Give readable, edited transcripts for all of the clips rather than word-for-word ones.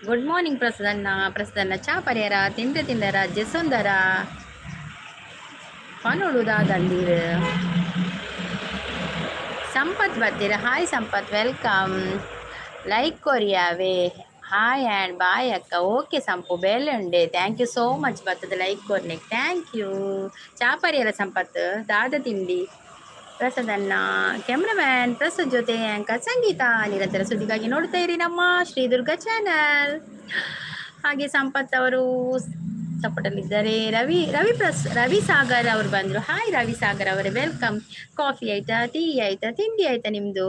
Good morning ಪ್ರಸನ್ನ. ಪ್ರಸನ್ನ, ಚಾ ಪರಿಯರ? ತಿಂಡಿ ತಿಂದರ? ಜೆಸೊಂದರ? ಪನೊಡು ದಾದಂಡೀರ್. ಸಂಪತ್ ಬರ್ತೀರ. Hi Sampath, welcome. Like ಕೊರಿಯಾವೆ. ಹಾಯ್ ಆ್ಯಂಡ್ ಬಾಯ್ ಅಕ್ಕ. ಓಕೆ ಸಂಪು, ಬೇಲೆ ಉಂಡೆ. Thank you so much ಬರ್ತದೆ ಲೈಕ್ ಕೊರ್ನೆಕ್. Thank you. ಚಾ ಪರಿಯರ ಸಂಪತ್? ದಾದ ತಿಂಡಿ? ಪ್ರಸಾದನ್ನ ಕ್ಯಾಮ್ರಾಮ್ಯಾನ್ ಪ್ರಸಾದ್ ಜೊತೆ ಆ್ಯಂಕರ್ ಸಂಗೀತ. ನಿರಂತರ ಸುದ್ದಿಗಾಗಿ ನೋಡ್ತಾ ಇರಿ ನಮ್ಮ ಶ್ರೀ ದುರ್ಗಾ ಚಾನಲ್. ಹಾಗೆ ಸಂಪತ್ ಅವರು ಸಪೋರ್ಟಲ್ಲಿದ್ದಾರೆ. ರವಿ ರವಿ ಪ್ರಸ್ ರವಿ ಸಾಗರ್ ಅವರು ಬಂದರು. ಹಾಯ್ ರವಿ ಸಾಗರ್ ಅವರೇ, welcome. Coffee ಆಯ್ತಾ? ಟೀ ಆಯ್ತಾ? ತಿಂಡಿ ಆಯ್ತಾ ನಿಮ್ಮದು?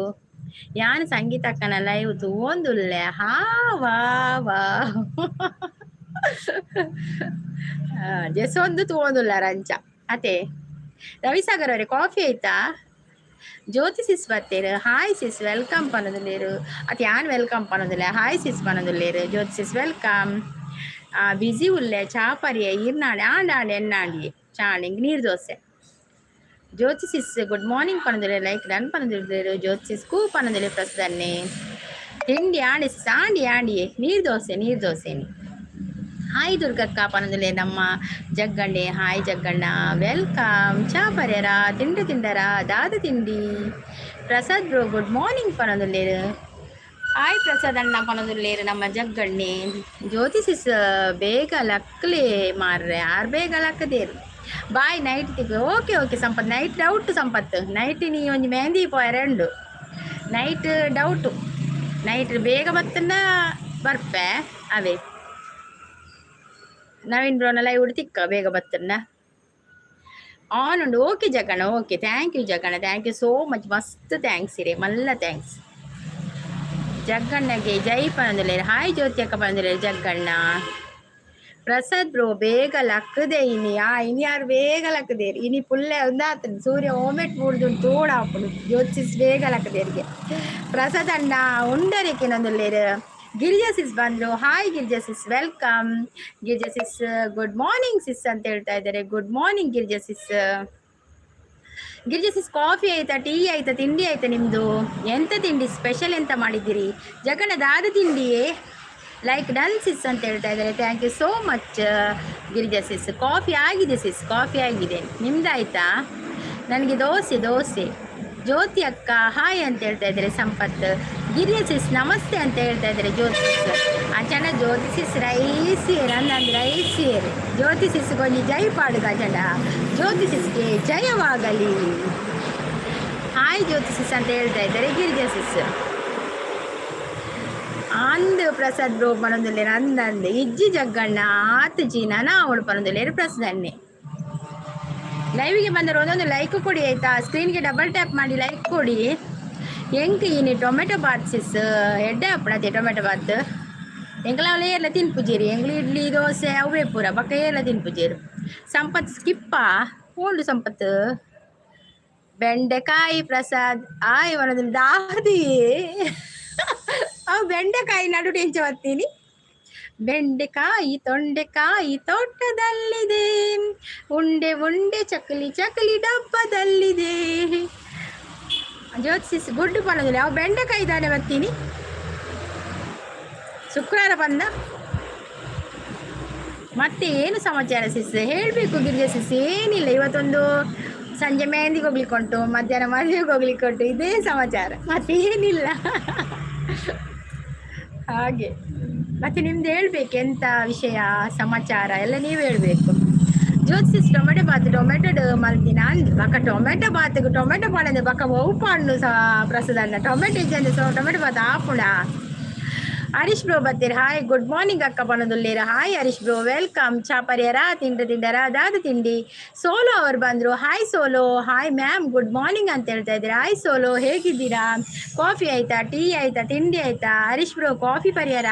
ಯಾನ್ ಸಂಗೀತ ಅಕ್ಕನ ಲೈವ್ ತೂವೊಂದುಲ್ಲೆ. ಹಾ, ವಾ ವಾ. ಜೆಸೊಂದು ತೂವೊಂದುಲ್ಲ ರಂಚ ಅತೆ. ರವಿಸಾಗರ್ ಅವರೇ, ಕಾಫಿ ಆಯ್ತಾ? ಜ್ಯೋತಿ ಸಿಸ್ ಬತ್ತೇರು. ಹಾಯ್ ಸಿಸ್, welcome ಪನೊಂದುಲ್ಲೇರು. ಅತ್ ಯಾನ್ welcome ಪನೊಂದುಲ್ಲೆ, ಹಾಯ್ ಸಿಸ್ ಪನೊಂದುಲ್ಲೇರು. Jyoti sis, welcome. ಬಿಸಿ ಉಲ್ಲೆ. ಚಾ ಪರಿಯ ಈರ್ನಾಂಡೆ? ಆಂಡ ಆಂಡ, ಎನ್ನಾಂಡಿ ಚಾಂಡ್ ನೀರು ದೋಸೆ. ಜ್ಯೋತಿ ಸಿಸ್ ಗುಡ್ ಮಾರ್ನಿಂಗ್ ಪನೊಂದುಲ್ಲೆ. ಲೈಕ್ ಡನ್ ಪನೊಂದುಲ್ಲೇರು. ಜ್ಯೋತಿ ಸಿಸ್ ಕೂ ಪನೊಂದುಲ್ಲೆ. ಪ್ರಸನ್ನೆ, ತಿಂಡಿ ಆಂಡಿ ಸಿಸ್? ಆಂಡಿ ಆಂಡಿಯೇ, ನೀರು ದೋಸೆ, ನೀರು ದೋಸೆನಿ. ಹಾಯ್ ದುರ್ಗಕ್ಕ ಪನೊಂದುಲ್ಲೆ ನಮ್ಮ ಜಗ್ಗಂಡೆ. Hi Jagganna, welcome. ಚಾ ಪರ್ಯರ? ತಿಂಡಿ ತಿಂದರ? ದಾದ ತಿಂಡಿ? ಪ್ರಸಾದ್ ಬ್ರೋ, ಗುಡ್ ಮಾರ್ನಿಂಗ್ ಪನೊಂದುಲ್ಲೇರು. ಹಾಯ್ ಪ್ರಸಾದ್ ಅಣ್ಣ ಪನೊಂದುಲ್ಲೇರು ನಮ್ಮ ಜಗ್ಗಣ್ಣೆ. ಜ್ಯೋತಿ ಸಿಸ್, ಬೇಗ ಲಕ್ಲೆ ಮಾರ್ರೆ. ಆರ್ ಬೇಗ ಲಕ್ಕದೇರು. ಬಾಯ್, ನೈಟ್ ತಿಕ್ಕು. Okay okay Sampath. Night doubt Sampath. Night ನೀ ಒಂಜಿ ಮೆಹಂದಿ ಪೋಯರೆ ಉಂಡು. Night doubt. ನೈಟ್ ಬೇಗ ಬತ್ತಂಡ ಬರ್ಪೆ. ಅವೇ ನವೀನ್ ಬ್ರೋನ ಲೈವ್ ತಿಕ್ಕ ಬೇಗ ಬತ್ತಂಡ ಆನ್ ಉಂಡು. Okay Jaganna, okay. Thank you Jagganna, thank you so much. ಮಸ್ತ್ thanks ಇರೆ, ಮಲ್ಲ thanks. ಜಗ್ಗಣ್ಣಗೆ ಜೈ ಪನೊಂದುಲ್ಲೆರ್. ಹಾಯ್ ಜ್ಯೋತಿ ಅಕ್ಕ ಪನೊಂದುಲ್ಲೆರ್ ಜಗ್ಗಣ್ಣ. ಪ್ರಸಾದ್ ಬ್ರೋ, ಬೇಗ ಲಕ್ಕದೆ ಇನಿ. ಆ ಇನಿ ಯಾರು ಬೇಗ ಲಕ್ಕದೇರು? ಇನಿ ಪುಲ್ಲೆ ಒಂದಾತನ ಸೂರ್ಯ ಓಮೆಟ್ ಮೂಡ್ದು ತೋಡಾಪುಂಡು. ಜ್ಯೋತಿಸ್ ಬೇಗ ಲಕ್ಕದೇರಿಗೆ. ಪ್ರಸಾದ್ ಅಣ್ಣ ಉಂಡರಿಕೆ. ಗಿರಿಜಾ ಸಿಸ್ ಬಂದ್ರು. Hi Girija sis, welcome. Girija sis, good morning sis ಅಂತ ಹೇಳ್ತಾ ಇದ್ದಾರೆ. Good morning Girija sis. Girija sis, coffee ಆಯ್ತಾ? ಟೀ ಆಯ್ತಾ? ತಿಂಡಿ ಆಯ್ತಾ ನಿಮ್ಮದು? ಎಂತ ತಿಂಡಿ? ಸ್ಪೆಷಲ್ ಎಂತ ಮಾಡಿದ್ದೀರಿ? ಜಗಣದಾದ ತಿಂಡಿಯೇ? ಲೈಕ್ ಡನ್ ಸಿಸ್ ಅಂತ ಹೇಳ್ತಾ ಇದ್ದಾರೆ. Thank you so much Girija sis. Coffee ಆಗಿದೆ ಸಿಸ್, ಕಾಫಿ ಆಗಿದೆ. ನಿಮ್ದಾಯ್ತಾ? ನನಗೆ ದೋಸೆ, ದೋಸೆ. ಜ್ಯೋತಿ ಅಕ್ಕ ಹಾಯ್ ಅಂತ ಹೇಳ್ತಾ ಇದ್ದಾರೆ ಸಂಪತ್. ಗಿರಿಜಾ ಸಿಸ್ ನಮಸ್ತೆ ಅಂತ ಹೇಳ್ತಾ ಇದ್ದಾರೆ ಜ್ಯೋತಿ ಸಿಸ್. ಅಂಚನ ಜ್ಯೋತಿ ಸಿಸ್ ರೈಸ್ ನಂದು ರೈಸ್. ಜ್ಯೋತಿ ಸಿಸ್ ಕೊಂಜಿ ಜೈ ಪಾಡುಗ ಅಂಚಂಡ. ಜ್ಯೋತಿ ಸಿಸ್ಗೆ ಜಯವಾಗಲಿ. ಹಾಯ್ ಜ್ಯೋತಿ ಸಿಸ್ ಅಂತ ಹೇಳ್ತಾ ಇದ್ದಾರೆ ಗಿರಿಜಾ ಸಿಸ್. ಅಂದ್ ಪ್ರಸಾದ್ ಬ್ರೋ ಪನೊಂದುಲ್ಲೆರ್. ಅಂದ್ ಅಂದ್, ಇಜ್ಜಿ ಜಗ್ಗಣ್ಣ, ಆತ್ ಜೀನ ಅವಳು ಪನೊಂದುಲ್ಲೆರ್ ಪ್ರಸಾದನ್ನೇ. ಲೈವ್ಗೆ ಬಂದರೆ ಒಂದೊಂದು ಲೈಕ್ ಕೊಡಿ, ಆಯ್ತಾ? ಸ್ಕ್ರೀನ್ಗೆ ಡಬಲ್ ಟ್ಯಾಪ್ ಮಾಡಿ ಲೈಕ್ ಕೊಡಿ. ಎಂಕ್ ಇನಿ ಟೊಮೆಟೊ ಬಾತ್ ಸಿಸ್. ಎಡ್ಡೆ ಆಪುಣತೆ ಟೊಮೆಟೊ ಬಾತ್. ಎಂಕಲ ಏರ್ಲ ತಿನ್ಪುಜೇರಿ. ಎಂಗ್ಲು ಇಡ್ಲಿ, ದೋಸೆ ಅವೇ ಪೂರ. ಬಕ್ಕ ಏರ್ಲ ತಿನ್ಪುಜೇರು. ಸಂಪತ್ ಸ್ಕಿಪ್ಪ ಓಂಡು ಸಂಪತ್. ಬೆಂಡೆಕಾಯಿ ಪ್ರಸಾದ್ ಆಯ್ ವನದಲ್ಲಿ ದಾದಿ. ಅವು ಬೆಂಡೆಕಾಯಿ ನಡು ಎಂಚ ಬತ್ತೀನಿ? ಬೆಂಡೆಕಾಯಿ ತೊಂಡೆಕಾಯಿ ತೋಟದಲ್ಲಿದೆ, ಉಂಡೆ ಉಂಡೆ ಚಕ್ಕಲಿ ಚಕ್ಕಲಿ ಡಬ್ಬದಲ್ಲಿದೆ. ಜ್ಯೋತಿಸ್ ಗುಡ್ಡು ಪನ್ನೋದಿಲ್ಲ. ಅವು ಬೆಂಡೆಕಾಯಿ ತಾನೆ ಬರ್ತೀನಿ ಶುಕ್ರವಾರ ಬಂದ. ಮತ್ತೆ ಏನು ಸಮಾಚಾರ ಸಿಸ್? ಹೇಳಬೇಕು ಗಿರಿಜಾ ಸಿಸ್. ಏನಿಲ್ಲ, ಇವತ್ತೊಂದು ಸಂಜೆ ಮೆಹಂದಿಗೆ ಹೋಗ್ಲಿಕ್ಕೆ ಉಂಟು, ಮಧ್ಯಾಹ್ನ ಮದುವೆಗೆ ಹೋಗ್ಲಿಕ್ಕೆ ಉಂಟು. ಇದೇ ಸಮಾಚಾರ, ಮತ್ತೇನಿಲ್ಲ ಹಾಗೆ. ಮತ್ತೆ ನಿಮ್ದು ಹೇಳ್ಬೇಕು, ಎಂತ ವಿಷಯ ಸಮಾಚಾರ ಎಲ್ಲ ನೀವು ಹೇಳ್ಬೇಕು. ಜ್ಯೋತಿಸ್, ಟೊಮೆಟೊ ಬಾತ್ ಟೊಮೆಟೊ ಮಲ್ದಿನ ಅಂದ್. ಬಕ ಟೊಮೆಟೊ ಬಾತ್ಗೆ ಟೊಮೆಟೊ ಪಾಡಂದೆ ಬಕ ಒವು ಪಾಂಡು ಸಹ ಪ್ರಸಾದ? ಟೊಮೆಟೊ ಇಜ್ಜಂದೆ ಸೊ ಟೊಮೆಟೊ ಬಾತ್ ಆಪುಣ? ಹರೀಶ್ ಬ್ರೋ ಬತ್ತೀರಿ. ಹಾಯ್, ಗುಡ್ ಮಾರ್ನಿಂಗ್ ಅಕ್ಕ ಪನೊಂದುಲ್ಲೇರು. Hi Harish bro, welcome. ಚಾಪರ್ಯರ? ತಿಂಡಿ ತಿಂಡರ? ದಾದ ತಿಂಡಿ? ಸೋಲೋ ಅವ್ರು ಬಂದರು. Hi solo. Hi ma'am, good morning ಅಂತ ಹೇಳ್ತಾ ಇದ್ದೀರಾ. ಹಾಯ್ ಸೋಲೋ, ಹೇಗಿದ್ದೀರಾ? ಕಾಫಿ ಆಯ್ತಾ? ಟೀ ಆಯ್ತಾ? ತಿಂಡಿ ಆಯ್ತಾ? ಹರೀಶ್ ಬ್ರೋ, ಕಾಫಿ ಪರಿಯರ?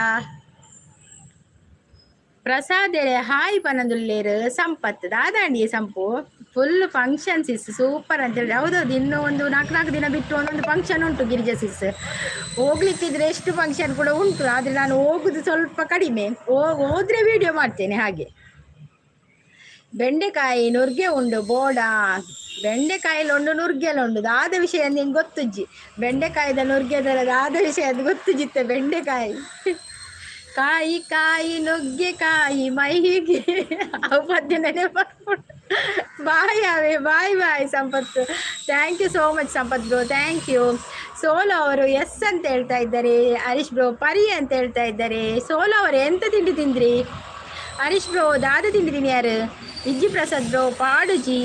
ಪ್ರಸಾದೆರೆ ಹಾಯ್ ಪನೊಂದುಲ್ಲೇರು ಸಂಪತ್. ದಾದಾಂಡಿ ಸಂಪು? ಫುಲ್ ಫಂಕ್ಷನ್ ಸಿಸ್, ಸೂಪರ್ ಅಂತ ಹೇಳಿ. ಹೌದೌದು, ಇನ್ನು ಒಂದು ನಾಲ್ಕು ನಾಲ್ಕು ದಿನ ಬಿಟ್ಟು ಒಂದೊಂದು ಫಂಕ್ಷನ್ ಉಂಟು ಗಿರಿಜಾ ಸಿಸ್. ಹೋಗ್ಲಿಕ್ಕಿದ್ರೆ ಎಷ್ಟು ಫಂಕ್ಷನ್ ಕೂಡ ಉಂಟು. ಆದರೆ ನಾನು ಹೋಗುದು ಸ್ವಲ್ಪ ಕಡಿಮೆ. ಹೋದ್ರೆ ವಿಡಿಯೋ ಮಾಡ್ತೇನೆ ಹಾಗೆ. ಬೆಂಡೆಕಾಯಿ ನುರ್ಗೆ ಉಂಡು ಬೋಡ. ಬೆಂಡೆಕಾಯಿಲಿ ಉಂಡು, ನುರ್ಗೆಲ್ಲ ಉಂಡು. ದಾದ ವಿಷಯ ನಿಂಗೆ ಗೊತ್ತುಜ್ಜಿ. ಬೆಂಡೆಕಾಯಿದ ನುರ್ಗೆದಲ್ಲ, ದಾದ ವಿಷಯ ಅದು ಗೊತ್ತುಜಿತ್ತೆ. ಬೆಂಡೆಕಾಯಿ ಕಾಯಿ ಕಾಯಿ ನುಗ್ಗೆಕಾಯಿ ಮೈಗೆ ಅವು ಪದ್ಯ ನೆನಪಾಗ್ಬಿಟ್ಟು. ಬಾಯ್ ಅವೇ, bye bye Sampath. Thank you so much Sampath bro, thank you. Solo ಅವರು ಎಸ್ ಅಂತ ಹೇಳ್ತಾ ಇದ್ದಾರೆ. ಹರೀಶ್ ಬ್ರೋ ಪರಿ ಅಂತ ಹೇಳ್ತಾ ಇದ್ದಾರೆ. ಸೋಲೋ ಅವರು ಎಂತ ತಿಂಡಿ ತಿಂದ್ರಿ? ಹರೀಶ್ ಬ್ರೋ ದಾದ ತಿಂಡಿ ತಿನ್ಯಾರು? ವಿಜ್ಜಿ ಪ್ರಸಾದ್ ಬ್ರೋ ಪಾಡುಜಿ,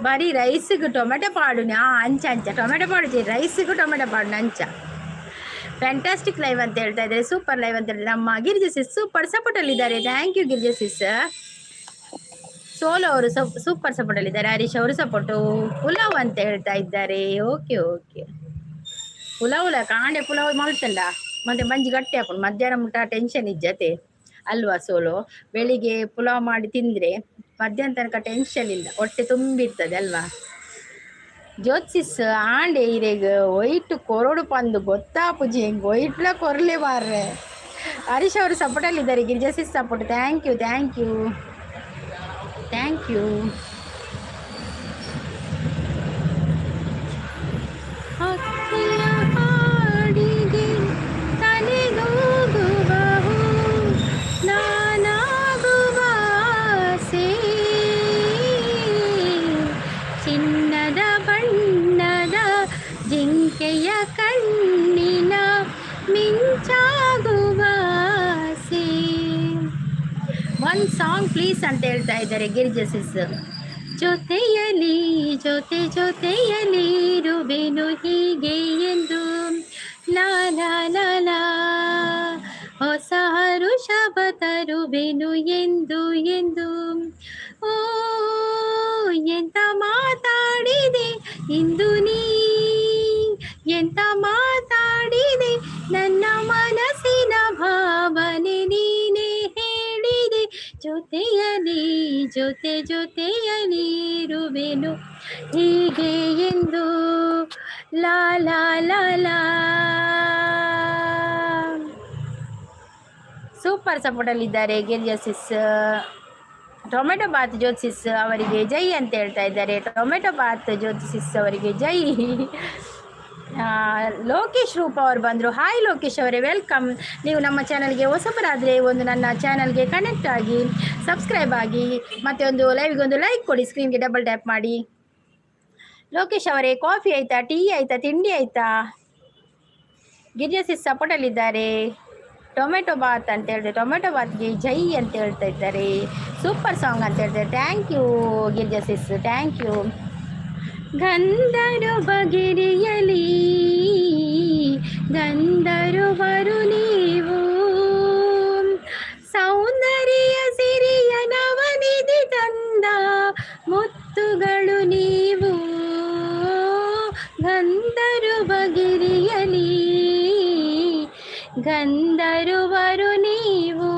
ಬರೀ ರೈಸ್ಗೆ ಟೊಮೆಟೊ ಪಾಡುನಿ. ಅಂಚ ಅಂಚ ಟೊಮೆಟೊ ಪಾಡುಜಿ, ರೈಸ್ಗೆ ಟೊಮೆಟೊ ಪಾಡುನಿ ಅಂಚ. ಫ್ಯಾಂಟಾಸ್ಟಿಕ್ ಲೈವ್ ಅಂತ ಹೇಳ್ತಾ ಇದ್ದಾರೆ, ಸೂಪರ್ ಲೈವ್ ಅಂತ ಹೇಳ್ತಾರೆ. ನಮ್ಮ ಗಿರಿಜಾ ಸಿಸ್ ಸೂಪರ್ ಸಪೋರ್ಟ್ ಅಲ್ಲಿ ಇದ್ದಾರೆ. Thank you Girija Sis. Solo ಅವರು ಸೂಪರ್ ಸಪೋರ್ಟ್ ಅಲ್ಲಿ ಇದ್ದಾರೆ. ಹರೀಶ್ ಅವರು ಸಪೋರ್ಟು. ಪುಲಾವ್ ಅಂತ ಹೇಳ್ತಾ ಇದ್ದಾರೆ. ಓಕೆ ಓಕೆ, ಪುಲಾವ್ಲ ಕಾಂಡೆ ಪುಲಾವ್ ಮಲ್ತಂಡ ಮತ್ತೆ ಮಂಜಿ ಗಟ್ಟಿ ಹಾಕೊಂಡು ಮಧ್ಯಾಹ್ನ ಮುಟ್ಟ ಟೆನ್ಷನ್ ಇಜ್ಜತೆ ಅಲ್ವಾ ಸೋಲು? ಬೆಳಿಗ್ಗೆ ಪುಲಾವ್ ಮಾಡಿ ತಿಂದ್ರೆ ಮಧ್ಯಾಹ್ನ ತನಕ ಟೆನ್ಷನ್ ಇಲ್ಲ, ಹೊಟ್ಟೆ ತುಂಬಿರ್ತದೆ ಅಲ್ವಾ? ಜ್ಯೋತಿಸ್ ಆಂಡೆ ಇರೆಗ್ ಒಯ್ಟ್ ಕೊರಡು ಪಂದು ಗೊತ್ತಾಪುಜಿ, ಹೆಂಗ್ ಒಯ್ಟ್ಲ ಕೊರ್ಲೆ ಮಾರ್ರೆ. ಹರೀಶ್ ಅವರು ಸಪೋರ್ಟಲ್ಲಿ ಇದ್ದಾರೆ. Girija sis support. Thank you, thank you, thank you. ಹಕ್ಕಿಯ ಹಾಡಿಗೆ ತಲೆದೂಗುವ ಹೂ ನಾನಾಗುವ ಆಸೆ, ಚಿನ್ನದ ಬಣ್ಣದ ಜಿಂಕೆಯ ಕಣ್ಣಿನ ಮಿಂಚಾಗುವ ಆಸೆ. ಒನ್ ಸಾಂಗ್ ಪ್ಲೀಸ್ ಅಂತ ಹೇಳ್ತಾ ಇದ್ದಾರೆ ಗಿರಿಜಾ ಸಿಸ್. ಜೊತೆಯಲಿ ಜೊತೆ ಜೊತೆಯಲಿ ಇರುವೆನು ಹೀಗೆ ಎಂದು, ಲಾ ಲಾ ಲಾ ಲಾ, ಹೊಸ ಹರುಷವ ತರುವೆನು ಎಂದು ಎಂದು. ಓ ಎಂತ ಮಾತಾಡಿದೆ ಇಂದು ನೀ, ಎಂತ ಮಾತಾಡಿದೆ, ನನ್ನ ಮನಸ್ಸಿನ ಭಾವನೆ ನೀನೇ ಹೇಳಿದೆ. ಜೊತೆಯಲಿ ಜೊತೆ ಜೊತೆಯಲಿ ಇರುವೆನು ಹೀಗೆ ಎಂದು, ಲಾ ಲಾ ಲಾ ಲಾ. ಸೂಪರ್ ಸಪೋರ್ಟಲ್ಲಿದ್ದಾರೆ ಗಿರಿಜಾ ಸಿಸ್. ಟೊಮೆಟೊ ಬಾತ್ ಜ್ಯೋತಿಸ್ ಅವರಿಗೆ ಜೈ ಅಂತ ಹೇಳ್ತಾ ಇದ್ದಾರೆ. ಟೊಮೆಟೊ ಬಾತ್ ಜ್ಯೋತಿಸ್ ಅವರಿಗೆ ಜೈ. ಲೋಕೇಶ್ ರೂಪ ಅವರು ಬಂದರು. ಹಾಯ್ ಲೋಕೇಶ್ ಅವರೇ, welcome. ನೀವು ನಮ್ಮ ಚಾನಲ್ಗೆ ಹೊಸಬರಾದರೆ ಒಂದು ನನ್ನ ಚಾನಲ್ಗೆ ಕನೆಕ್ಟ್ ಆಗಿ, ಸಬ್ಸ್ಕ್ರೈಬ್ ಆಗಿ, ಮತ್ತು ಒಂದು ಲೈವ್ಗೆ ಒಂದು ಲೈಕ್ ಕೊಡಿ. ಸ್ಕ್ರೀನ್ಗೆ ಡಬಲ್ ಟ್ಯಾಪ್ ಮಾಡಿ. ಲೋಕೇಶ್ ಅವರೇ, ಕಾಫಿ ಆಯ್ತಾ? ಟೀ ಆಯ್ತಾ? ತಿಂಡಿ ಆಯ್ತಾ? ಗಿರಿಜಾ ಸಿಸ್ ಸಪೋರ್ಟಲ್ಲಿದ್ದಾರೆ. ಟೊಮೆಟೊ ಬಾತ್ ಅಂತ ಹೇಳಿದೆ, ಟೊಮೆಟೊ ಬಾತ್ಗೆ ಜೈ ಅಂತ ಹೇಳ್ತಾ ಇದ್ದಾರೆ. ಸೂಪರ್ ಸಾಂಗ್ ಅಂತ ಹೇಳ್ತಾರೆ. Thank you Girija sis, thank you. ಗಂಧರ್ವ ಗಿರಿಯಲಿ ಗಂಧರ್ವರು ನೀವು, ಸೌಂದರ್ಯ ಸಿರಿಯ ನವನಿಧಿ ತಂದ ಮುತ್ತುಗಳು ನೀವು. ಗಂಧರ್ವ ಗಿರಿಯಲಿ ಗಂಧರ್ವರು ನೀವು.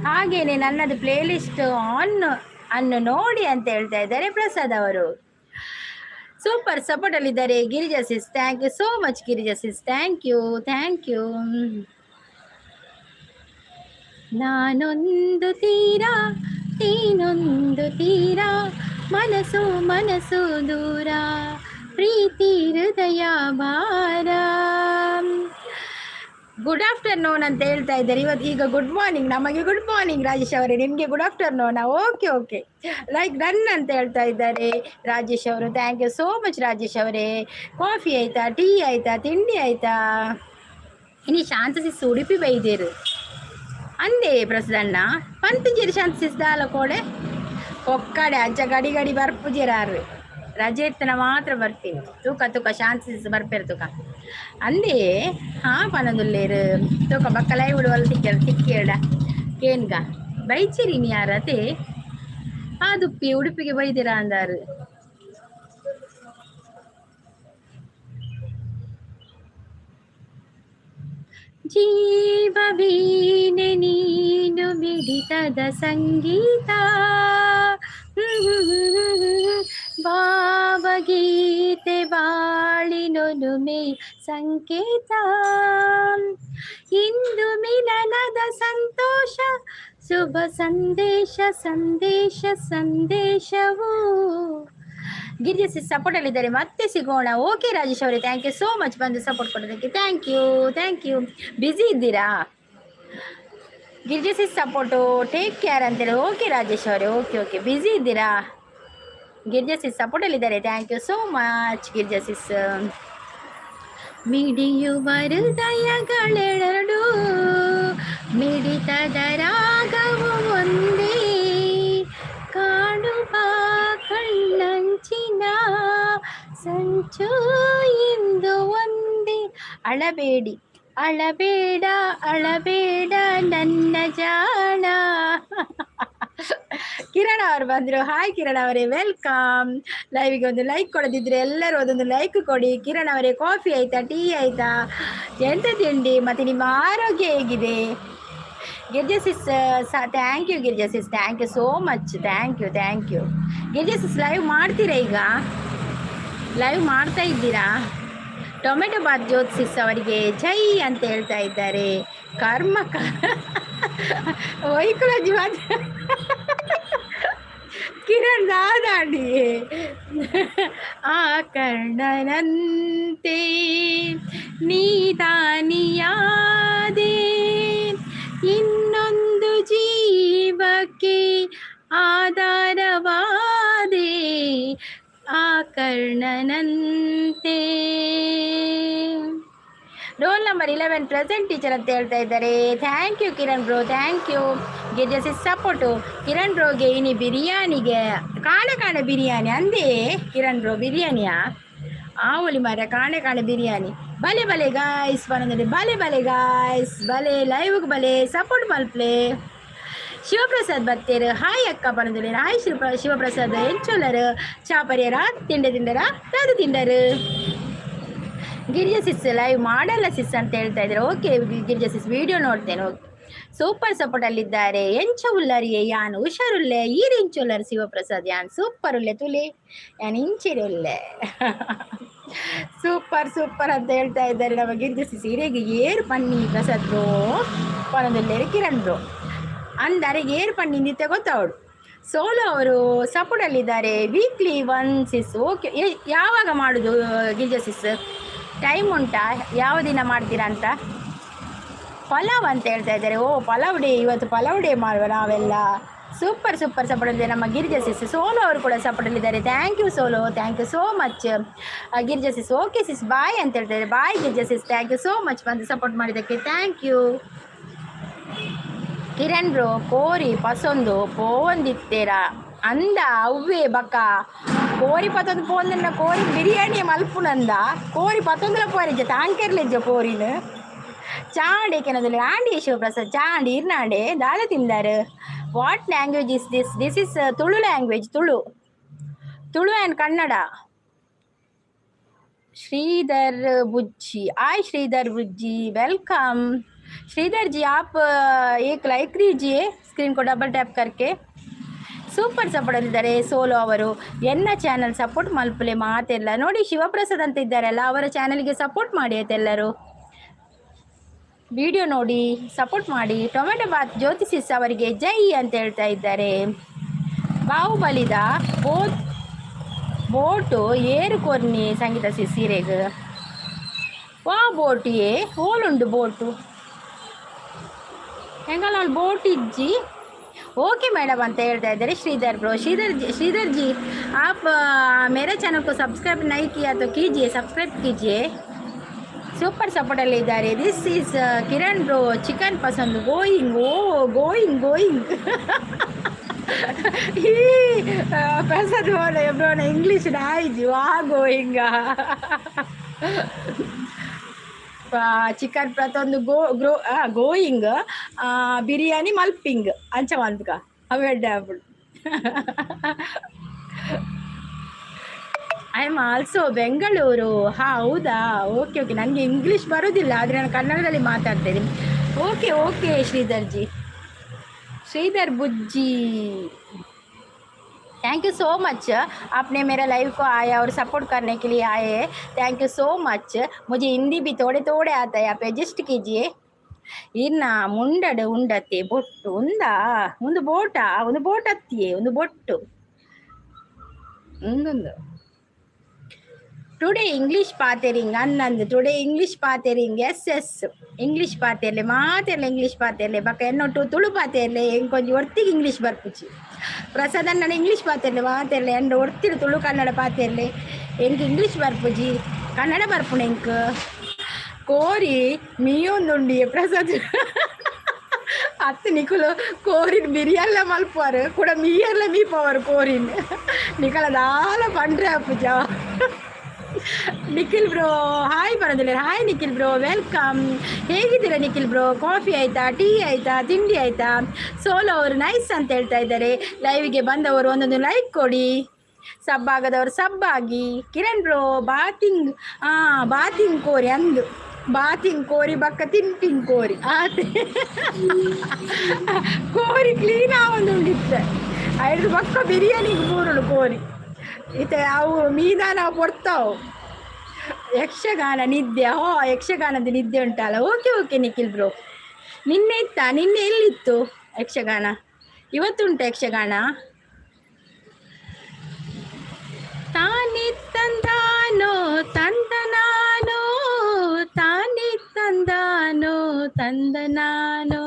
ಹಾಗೇನೆ ನನ್ನದು ಪ್ಲೇಲಿಸ್ಟ್ ಆನ್ ಅನ್ನು ನೋಡಿ ಅಂತ ಹೇಳ್ತಾ ಇದ್ದಾರೆ ಪ್ರಸಾದ್ ಅವರು. ಸೂಪರ್ ಸಪೋರ್ಟ್ ಅಲ್ಲಿದ್ದಾರೆ Girija sis. Thank you so much Girija sis, thank you, thank you. ನಾನೊಂದು ತೀರ, ನೀನೊಂದು ತೀರ, ಮನಸ್ಸು ಮನಸ್ಸು ದೂರ, ಪ್ರೀತಿ ಹೃದಯ ಭಾರ. ಗುಡ್ ಆಫ್ಟರ್ನೂನ್ ಅಂತ ಹೇಳ್ತಾ ಇದ್ದಾರೆ ಇವತ್ತು. ಈಗ ಗುಡ್ ಮಾರ್ನಿಂಗ್, ನಮಗೆ ಗುಡ್ ಮಾರ್ನಿಂಗ್ ರಾಜೇಶ್ ಅವರೇ, ನಿಮಗೆ good afternoon. Okay okay, like done ಅಂತ ಹೇಳ್ತಾ ಇದ್ದಾರೆ ರಾಜೇಶ್ ಅವರು. Thank you so much Rajesh ಅವರೇ. ಕಾಫಿ ಆಯ್ತಾ? ಟೀ ಆಯ್ತಾ? ತಿಂಡಿ ಆಯ್ತಾ? ಇನಿ ಶಾಂತ ಸಿಸ್ ಉಡುಪಿ ಬೈದೇರು ಅಂದೇ ಪ್ರಸದಣ್ಣ ಪಂತಂಜೇರಿ. ಶಾಂತ ಸಿಸ್ ದಾಲ ಕೋಡೆ ಒಕ್ಕಡೆ ಅಂಚ ಗಡಿ ಗಡಿ ಬರ್ಪುಜೆರಾರು, ರಜೆ ಇರ್ತನ ಮಾತ್ರ ಬರ್ತೀನಿ. ತೂಕ ತೂಕ ಶಾಂತ ಸಿಸ್ ಬರ್ಪೇರು ತೂಕ ಅಂದೇ. ಹಾ, ಪನದುಲ್ಲೇರು ತೂಕ ಬಕ್ಕಲೈ ಉಡುವಲ್ ತಿಕ್ಕ ತಿಕ್ಕೇಡ ಕೇನ್ಗ ಬೈಚಿರಿ ನೀ ಯಾರತೆ ಆ ದುಪ್ಪಿ ಉಡುಪಿಗೆ ಬೈದಿರಾ ಅಂದಾರು. ಜೀವವೀಣೆ ನೀನು ಮಿಡಿತದ ಸಂಗೀತ, ಭಾವಗೀತೆ ಬಾಳಿನೊಲುಮೆ ಸಂಕೇತ. ಇಂದು ಮಿಲನದ ಸಂತೋಷ ಶುಭ ಸಂದೇಶ ಸಂದೇಶ ಸಂದೇಶವು. ಗಿರಿಜಾ ಸಿಸ್ ಸಪೋರ್ಟಲ್ಲಿದ್ದಾರೆ. ಮತ್ತೆ ಸಿಗೋಣ. ಓಕೆ ರಾಜೇಶ್ ಅವರೇ, thank you so much ಬಂದು ಸಪೋರ್ಟ್ ಕೊಡೋದಕ್ಕೆ. Thank you, thank you. Busy ಇದ್ದೀರಾ? ಗಿರ್ಜಾ ಸಿಸ್ ಸಪೋರ್ಟು, ಟೇಕ್ ಕೇರ್ ಅಂತೇಳಿ. ಓಕೆ ರಾಜೇಶ್ ಅವರೇ, ಓಕೆ ಓಕೆ. ಬ್ಯುಸಿ ಇದ್ದೀರಾ? ಗಿರ್ಜಾ ಸಿಸ್ ಸಪೋರ್ಟಲ್ಲಿದ್ದಾರೆ. Thank you so much Girja sis. ಮಿಡಿಯುವ ಹೃದಯಗಳೆರಡು, ಮಿಡಿತದ ರಾಗವು ಒಂದೇ. ಕಾಣುವ ಕಣ್ಣಂಚಿನ ಸಂಚು ಇಂದು ಒಂದೇ. ಅಳಬೇಡಿ, ಅಳಬೇಡ, ಅಳಬೇಡ ನನ್ನ ಜಾಣ. ಕಿರಣ್ ಅವರು ಬಂದ್ರು. ಹಾಯ್ ಕಿರಣ್ ಅವರೇ, welcome. ಲೈವಿಗೆ ಒಂದು ಲೈಕ್ ಕೊಡದಿದ್ರೆ ಎಲ್ಲರೂ ಅದೊಂದು ಲೈಕ್ ಕೊಡಿ. ಕಿರಣ್ ಅವರೇ, ಕಾಫಿ ಆಯ್ತಾ? ಟೀ ಆಯ್ತಾ? ಎಂತ ತಿಂಡಿ? ಮತ್ತೆ ನಿಮ್ಮ ಆರೋಗ್ಯ ಹೇಗಿದೆ? ಗಿರ್ಜಾ ಸಿಸ್, thank you Girja sis, thank you so much, thank you, thank you. Girja sis, live ಮಾಡ್ತೀರಾ ಈಗ? ಲೈವ್ ಮಾಡ್ತಾ ಇದ್ದೀರಾ? ಟೊಮೆಟೊ ಬಾತ್ ಜ್ಯೋತ್ ಸಿಸ್ ಅವರಿಗೆ ಜೈ ಅಂತ ಹೇಳ್ತಾ ಇದ್ದಾರೆ. ಕರ್ಮ ವೈಕುಲಜಿ ಮಾತ್ರ. ಕಿರಣ್ ದಾದಾಡಿ. ಆ ಕರ್ಣನಂತೆ ನೀದಾನಿಯಾದೆ, ಇನ್ನೊಂದು ಜೀವಕ್ಕೆ ಆಧಾರವಾದೆ, ಆ ಕರ್ಣನಂತೆ. Roll number 11 present teacher ಅಂತ ಹೇಳ್ತಾ ಇದ್ದಾರೆ. Thank you Kiran bro, thank you. Girja sis support. Kiran ಬ್ರೋಗೆ ಇನಿ ಬಿರಿಯಾನಿಗೆ ಕಾಣೆ ಕಾಣೆ ಬಿರಿಯಾನಿ ಅಂದೇ. ಕಿರಣ್ ಬ್ರೋ, ಬಿರಿಯಾನಿಯಾ? ಆವೊಲಿ ಮಾರ, ಕಾಣೆ ಕಾಣೆ ಬಿರಿಯಾನಿ. ಬಲೆ ಬಲೆ ಗಾಯ್ಸ್ ಬನಂದ್ರೆ, ಬಲೆ ಬಲೆ ಗಾಯ್ಸ್, ಬಲೆ ಲೈವ್ಗೆ, ಬಲೆ ಸಪೋರ್ಟ್ ಮಲ್ಪ್ಲೆ. ಶಿವಪ್ರಸಾದ್ ಬತ್ತೇರು. ಹಾಯ್ ಅಕ್ಕ ಪನಂದುಲ್ಲೇರ್. ಹಾಯ್ ಶಿವಪ್ರಸಾದ್, ಎಂಚೊಲ್ಲರು? ಚಾಪರಿಯರ? ತಿಂಡೆ ತಿಂಡರ? ದಾದ ತಿಂಡರು? ಗಿರಿಜಾ ಸಿಸ್, ಲೈವ್ ಮಾಡಲ್ಲ ಸಿಸ್ ಅಂತ ಹೇಳ್ತಾ ಇದ್ದಾರೆ. ಓಕೆ ಗಿರಿಜಾ ಸಿಸ್, ವಿಡಿಯೋ ನೋಡ್ತೇನೆ. ಓಕೆ, ಸೂಪರ್ ಸಪೋರ್ಟ್ ಅಲ್ಲಿದ್ದಾರೆ. ಎಂಚ ಉಲ್ಲರಿಯೇ? ಯಾನ್ ಹುಷಾರುಲ್ಲೆ. ಈರ್ ಎಂಚುಲ್ಲರ್ ಶಿವಪ್ರಸಾದ್? ಯಾನ್ ಸೂಪರ್ ಉಲ್ಲೆ. ತುಲೆ, ಯಾನ್ ಇಂಚಿರುಲ್ಲೆ. ಸೂಪರ್ ಸೂಪರ್ ಅಂತ ಹೇಳ್ತಾ ಇದ್ದಾರೆ ನಮ್ಮ ಗಿರಿಜಾ ಸಿಸ್. ಇರೆಗೆ ಏರು ಪನ್ನಿ ಪ್ರಸಾದ್ ಬ್ರೋ ಪನೊಂದುಲ್ಲೆರ್ ಕಿರಣ್ ಬ್ರೋ ಅಂದರೆ ಏರು ಪನ್ನಿ ಗೊತ್ತವಳು. ಸೋಲು ಅವರು support ಅಲ್ಲಿದ್ದಾರೆ. Weekly one sis. Okay, ಯಾವಾಗ ಮಾಡುದು ಗಿರಿಜಾ ಸಿಸ್? ಟೈಮ್ ಉಂಟಾ? ಯಾವ ದಿನ ಮಾಡ್ತೀರಾ ಅಂತ? ಪಲಾವ್ ಅಂತ ಹೇಳ್ತಾ ಇದ್ದಾರೆ. ಓ, ಪಲಾವ್ ಡೇ. ಇವತ್ತು ಪಲಾವ್ ಡೇ ಮಾಡುವ ನಾವೆಲ್ಲ. ಸೂಪರ್ ಸೂಪರ್ ಸಪೋರ್ಟ್ ಇದೆ ನಮ್ಮ ಗಿರಿಜಾ ಸಿಸ್. ಸೋಲು ಅವರು ಕೂಡ ಸಪೋರ್ಟಲ್ಲಿದ್ದಾರೆ. Thank you solo, thank you so much. Girija sis, okay sis, bye ಅಂತ ಹೇಳ್ತಾರೆ. Bye Girija sis, thank you so much. ಬಂದು ಸಪೋರ್ಟ್ ಮಾಡಿದ್ದಕ್ಕೆ thank you. Kiran bro, ಕೋರಿ ಪಸೊಂದು ಪೋವೊಂದಿತ್ತೀರ ಅಂದ ಅವ್ವೇ ಬಕ್ಕ. ಕೋರಿ ಪತ್ತೊಂದು ಪೋಂದನ್ನ ಕೋರಿ ಬಿರಿಯಾನಿ ಮಲ್ಪುನಂದ. ಕೋರಿ ಪತ್ತೊಂದರ ಪೋರಿಜ್ಜ ತಾಂಕೆರ್ಲೆಜ್ಜ ಕೋರಿನ ಚಾಂಡಿ ಕೆನದಲ್ಲಿ ಆಂಡಿ. ಶಿವಪ್ರಸಾದ್ ಚಾಂಡಿ ಇರ್ನಾಂಡೆ ದಾದ ತಿಂದಾರು? What language is this? This is Tulu language, Tulu, Tulu and Kannada. Sridhar Bujji, hi Sridhar Bujji, welcome. Sridhar ji, आप एक लाइक दीजिए स्क्रीन को डबल टैप करके. ಸೂಪರ್ ಸಪೋರ್ಟ್ ಇದ್ದಾರೆ ಸೋಲೋ ಅವರು. ಎನ್ನ ಚಾನಲ್ ಸಪೋರ್ಟ್ ಮಲ್ಪುಲೆ ಮಾತೆಲ್ಲ. ನೋಡಿ, ಶಿವಪ್ರಸಾದ್ ಅಂತ ಇದ್ದಾರಲ್ಲ, ಅವರ ಚಾನಲ್ಗೆ ಸಪೋರ್ಟ್ ಮಾಡಿ ಆಯ್ತೆಲ್ಲರೂ. ವಿಡಿಯೋ ನೋಡಿ ಸಪೋರ್ಟ್ ಮಾಡಿ. ಟೊಮೆಟೊ ಬಾತ್ ಜ್ಯೋತಿ ಸಿಸ್ ಅವರಿಗೆ ಜೈ ಅಂತ ಹೇಳ್ತಾ ಇದ್ದಾರೆ. ಬಾಹುಬಲಿದ ಬೋಟು ಏರು ಕೊರ್ನಿ ಸಂಗೀತ ಸಿಸ್ ಸೀರೆಗ್. ವಾ ಬೋಟ್ ಏ ಓಲುಂಡು ಬೋಟು? ಹೆಂಗಲ್ಲ ಬೋಟ್ ಇಜ್ಜಿ. ಓಕೆ ಮೇಡಮ್ ಅಂತ ಹೇಳ್ತಾ ಇದ್ದಾರೆ ಶ್ರೀಧರ್ ಬ್ರೋ. ಶ್ರೀಧರ್ ಜಿ, श्रीधर जी, आप मेरे चैनल को सब्सक्राइब नहीं किया तो कीजिए, सब्सक्राइब कीजिए. ಸೂಪರ್ ಸಪೋರ್ಟಲ್ಲಿ ಇದ್ದಾರೆ. This is Kiran bro, chicken ಪಸಂದ್ ಗೋಯಿಂಗ್. ಓ, ಗೋಯಿಂಗ್ ಗೋಯಿಂಗ್. ಈ ಪ್ರಸಾದ್ ಬ್ರೋನ ಇಂಗ್ಲೀಷ್ ಆಯ್ತು. ವಾ ಗೋಯಿಂಗ್. ಚಿಕನ್ ಪ್ರತೊಂದು ಗೋ ಗ್ರೋ ಗೋಯಿಂಗ್, ಬಿರಿಯಾನಿ ಮಲ್ಪಿಂಗ್ ಅಂಚ ಮಲ್ಪುಗ ಅವೆಡ್ಡೆ ಆಪುಂಡು. I am also Bengaluru. ಹಾಂ, ಹೌದಾ? Okay okay. ನನಗೆ ಇಂಗ್ಲೀಷ್ ಬರೋದಿಲ್ಲ, ಆದರೆ ನಾನು ಕನ್ನಡದಲ್ಲಿ ಮಾತಾಡ್ತೇನೆ. ಓಕೆ ಓಕೆ ಶ್ರೀಧರ್ ಜಿ, ಶ್ರೀಧರ್ ಬುಜ್ಜಿ, thank you so much. आपने मेरा लाइव को आया और सपोर्ट करने के लिए आए हैं, thank you so much. मुझे हिंदी भी थोड़े थोड़े आता है, आप एडजस्ट कीजिए. ಇನ್ನ ಮುಂಡಡು ಉಂಡತ್ತೆ ಬೊಟ್ಟು ಉಂದಾ? ಒಂದು ಬೋಟ, ಒಂದು ಬೋಟ್ ಅತ್ತಿಯೇ, ಒಂದು ಬೊಟ್ಟು, ಒಂದೊಂದು. ಟುಡೇ ಇಂಗ್ಲೀಷ್ ಪಾತೆರಿಂಗ್ ಅನ್ನಂದು ಟುಡೇ ಇಂಗ್ಲೀಷ್ ಪಾತೆರಿಂಗ್ ಎಸ್ ಎಸ್ ಇಂಗ್ಲೀಷ್ ಪಾತೆರ್ಲೆ ಮಾತೆರ್ಲೆ ಇಂಗ್ಲೀಷ್ ಪಾತೆರ್ಲೆ ಬಕ್ಕ ಎನ್ನೊಟ್ಟು ತುಳು ಪಾತೆರ್ಲೆ ಎಂಕೊಂಜಿ ಒರ್ತಿಗೆ ಇಂಗ್ಲೀಷ್ ಬರ್ಪುಚಿ. ಪ್ರಸಾದ್ ಅಣ್ಣನ ಇಂಗ್ಲೀಷ್ ಪಾತೆರ್ಲೆ ಮಾತೆರ್ಲೆ ಎಂಡ ಒರ್ತಿಡು ತುಳು ಕನ್ನಡ ಪಾತೆರ್ಲೆ. ಎಂಕ್ ಇಂಗ್ಲೀಷ್ ಬರ್ಪುಜಿ, ಕನ್ನಡ ಬರ್ಪುಣ ಎಂಕ್. ಕೋರಿ ಮೀಯೊಂದುಂಡಿ ಪ್ರಸಾದ್ ಅತ್ತು ನಿಕುಲು ಕೋರಿನ್ ಬಿರಿಯಲ್ಲ ಮಲ್ಪುವರು ಕೂಡ ಮೀಯರ್ಲ ಮೀಪವರು ಕೋರಿನ್ ನಿಕಲ ದಾಲ ಪಂಡ್ರೆ ಅಪ್ಪುಜ. ನಿಖಿಲ್ ಬ್ರೋ ಹಾಯ್ ಬರೋದಿಲ್ಲ. Hi Nikhil bro, welcome. ಹೇಗಿದ್ದೀರಾ ನಿಖಿಲ್ ಬ್ರೋ? ಕಾಫಿ ಆಯಿತಾ, ಟೀ ಆಯಿತಾ, ತಿಂಡಿ ಆಯಿತಾ? ಸೋಲೋ ಅವರು ನೈಸ್ ಅಂತ ಹೇಳ್ತಾ ಇದ್ದಾರೆ. ಲೈವ್ಗೆ ಬಂದವರು ಒಂದೊಂದು ಲೈಕ್ ಕೊಡಿ, ಸಬ್ ಆಗದವರು ಸಬ್ ಆಗಿ. ಕಿರಣ್ ಬ್ರೋ ಬಾತಿಂಗ್, ಹಾಂ ಬಾತಿಂಗ್ ಕೋರಿ ಅಂದು ಬಾತಿಂಗ್ ಕೋರಿ ಬಕ್ಕ ತಿಂಪಿಂಗ್ ಕೋರಿ ಆತೆ ಕೋರಿ ಕ್ಲೀನ್ ಆವೊಂದುಂಡಿತ್ತೆ. ಐದು ಬಕ್ಕ ಬಿರಿಯಾನಿಗೆ ಬೂರುಳು ಕೋರಿ ಇತ್ತೆ ಅವು ಮೀನಾನ ಪೊರ್ತಾವು. ಯಕ್ಷಗಾನ ನಿದ್ದೆ, ಹೋ ಯಕ್ಷಗಾನದ ನಿದ್ದೆ ಉಂಟಲ್ಲ. Okay okay Nikhil bro. ನಿನ್ನೆ ಇತ್ತಾ? ನಿನ್ನೆ ಎಲ್ಲಿತ್ತು ಯಕ್ಷಗಾನ? ಇವತ್ತುಂಟ ಯಕ್ಷಗಾನ? ತಾನಿ ತಂದಾನೋ ತಂದನಾನೋ, ತಾನಿ ತಂದಾನೋ ತಂದನಾನೋ,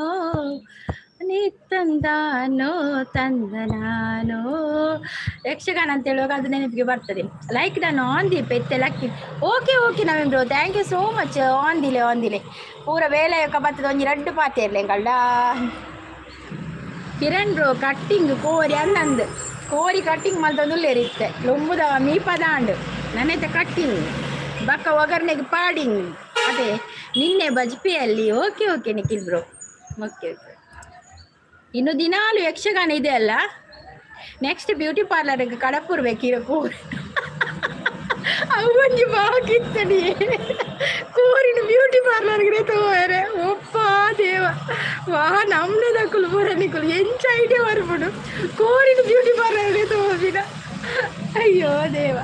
ತಂದಾನೋ ತಂದನಾನೋ. ಯಕ್ಷಗಾನ ಅಂತ ಹೇಳುವಾಗ ಅದು ನೆನಪಿಗೆ ಬರ್ತದೆ. Like done on the ಪೆತ್ತೆ lucky. Okay okay Naveen bro, thank you so much. ಆಂದಿಲೆ ಆಂದಿಲೆ ಪೂರ ವೇಳೆ ಬರ್ತದೆ. ಒಂಜಿ ರಡ್ಡು ಪಾತೆ ಇರಲಿ ಎಂಕಲ್ಡ. ಕಿರಣ್ ಬ್ರೋ ಕಟ್ಟಿಂಗ್ ಕೋರಿ ಅನ್ನಂದು ಕೋರಿ ಕಟ್ಟಿಂಗ್ ಮಲ್ತೊಂದುಲ್ಲೇರಿತ್ತೆ ಲೊಂಬುದ ಮೀಪದಾಂಡ್ ನನ್ನೈತೆ ಕಟ್ಟಿಂಗ್ ಬಕ್ಕ ಒಗರ್ನೆಗೆ ಪಾಡಿಂಗ್ ಅದೇ ನಿನ್ನೆ ಬಜ್ಪೆಯಲ್ಲಿ. Okay okay Nikhil bro, okay okay. ಇನ್ನು ದಿನಾಲು ಯಕ್ಷಗಾನ ಇದೆ ಅಲ್ಲ? ನೆಕ್ಸ್ಟ್ ಬ್ಯೂಟಿ ಪಾರ್ಲರ್ಗೆ ಕಡಪುರ್ ಬೇಕಿರೋ ಕೋರಿ ಅವು ಒಂಜಿ ಬಾಕಿತ್ತಡಿ ಕೋರಿನ ಬ್ಯೂಟಿ ಪಾರ್ಲರ್ಗೆ ತಗೋರೆ. ಒಪ್ಪ ದೇವ ವಾ ನಮ್ನೆ ದಕ್ಕುಲು ಪೂರ ನಿಕುಲು ಎಂಚ ಐಡಿಯಾ ಬರ್ಪುಡು ಕೋರಿನ ಬ್ಯೂಟಿ ಪಾರ್ಲರ್ಗೆ ತಗೋಬಿನ. ಅಯ್ಯೋ ದೇವ.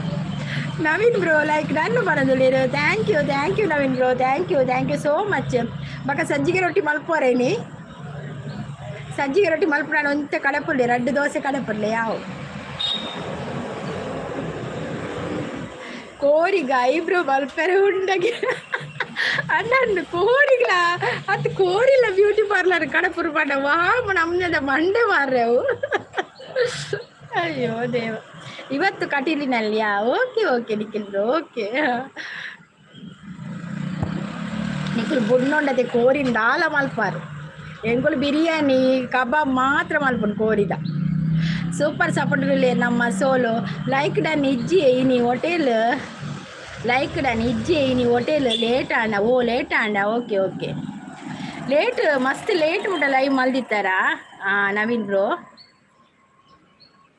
ನವೀನ್ ಬ್ರೋ ಲೈಕ್ ಡನ್ ಬರೋದಿಲ್ಲ. Thank you thank you Naveen bro, thank you thank you so much. ಬಕ ಸಜ್ಜಿಗೆ ರೊಟ್ಟಿ ಮಲ್ಪೋರೇನಿ? ಸಜ್ಜಿಗೆ ರೊಟ್ಟಿ ಮಲ್ಪುಣ ಒಂತೆ ಕಡಪುರ್ಲೆ, ರಡ್ಡು ದೋಸೆ ಕಡಪುರ್ಲೆ. ಯಾವ ಕೋರಿಗ ಐಬ್ರೋ ಮಲ್ಪೆರೆ ಉಂಡಗೆ ಅಣ್ಣಂದು ಕೋರಿಗ್ಲ ಅತ್ ಕೋರಿಲ್ಲ ಬ್ಯೂಟಿ ಪಾರ್ಲರ್ ಕಡಪುರು ಪಂಡ ವಾಮ ನಮ್ಮದ ಮಂಡೆ ಮಾರ್ರೆವು. ಅಯ್ಯೋ ದೇವ. ಇವತ್ತು ಕಟೀಲಿನಲ್ಲಿಯಾ? Okay okay Nikhil bro, okay. Nikhil ಬುಡ್ನೊಂಡತೆ ಕೋರಿನ ದಾಲ ಮಲ್ಪಾರು, ಎಂಕುಲು ಬಿರಿಯಾನಿ ಕಬಾಬ್ ಮಾತ್ರ ಮಲ್ಪುಂಡು ಕೋರಿದ. ಸೂಪರ್ ಸಪೋರ್ಟ್ ನಮ್ಮ ಸೋಲು. ಲೈಕ್ ಡನ್ ಇಜ್ಜಿ ಇನಿ ಹೋಟೆಲ್, ಲೈಕ್ ಡನ್ ಇಜ್ಜಿ ಇನಿ ಹೋಟೆಲ್ ಲೇಟ್ ಆಂಡ. ಓ ಲೇಟ್ ಆಂಡ, ಓಕೆ ಓಕೆ. ಲೇಟ್ ಮಸ್ತ್ ಲೇಟ್ ಮುಟ್ಟ ಲೈವ್ ಮಲ್ದಿತ್ತಾರಾ ನವೀನ್ ಬ್ರೋ?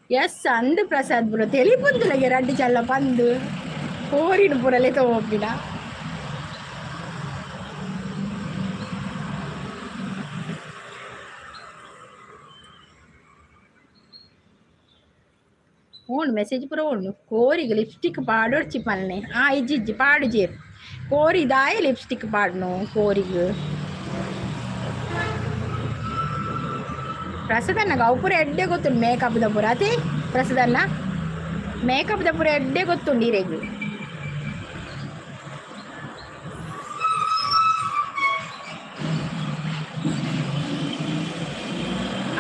ಎಸ್ ಅಂದು ಪ್ರಸಾದ್ ಬ್ರೋ. ತೆಲಿಪುಂದುಲಗೆ ರಡ್ಡು ಚಲ್ಲ ಪಂದು ಕೋರಿನ ಪೂರಲೆ ತಗೋಪಿನ. ಓಣು ಮೆಸೇಜ್ ಪೂರ ಓಣು ಕೋರಿಗೆ ಲಿಪ್ಸ್ಟಿಕ್ ಪಾಡೊಡ್ಚಿ ಪನ್ನೆ. ಆ ಇಜ್ಜಿ ಇಜ್ಜಿ ಪಾಡು ಜೇರು ಕೋರಿ ದಾಯ ಲಿಪ್ಸ್ಟಿಕ್ ಪಾಡ್ನು ಕೋರಿಗ್. ಪ್ರಸಾದಣ್ಣಗೆ ಅವು ಪೂರ ಎಡ್ಡೆ ಗೊತ್ತುಂಡು ಮೇಕಪ್ದ ಪೂರ. ಅದೇ ಪ್ರಸಾದಣ್ಣ ಮೇಕಪ್ದ ಪೂರ ಎಡ್ಡೆ ಗೊತ್ತುಂಡು ಇರೆಗ್.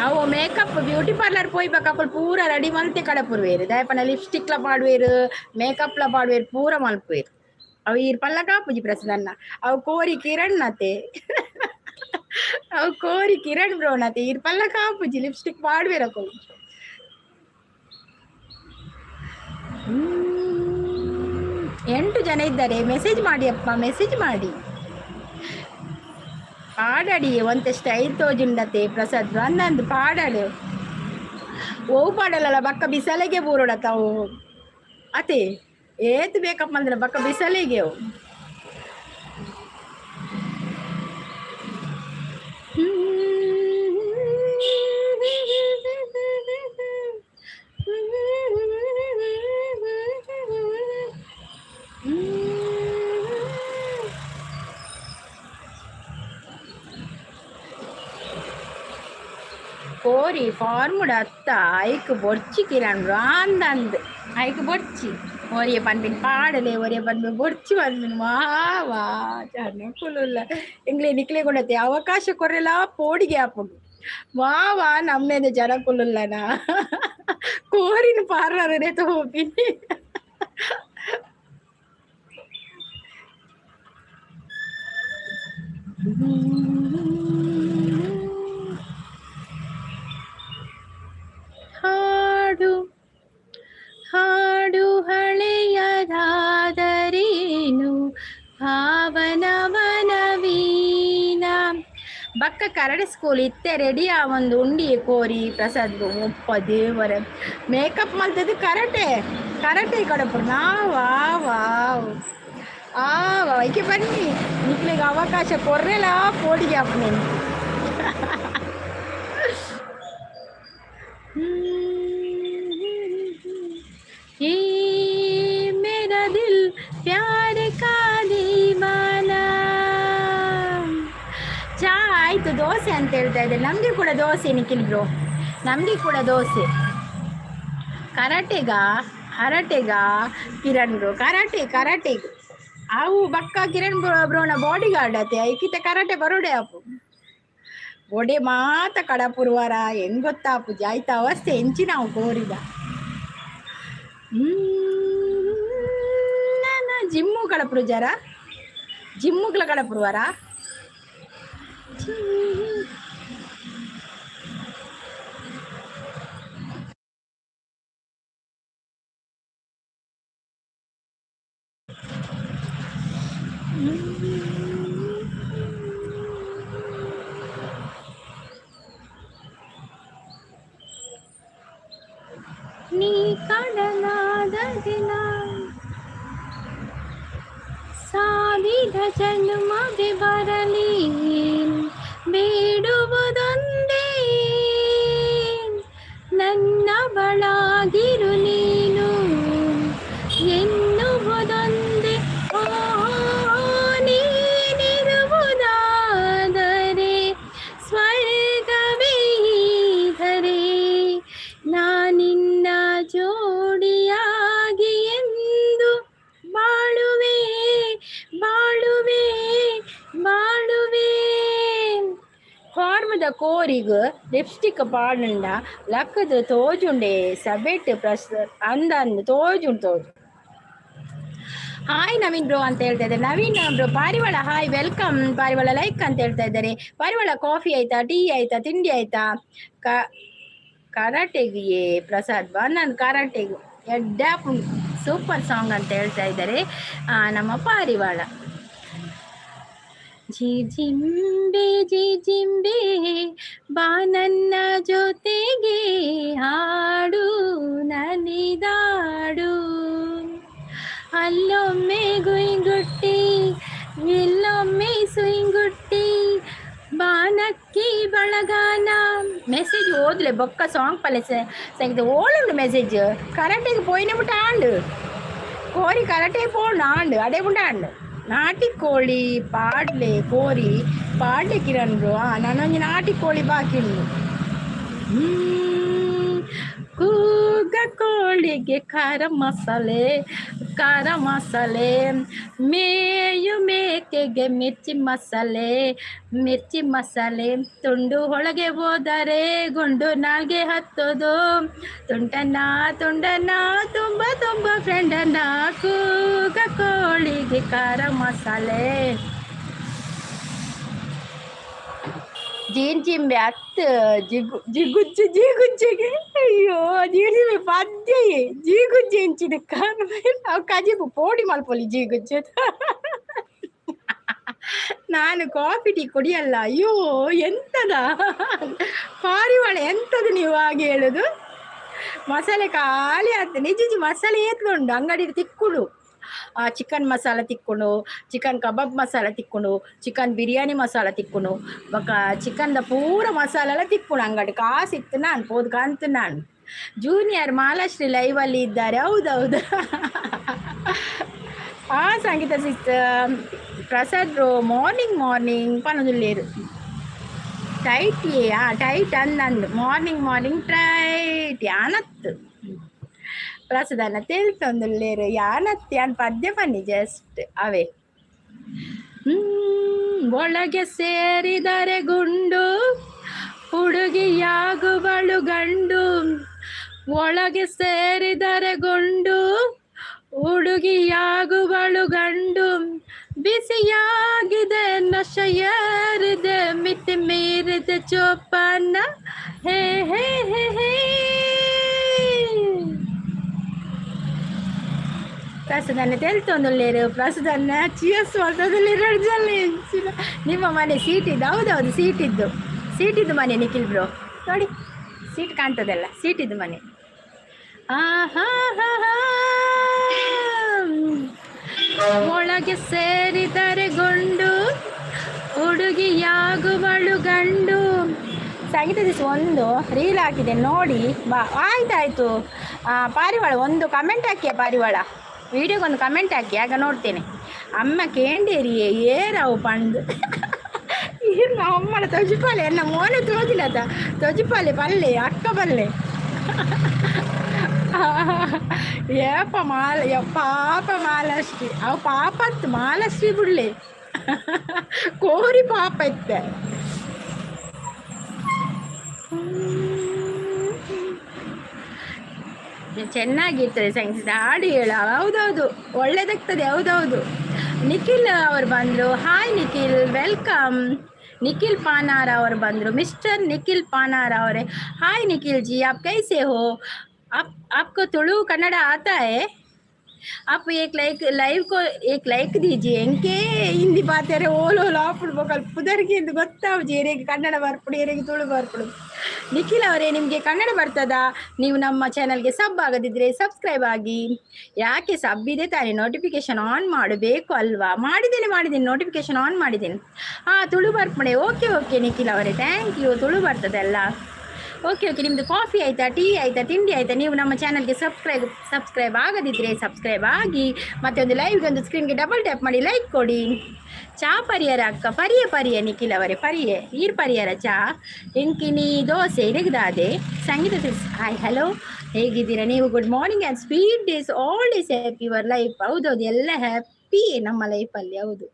ಅವು ಮೇಕಪ್ ಬ್ಯೂಟಿ ಪಾರ್ಲರ್ ಪೋಯ್ಬೇಕು ಅಕುಲು ಪೂರ ರೆಡಿ ಮಲ್ತೆ ಕಡಪುರ್ವೇರು. ದಾಯಪಂಡ ಲಿಪ್ಸ್ಟಿಕ್ಲ ಪಾಡುವೇರು, ಮೇಕಪ್ಲ ಪಾಡುವೇರು, ಪೂರ ಮಲ್ಪುವೇರು. ಅವು ಈರ್ ಪಲ್ಲ ಕಾಪುಜಿ ಪ್ರಸನ್ನ. ಅವು ಕೋರಿ ಕಿರಣ್ ನತೆ, ಅವು ಕೋರಿ ಕಿರಣ್ ಬ್ರೋ ನತೆ. ಈರ್ ಪಲ್ಲ ಕಾಪುಜಿ ಲಿಪ್ಸ್ಟಿಕ್ ಪಾಡುವೇರು ಅಕುಲು. 8 ಜನ ಇದ್ದಾರೆ. ಮೆಸೇಜ್ ಮಾಡಿ ಅಪ್ಪ, ಮೆಸೇಜ್ ಮಾಡಿ. ಪಾಡಡಿ ಒಂತೆ ಸ್ಟೈಲ್ ತೋಜುಂಡತೆ ಪ್ರಸಾದ್ ಅಂದಂದು ಪಾಡಡು. ಓವು ಪಾಡಲ್ಲ ಬಕ್ಕ ಬಿಸಲೆಗೆ ಬೂರೋಡ ತಾವು ಅತೆ ಏತ್ ಬೇಕಪ್ಪ ಅಂದ್ರೆ ಬಕ್ಕ ಬಿಸಲೆಗೆ ಅವು. ಕೋರಿ ಫಾರ್ಮುಡ ಅತ್ತ ಐಕ್ ಬೊರ್ಚಿ ಕಿರಣ್ ಅಂದಂದು ಐಕ್ ಬೊರ್ಚಿ. ಒರಿಯ ಪನ್ಪಿನ ಪಾಡಲೆ, ಒರಿಯ ಪನ್ಪಿನ ಬೊರ್ಚಿ ಪನ್ಪಿನ ವಾ ವಾ ಜನಕುಲುಲ್ಲ. ಎಂಗ್ಲೆ ನಿಕ್ಲೆ ಕೊಡತ್ತೆ ಅವಕಾಶ ಕೊರೆಲ ಪೋಡಿಗೆ ಆಪುಂಡು. ವಾ ವಾ ನಮ್ಮೇದ ಜನಕುಲುಲ್ಲನ ಕೋರಿನ ಪಾರ್ಲರೇ ತೋಪಿನಿ. ಹಾಡು ಹಾಡು ಹಳೆಯದಾದರೇನು ಭಾವನವನವೀನ. ಬಕ್ಕ ಕರಡಿ ಸ್ಕೂಲ್ ಇತ್ತೆ ರೆಡಿ ಆ ಒಂದು ಉಂಡಿ ಕೋರಿ ಪ್ರಸಾದ್ ಒಪ್ಪ ದೇವರ ಮೇಕಪ್ ಮಲ್ತದ್ದು ಕರಟೆ ಕರಟೆ ಕಡಪು ನಾ ವಾ ವಾವ್ ಆ ಐಕೆ ಬನ್ನಿ ನಿಕ್ಲೆಗ್ ಅವಕಾಶ ಕೊರ್ರೆಲ ಪೋಡಿಗೆ ಅಪ್ಪನೇನು. ये मेरा दिल प्यार का दीवाना. ಚಾ ಆಯ್ತು, ದೋಸೆ ಅಂತ ಹೇಳ್ತಾ ಇದ್ದಾರೆ. ನಮಗೆ ಕೂಡ ದೋಸೆ ನಿಖಿಲ್ ಬ್ರೋ, ನಮಗೆ ಕೂಡ ದೋಸೆ. ಕರಾಟೆಗ ಹರಟೆಗ ಕಿರಣ್ ಬ್ರೋ, ಕರಾಟೆ ಕರಾಟೆಗ್ ಅವು ಬಕ್ಕ ಕಿರಣ್ ಬ್ರೋನ ಬಾಡಿ ಗಾರ್ಡ್ ಅತೆ ಐಕಿತ ಕರಾಟೆ ಬರೋಡೆ ಅಪ್ಪು ಒಡೆ ಮಾತ ಕಡಪುರುವಾರ ಹೆಂಗ್ ಗೊತ್ತಾಪುಜಿ ಆಯ್ತ ಅವಸ್ಥೆ ಎಂಚಿನ ಅವು ಕೋರಿದ. ಜಿಮ್ಮು ಕಡಪುರು ಜರ ಜಿಮ್ಮುಗಳ ಕಡಪುರುವಾರ. ನೀ ಕಡಲಾದ ದಿನ ಸಾವಿರ ಜನ್ಮವೇ ಬರಲಿ ಬೇಡುವುದೊಂದೇ ನನ್ನ ಬಳಾಗಿರು ನೀನು ಎನ್ನುವುದೊಂದೇ. ಓ ನೀನಿರುವುದಾದರೆ ಸ್ವರ್ಗವೇ ಧರೆ, ನಾನಿನ್ನ ಜೋಡಿಯಾಗಿ ಎಂದು ಬಾಳುವೆ ಬಾಳುವೆ ಬಾಳುವೆ. ಫಾರ್ಮದ ಕೋರಿಗ್ ಲಿಪ್ಸ್ಟಿಕ್ ಪಾಡುಂಡ ಲಕ್ಕದ ತೋಜುಂಡೆ ಸಬೆಟ್ ಪ್ರಸ್ ಅಂದ ಅಂದ್ ತೋಜುಂಡು ತೋಜು. ಹಾಯ್ ನವೀನ್ ಬ್ರೋ ಅಂತ ಹೇಳ್ತಾ ಇದ್ದಾರೆ ನವೀನ್ ಬ್ರೋ. ಪಾರಿವಾಳ ಹಾಯ್, welcome ಪಾರಿವಾಳ. ಲೈಕ್ ಅಂತ ಹೇಳ್ತಾ ಇದ್ದಾರೆ ಪಾರಿವಾಳ. ಕಾಫಿ ಆಯ್ತಾ, ಟೀ ಆಯ್ತಾ, ತಿಂಡಿ ಆಯ್ತಾ? ಕರಾಟೆಗೆ ಪ್ರಸಾದ್ ಬಾ, ನಾನು ಕರಾಟೆಗೆ ಎಡ್ಡಾಪು. ಸೂಪರ್ ಸಾಂಗ್ ಅಂತ ಹೇಳ್ತಾ ಇದ್ದಾರೆ ನಮ್ಮ ಪಾರಿವಾಳ. ಜಿಜಿಂಬೆ ಜಿಜಿಂಬೆ ಬಾ ನನ್ನ ಜೊತೆಗೆ ಹಾಡು ನಲಿದಾಡು, ಅಲ್ಲೊಮ್ಮೆ ಗುಂಗುಟ್ಟಿ ಇಲ್ಲೊಮ್ಮೆ ಸುಂಗುಟ್ಟಿ ಬಾನಕ್ಕಿ ಬಳಗಾನ. ಮೆಸೇಜ್ ಓದ್ಲೆ ಬೊಕ್ಕ ಸಾಂಗ್ ಪಲ್ಲೆ ಸಂಗೀತ ಓಳುಂಡು ಮೆಸೇಜ್. ಕರಾಟೆಗೆ ಪೋಯಿನ ಬಿಟ್ಟು ಆಂಡು ಕೋರಿ ಕರಾಟೆ ಪೋಂಡು ಆಂಡು ಅಡೆ ಬಿಟ್ಟು ಆಂಡು. ನಾಟಿ ಕೋಳಿ ಪಾಡ್ಲೆ ಕೋರಿ ಪಾಡ್ಲೆ ಕಿರಣ್ ಬ್ರೋ. ನಾನೊಂಜಿ ನಾಟಿ ಕೋಳಿ ಬಾಕಿ ಉಂಡು. ಕೂಗ ಕೋಳಿಗೆ ಖಾರ ಮಸಾಲೆ ಖಾರ ಮಸಾಲೆ, ಮೇಯು ಮೇಕೆಗೆ ಮಿರ್ಚಿ ಮಸಾಲೆ ಮಿರ್ಚಿ ಮಸಾಲೆ, ತುಂಡು ಒಳಗೆ ಹೋದರೆ ಗುಂಡು ನಾಲ್ಗೆ ಹತ್ತೋದು, ತುಂಟನ ತುಂಡನ ತುಂಬ ತುಂಬ ಫ್ರೆಂಡನ ಕೂಗ ಕೋಳಿಗೆ ಖಾರ ಮಸಾಲೆ. ಜೀನ್ ಅತ್ ಜಿಗು ಜಿಗುಜ್ಜು ಜಿಗುಜ್ಜಿಗೆ ಅಯ್ಯೋ ಜೀನ್ ಪದ್ಯ ಜೀಗುಜ್ಜಿ ಎಂಚಿನ ಕಾರಣ ಅವು ಕಜಿಪು ಪೋಡಿ ಮಲ್ಪೊಲಿ ಜೀಗುಜ್ಜು. ನಾನು ಕಾಫಿ ಟೀ ಕುಡಿಯಲ್ಲ. ಅಯ್ಯೋ ಎಂತದ ಪಾರಿವಾಳ, ಎಂತದು ನೀವು ಹಾಗೆ ಹೇಳುದು? ಮಸಾಲೆ ಖಾಲಿ ಆಗ್ತದೆ ನಿಜ. ಮಸಾಲೆ ಏತ್ಲುಂಡು ಅಂಗಡಿ ತಿಕ್ಕುಡು. ಆ ಚಿಕನ್ ಮಸಾಲ ತಿಕ್ಕುಂಡು, ಚಿಕನ್ ಕಬಾಬ್ ಮಸಾಲ ತಿಕ್ಕುಂಡು, ಚಿಕನ್ ಬಿರಿಯಾನಿ ಮಸಾಲ ತಿಕ್ಕುಂಡು, ಬೊಕ ಚಿಕನ್ದ ಪೂರ ಮಸಾಲೆಲ್ಲ ತಿಕ್ಕುಂಡು ಅಂಗಡಿ. ಕಾಸು ಇತ್ತು ನಾನು ಪೋದು ಕಾಂತು ನಾನು. ಜೂನಿಯರ್ ಮಾಲಾಶ್ರೀ ಲೈವಲ್ಲಿ ಇದ್ದಾರೆ. ಹೌದೌದು. ಆ Sangeetha sister, Prasad bro morning morning ಪನೊಂದುಲ್ಲೇರು. Tight ಆ ಟೈಟ್ ಅಂದಂದು ಮಾರ್ನಿಂಗ್ ಮಾರ್ನಿಂಗ್ ಟೈಟ್ ಯಾನತ್ತು. ಪ್ರಸಾದನ ತೆಲ್ತೊಂದುಲ್ಲೇರು ಯಾನತ್ತಿ ಯಾನ್ ಪದ್ಯ ಪನ್ನಿ ಜಸ್ಟ್ ಅವೇ. ಒಳಗೆ ಸೇರಿದರೆ ಗುಂಡು, ಹುಡುಗಿಯಾಗುವಳು ಗಂಡು. ಒಳಗೆ ಸೇರಿದರೆ ಗುಂಡು, ಹುಡುಗಿಯಾಗುವಳು ಗಂಡು. ಬಿಸಿಯಾಗಿದೆ, ನಶೆಯೇರಿದೆ, ಮಿತಿ ಮೀರಿದೆ ಚೋಪನ. ಹೇ ಹೇ ಹೇ ಹೇ. ಪ್ರಸಾದನ್ನ ತೆಲ್ತೊಂದುಲ್ಲೇರು. ಪ್ರಸಾದನ್ನ ಚಿಯರ್ಸ್ ಮಾಡ್ತೊಂದುಲ್ಲೇರು. ನಿಮ್ಮ ಮನೆ ಸೀಟ್ ಇದ್ದು? ಹೌದೌದು, ಸೀಟ್ ಇದ್ದು, ಸೀಟ್ ಇದ್ದು ಮನೆ. ನಿಖಿಲ್ ಬ್ರೋ, ನೋಡಿ, ಸೀಟ್ ಕಾಣ್ತದಲ್ಲ, ಸೀಟ್ ಇದ್ದು ಮನೆ. ಆಹಾ ಹಾ ಹಾ. ಒಳಗೆ ಸೇರಿದರೆ ಗುಂಡು, ಹುಡುಗಿಯಾಗುವಳು ಗಂಡು. ಸಂಗೀತ ದಿವಸ ಒಂದು ರೀಲ್ ಹಾಕಿದೆ ನೋಡಿ ಬಾ. ಆಯ್ತಾಯ್ತು. ಪಾರಿವಾಳ, ಒಂದು ಕಮೆಂಟ್ ಹಾಕಿಯ? ಪಾರಿವಾಳ, ವಿಡಿಯೋಗೊಂದು ಕಮೆಂಟ್ ಹಾಕಿ, ಆಗ ನೋಡ್ತೇನೆ. ಅಮ್ಮ ಕೇಂಡೇರಿಯೇ ಏರವು ಪಂಡು ಇರ್ನ ಅಮ್ಮನ ತೊಜಿಪಾಲೆ ಎನ್ನ ಮೋನೆ ತೋಜಿಲ್ಲದ ತೊಜಿಪಾಲೆ ಪಲ್ಲೆ ಅಕ್ಕ ಬಲ್ಲೆ ಏಪ ಮಾಲ ಪಾಪ ಮಾಲಶ್ರೀ. ಅವು ಪಾಪತ್ತು ಮಾಲಶ್ರೀ ಬಿಡ್ಲಿ, ಕೋರಿ ಪಾಪ ಇತ್ತೆ. ಚೆನ್ನಾಗಿರ್ತದೆ ಸಂಗೀತ ಹಾಡು ಹೇಳ. ಹೌದೌದು, ಒಳ್ಳೇದಾಗ್ತದೆ. ಹೌದೌದು. ನಿಖಿಲ್ ಅವರು ಬಂದರು. Hi Nikhil, welcome. Nikhil ಪಾನಾರ್ ಅವರು ಬಂದರು. ಮಿಸ್ಟರ್ ನಿಖಿಲ್ ಪಾನಾರ್ ಅವರೇ, ಹಾಯ್ ನಿಖಿಲ್ जी, आप कैसे हो? आप आपको तुळु कन्नड़ आता है? आप एक लाइक, लाइव को एक लाइक दीजिए. ಎಂಕೆ ಹಿಂದಿ ಪಾತೆರೆ ಓಲು ಓಲು ಆಪುಡು ಬೊಕ ಪುದರ್ಗೆ ಎಂದು ಗೊತ್ತಾವುಜಿ, ಏರೆಗ್ ಕನ್ನಡ ಬರ್ಪುಡು, ಏರೆಗ್ ತುಳು ಬರ್ಪುಡು. ನಿಖಿಲ್ ಅವರೇ, ನಿಮಗೆ ಕನ್ನಡ ಬರ್ತದಾ? ನೀವು ನಮ್ಮ ಚಾನಲ್ಗೆ ಸಬ್ ಆಗದಿದ್ರೆ ಸಬ್ಸ್ಕ್ರೈಬ್ ಆಗಿ. ಯಾಕೆ, ಸಬ್ ಇದೆ ತಾನೇ? ನೋಟಿಫಿಕೇಶನ್ ಆನ್ ಮಾಡಬೇಕು ಅಲ್ವಾ? ಮಾಡಿದ್ದೇನೆ, ಮಾಡಿದ್ದೇನೆ, ನೋಟಿಫಿಕೇಶನ್ ಆನ್ ಮಾಡಿದ್ದೇನೆ. ಹಾಂ, ತುಳು ಬರ್ಪುಣೆ. ಓಕೆ ಓಕೆ ನಿಖಿಲ್ ಅವರೇ, thank you. Tulu ಬರ್ತದಲ್ಲ? ಓಕೆ ಓಕೆ ನಿಮ್ಮದು ಕಾಫಿ ಆಯಿತಾ? ಟೀ ಆಯಿತಾ? ತಿಂಡಿ ಆಯಿತಾ? ನೀವು ನಮ್ಮ ಚಾನಲ್ಗೆ ಸಬ್ಸ್ಕ್ರೈಬ್ ಸಬ್ಸ್ಕ್ರೈಬ್ ಆಗದಿದ್ದರೆ ಸಬ್ಸ್ಕ್ರೈಬ್ ಆಗಿ. ಮತ್ತೆ ಒಂದು ಲೈವ್ಗೆ ಒಂದು ಸ್ಕ್ರೀನ್ಗೆ ಡಬಲ್ ಟ್ಯಾಪ್ ಮಾಡಿ ಲೈಕ್ ಕೊಡಿ. ಚಾ ಪರಿಯರ ಅಕ್ಕ? ಪರಿಯ ಪರಿಯ ನಿಖಿಲ್ ಅವರೇ, ಪರಿಯೆ. ಈರ್ ಪರಿಯರ ಚಾ? ಎಂಕಿನಿ ದೋಸೆ ಇರಗದಾದೆ. ಸಂಗೀತ, ಹಾಯ್, ಹಲೋ, ಹೇಗಿದ್ದೀರಾ ನೀವು? Good morning and sweet days, all days happy your life. ಹೌದೌದು, ಎಲ್ಲ ಹ್ಯಾಪಿ ನಮ್ಮ ಲೈಫಲ್ಲಿ. ಹೌದು,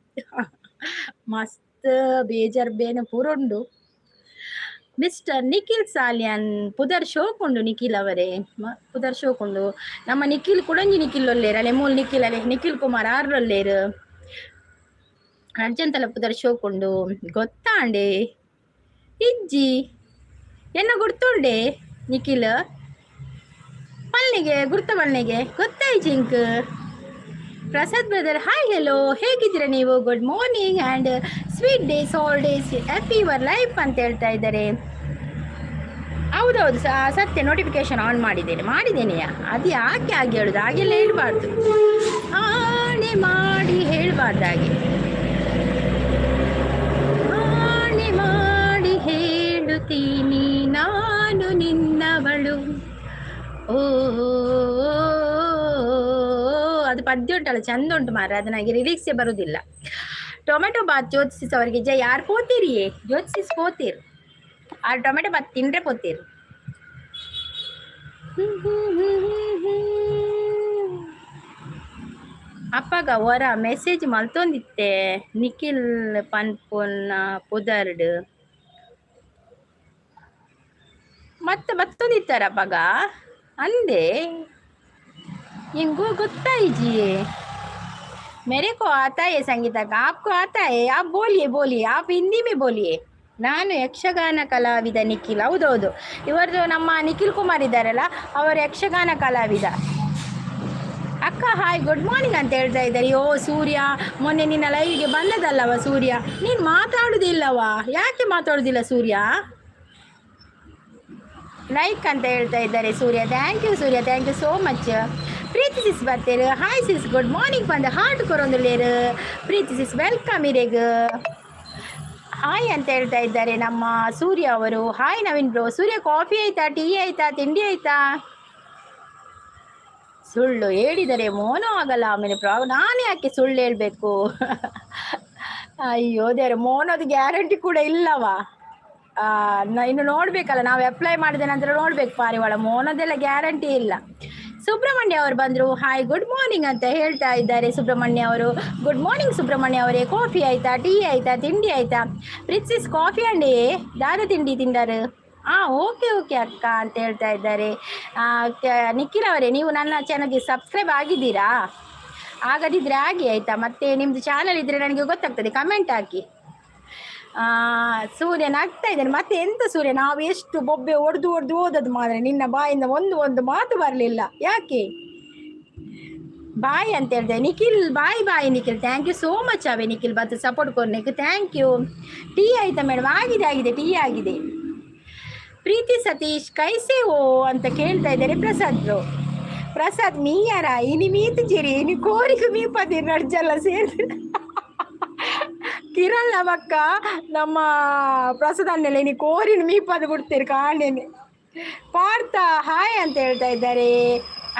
ಮಸ್ತ್ ಬೇಜಾರ್ ಬೇನೆ ಪೂರ ಉಂಡು. ಮಿಸ್ಟರ್ ನಿಖಿಲ್ ಸಾಲಿಯನ್, ಪುದರ್ ಶೋಕುಂಡು. ನಿಖಿಲ್ ಅವರೇ, ಪುದರ್ ಶೋಕುಂಡು. ನಮ್ಮ ನಿಖಿಲ್ ಕುಡಂಜಿ ನಿಖಿಲ್ ಒಲ್ಲೇರು ಅಲೆ ಮೂಲ್ ನಿಖಿಲ್ ಅಲೆ ನಿಖಿಲ್ ಕುಮಾರ್ ಆರ್ಲೊಲ್ಲೇರು. ಅರ್ಜಂತಲ ಪುದರ್ ಶೋಕುಂಡು. ಗೊತ್ತಾಂಡೆ? ಇಜ್ಜಿ, ಎನ್ನ ಗುರ್ತುಂಡೆ ನಿಖಿಲ್ ಪಲ್ನಿಗೆ ಗುರ್ತ ಪಲ್ನಿಗೆ ಗೊತ್ತಾಯ್ತು ink. Prasad brother, hi, hello, ಹೇಗಿದ್ದೀರಾ ನೀವು? Good morning and sweet days, all days happy your life ಅಂತ ಹೇಳ್ತಾ ಇದ್ದಾರೆ. ಹೌದೌದು, ಸತ್ಯ. ನೋಟಿಫಿಕೇಶನ್ ಆನ್ ಮಾಡಿದ್ದೇನೆ, ಮಾಡಿದ್ದೇನೆಯಾ. ಅದು ಯಾಕೆ ಹಾಗೆ ಹೇಳುದು? ಹಾಗೆಲ್ಲ ಹೇಳ್ಬಾರ್ದು, ಆಣೆ ಮಾಡಿ ಹೇಳಬಾರ್ದು ಹಾಗೆ. ಆಣೆ ಮಾಡಿ ಹೇಳುತ್ತೀನಿ, ನಾನು ನಿನ್ನವಳು. ಓ, ಅದು ಪದ್ಯ ಉಂಟಲ್ಲ, ಚಂದ ಉಂಟು ಮಾರ್ರೆ. ಅದು ನನಗೆ ಲಿರಿಕ್ಸೇ ಬರುವುದಿಲ್ಲ. ಟೊಮೆಟೊ ಬಾತ್ ಜ್ಯೋತಿಸ್ ಅವರಿಗೆ ಜೈ. ಯಾರು ಪೋತೀರಿಯೇ? ಜ್ಯೋತಿಸ್ ಪೋತೀರ್. ಆ ಟೊಮೆಟೊ ಬಾತ್ ತಿಂದ್ರೆ ಪೋತೀರ್. ಅಪ್ಪಗ ಒರ ಮೆಸೇಜ್ ಮಲ್ತೊಂದಿತ್ತೆ ನಿಖಿಲ್ ಪನ್ಪುನ ಪುದರ್ಡ್. ಮತ್ತೆ ಬತ್ತೊಂದಿತ್ತಾರ ಅಪ್ಪಗ ಅಂದೆ इंगू ಗೊತ್ತಾಯಿಜಿ. मेरे को आता है संगीता का, आपको आता है? आप बोलिए, बोलिए, आप हिंदी में बोलिए. ನಾನು ಯಕ್ಷಗಾನ ಕಲಾವಿದ ನಿಖಿಲ್. ಹೌದೌದು, ಇವರದು ನಮ್ಮ ನಿಖಿಲ್ ಕುಮಾರ್ ಇದ್ದಾರಲ್ಲ, ಅವರು ಯಕ್ಷಗಾನ ಕಲಾವಿದ. ಅಕ್ಕ ಹಾಯ್, ಗುಡ್ ಮಾರ್ನಿಂಗ್ ಅಂತ ಹೇಳ್ತಾ ಇದ್ದಾರೆ. ಓ ಸೂರ್ಯ, ಮೊನ್ನೆ ನಿನ್ನ ಲೈವ್ಗೆ ಬಂದದಲ್ಲವ ಸೂರ್ಯ, ನೀನು ಮಾತಾಡುದಿಲ್ಲವ? ಯಾಕೆ ಮಾತಾಡುದಿಲ್ಲ ಸೂರ್ಯ? ಲೈಕ್ ಅಂತ ಹೇಳ್ತಾ ಇದ್ದಾರೆ Surya. Thank you Surya, thank you so much. Preethi sis ಬರ್ತೇರು. Hi sis, good morning ಬಂದ ಹಾರ್ಟ್ ಕೊರೊಂದುಲ್ಲೇರು. ಪ್ರೀತಿ ಸಿಸ್, welcome ಇರೆಗ್. ಹಾಯ್ ಅಂತ ಹೇಳ್ತಾ ಇದ್ದಾರೆ ನಮ್ಮ ಸೂರ್ಯ ಅವರು. Hi Naveen bro. Surya, coffee ಆಯ್ತಾ? ಟೀ ಆಯ್ತಾ? ತಿಂಡಿ ಆಯ್ತಾ? ಸುಳ್ಳು ಹೇಳಿದರೆ ಮೋನೋ ಆಗಲ್ಲ, ಆಮೇಲೆ ನಾನು ಯಾಕೆ ಸುಳ್ಳು ಹೇಳ್ಬೇಕು? ಅಯ್ಯೋ ದೇವ್ರೆ, ಮೋನೋದು ಗ್ಯಾರಂಟಿ ಕೂಡ ಇಲ್ಲವಾ? ಇನ್ನು ನೋಡ್ಬೇಕಲ್ಲ ನಾವು, ಅಪ್ಲೈ ಮಾಡಿದ ನಂತರ ನೋಡ್ಬೇಕು. ಪಾರಿವಾಳ, ಮೋನದೆಲ್ಲ ಗ್ಯಾರಂಟಿ ಇಲ್ಲ. ಸುಬ್ರಹ್ಮಣ್ಯ ಅವರು ಬಂದರು. ಹಾಯ್, ಗುಡ್ ಮಾರ್ನಿಂಗ್ ಅಂತ ಹೇಳ್ತಾ ಇದ್ದಾರೆ ಸುಬ್ರಹ್ಮಣ್ಯ ಅವರು. ಗುಡ್ ಮಾರ್ನಿಂಗ್ ಸುಬ್ರಹ್ಮಣ್ಯ ಅವರೇ. ಕಾಫಿ ಆಯ್ತಾ? ಟೀ ಆಯ್ತಾ? ತಿಂಡಿ ಆಯ್ತಾ? ಪ್ರಿನ್ಸಿಸ್, ಕಾಫಿ ಅಂಡಿ ದಾದ ತಿಂಡಿ ತಿಂದಾರು? ಹಾಂ, ಓಕೆ ಓಕೆ ಅಕ್ಕ ಅಂತ ಹೇಳ್ತಾ ಇದ್ದಾರೆ. ನಿಖಿಲ್ ಅವರೇ, ನೀವು ನನ್ನ ಚಾನಲ್ಗೆ ಸಬ್ಸ್ಕ್ರೈಬ್ ಆಗಿದ್ದೀರಾ? ಆಗದಿದ್ದರೆ ಆಗಿ, ಆಯಿತಾ? ಮತ್ತು ನಿಮ್ಮದು ಚಾನಲ್ ಇದ್ದರೆ ನನಗೆ ಗೊತ್ತಾಗ್ತದೆ, ಕಮೆಂಟ್ ಹಾಕಿ. ಸೂರ್ಯ ನಗ್ತಾ ಇದ್ದಾನೆ. ಮತ್ತೆ ಎಂತ ಸೂರ್ಯ, ನಾವು ಎಷ್ಟು ಬೊಬ್ಬೆ ಒಡೆದು ಒಡೆದು ಹೋದದ್ದು ಮಾತ್ರ ನಿನ್ನ ಬಾಯಿಂದ ಒಂದು ಒಂದು ಮಾತು ಬರಲಿಲ್ಲ ಯಾಕೆ? ಬಾಯ್ ಅಂತ ಹೇಳ್ದೆ Nikhil. Bye bye Nikhil. Thank you so much away Nikhil ಬತ್ತು ಸಪೋರ್ಟ್ ಕೊಡ್ಲಿಕ್ಕೆ thank you. Tea ಆಯ್ತಾ ಮೇಡಮ್? ಆಗಿದೆ, ಆಗಿದೆ, ಟೀ ಆಗಿದೆ. ಪ್ರೀತಿ ಸತೀಶ್, ಕೈಸೆ ಓ ಅಂತ ಕೇಳ್ತಾ ಇದ್ದಾರೆ ಪ್ರಸಾದ್ ಬ್ರೋ. ಪ್ರಸಾದ್, ಮೀಯರ ಇನಿ ಮೀತು ಜಿರಿ, ಇನಿ ಕೋರಿಗೂ ಮೀಪದಿರ್ ನಡ್ಜಲ್ಲ ಸೇರಿ. ಕಿರಣ್ ಬಕ್ಕ ನಮ್ಮ ಪ್ರಸಾದ್ ಅನ್ನೆಲ್ಲ ಇನಿ ಕೋರಿನ ಮೀಪದು ಬಿಡ್ತೀರಿ ಕಾಣೇನೆ. ಪಾರ್ಥ, ಹಾಯ್ ಅಂತ ಹೇಳ್ತಾ ಇದ್ದಾರೆ.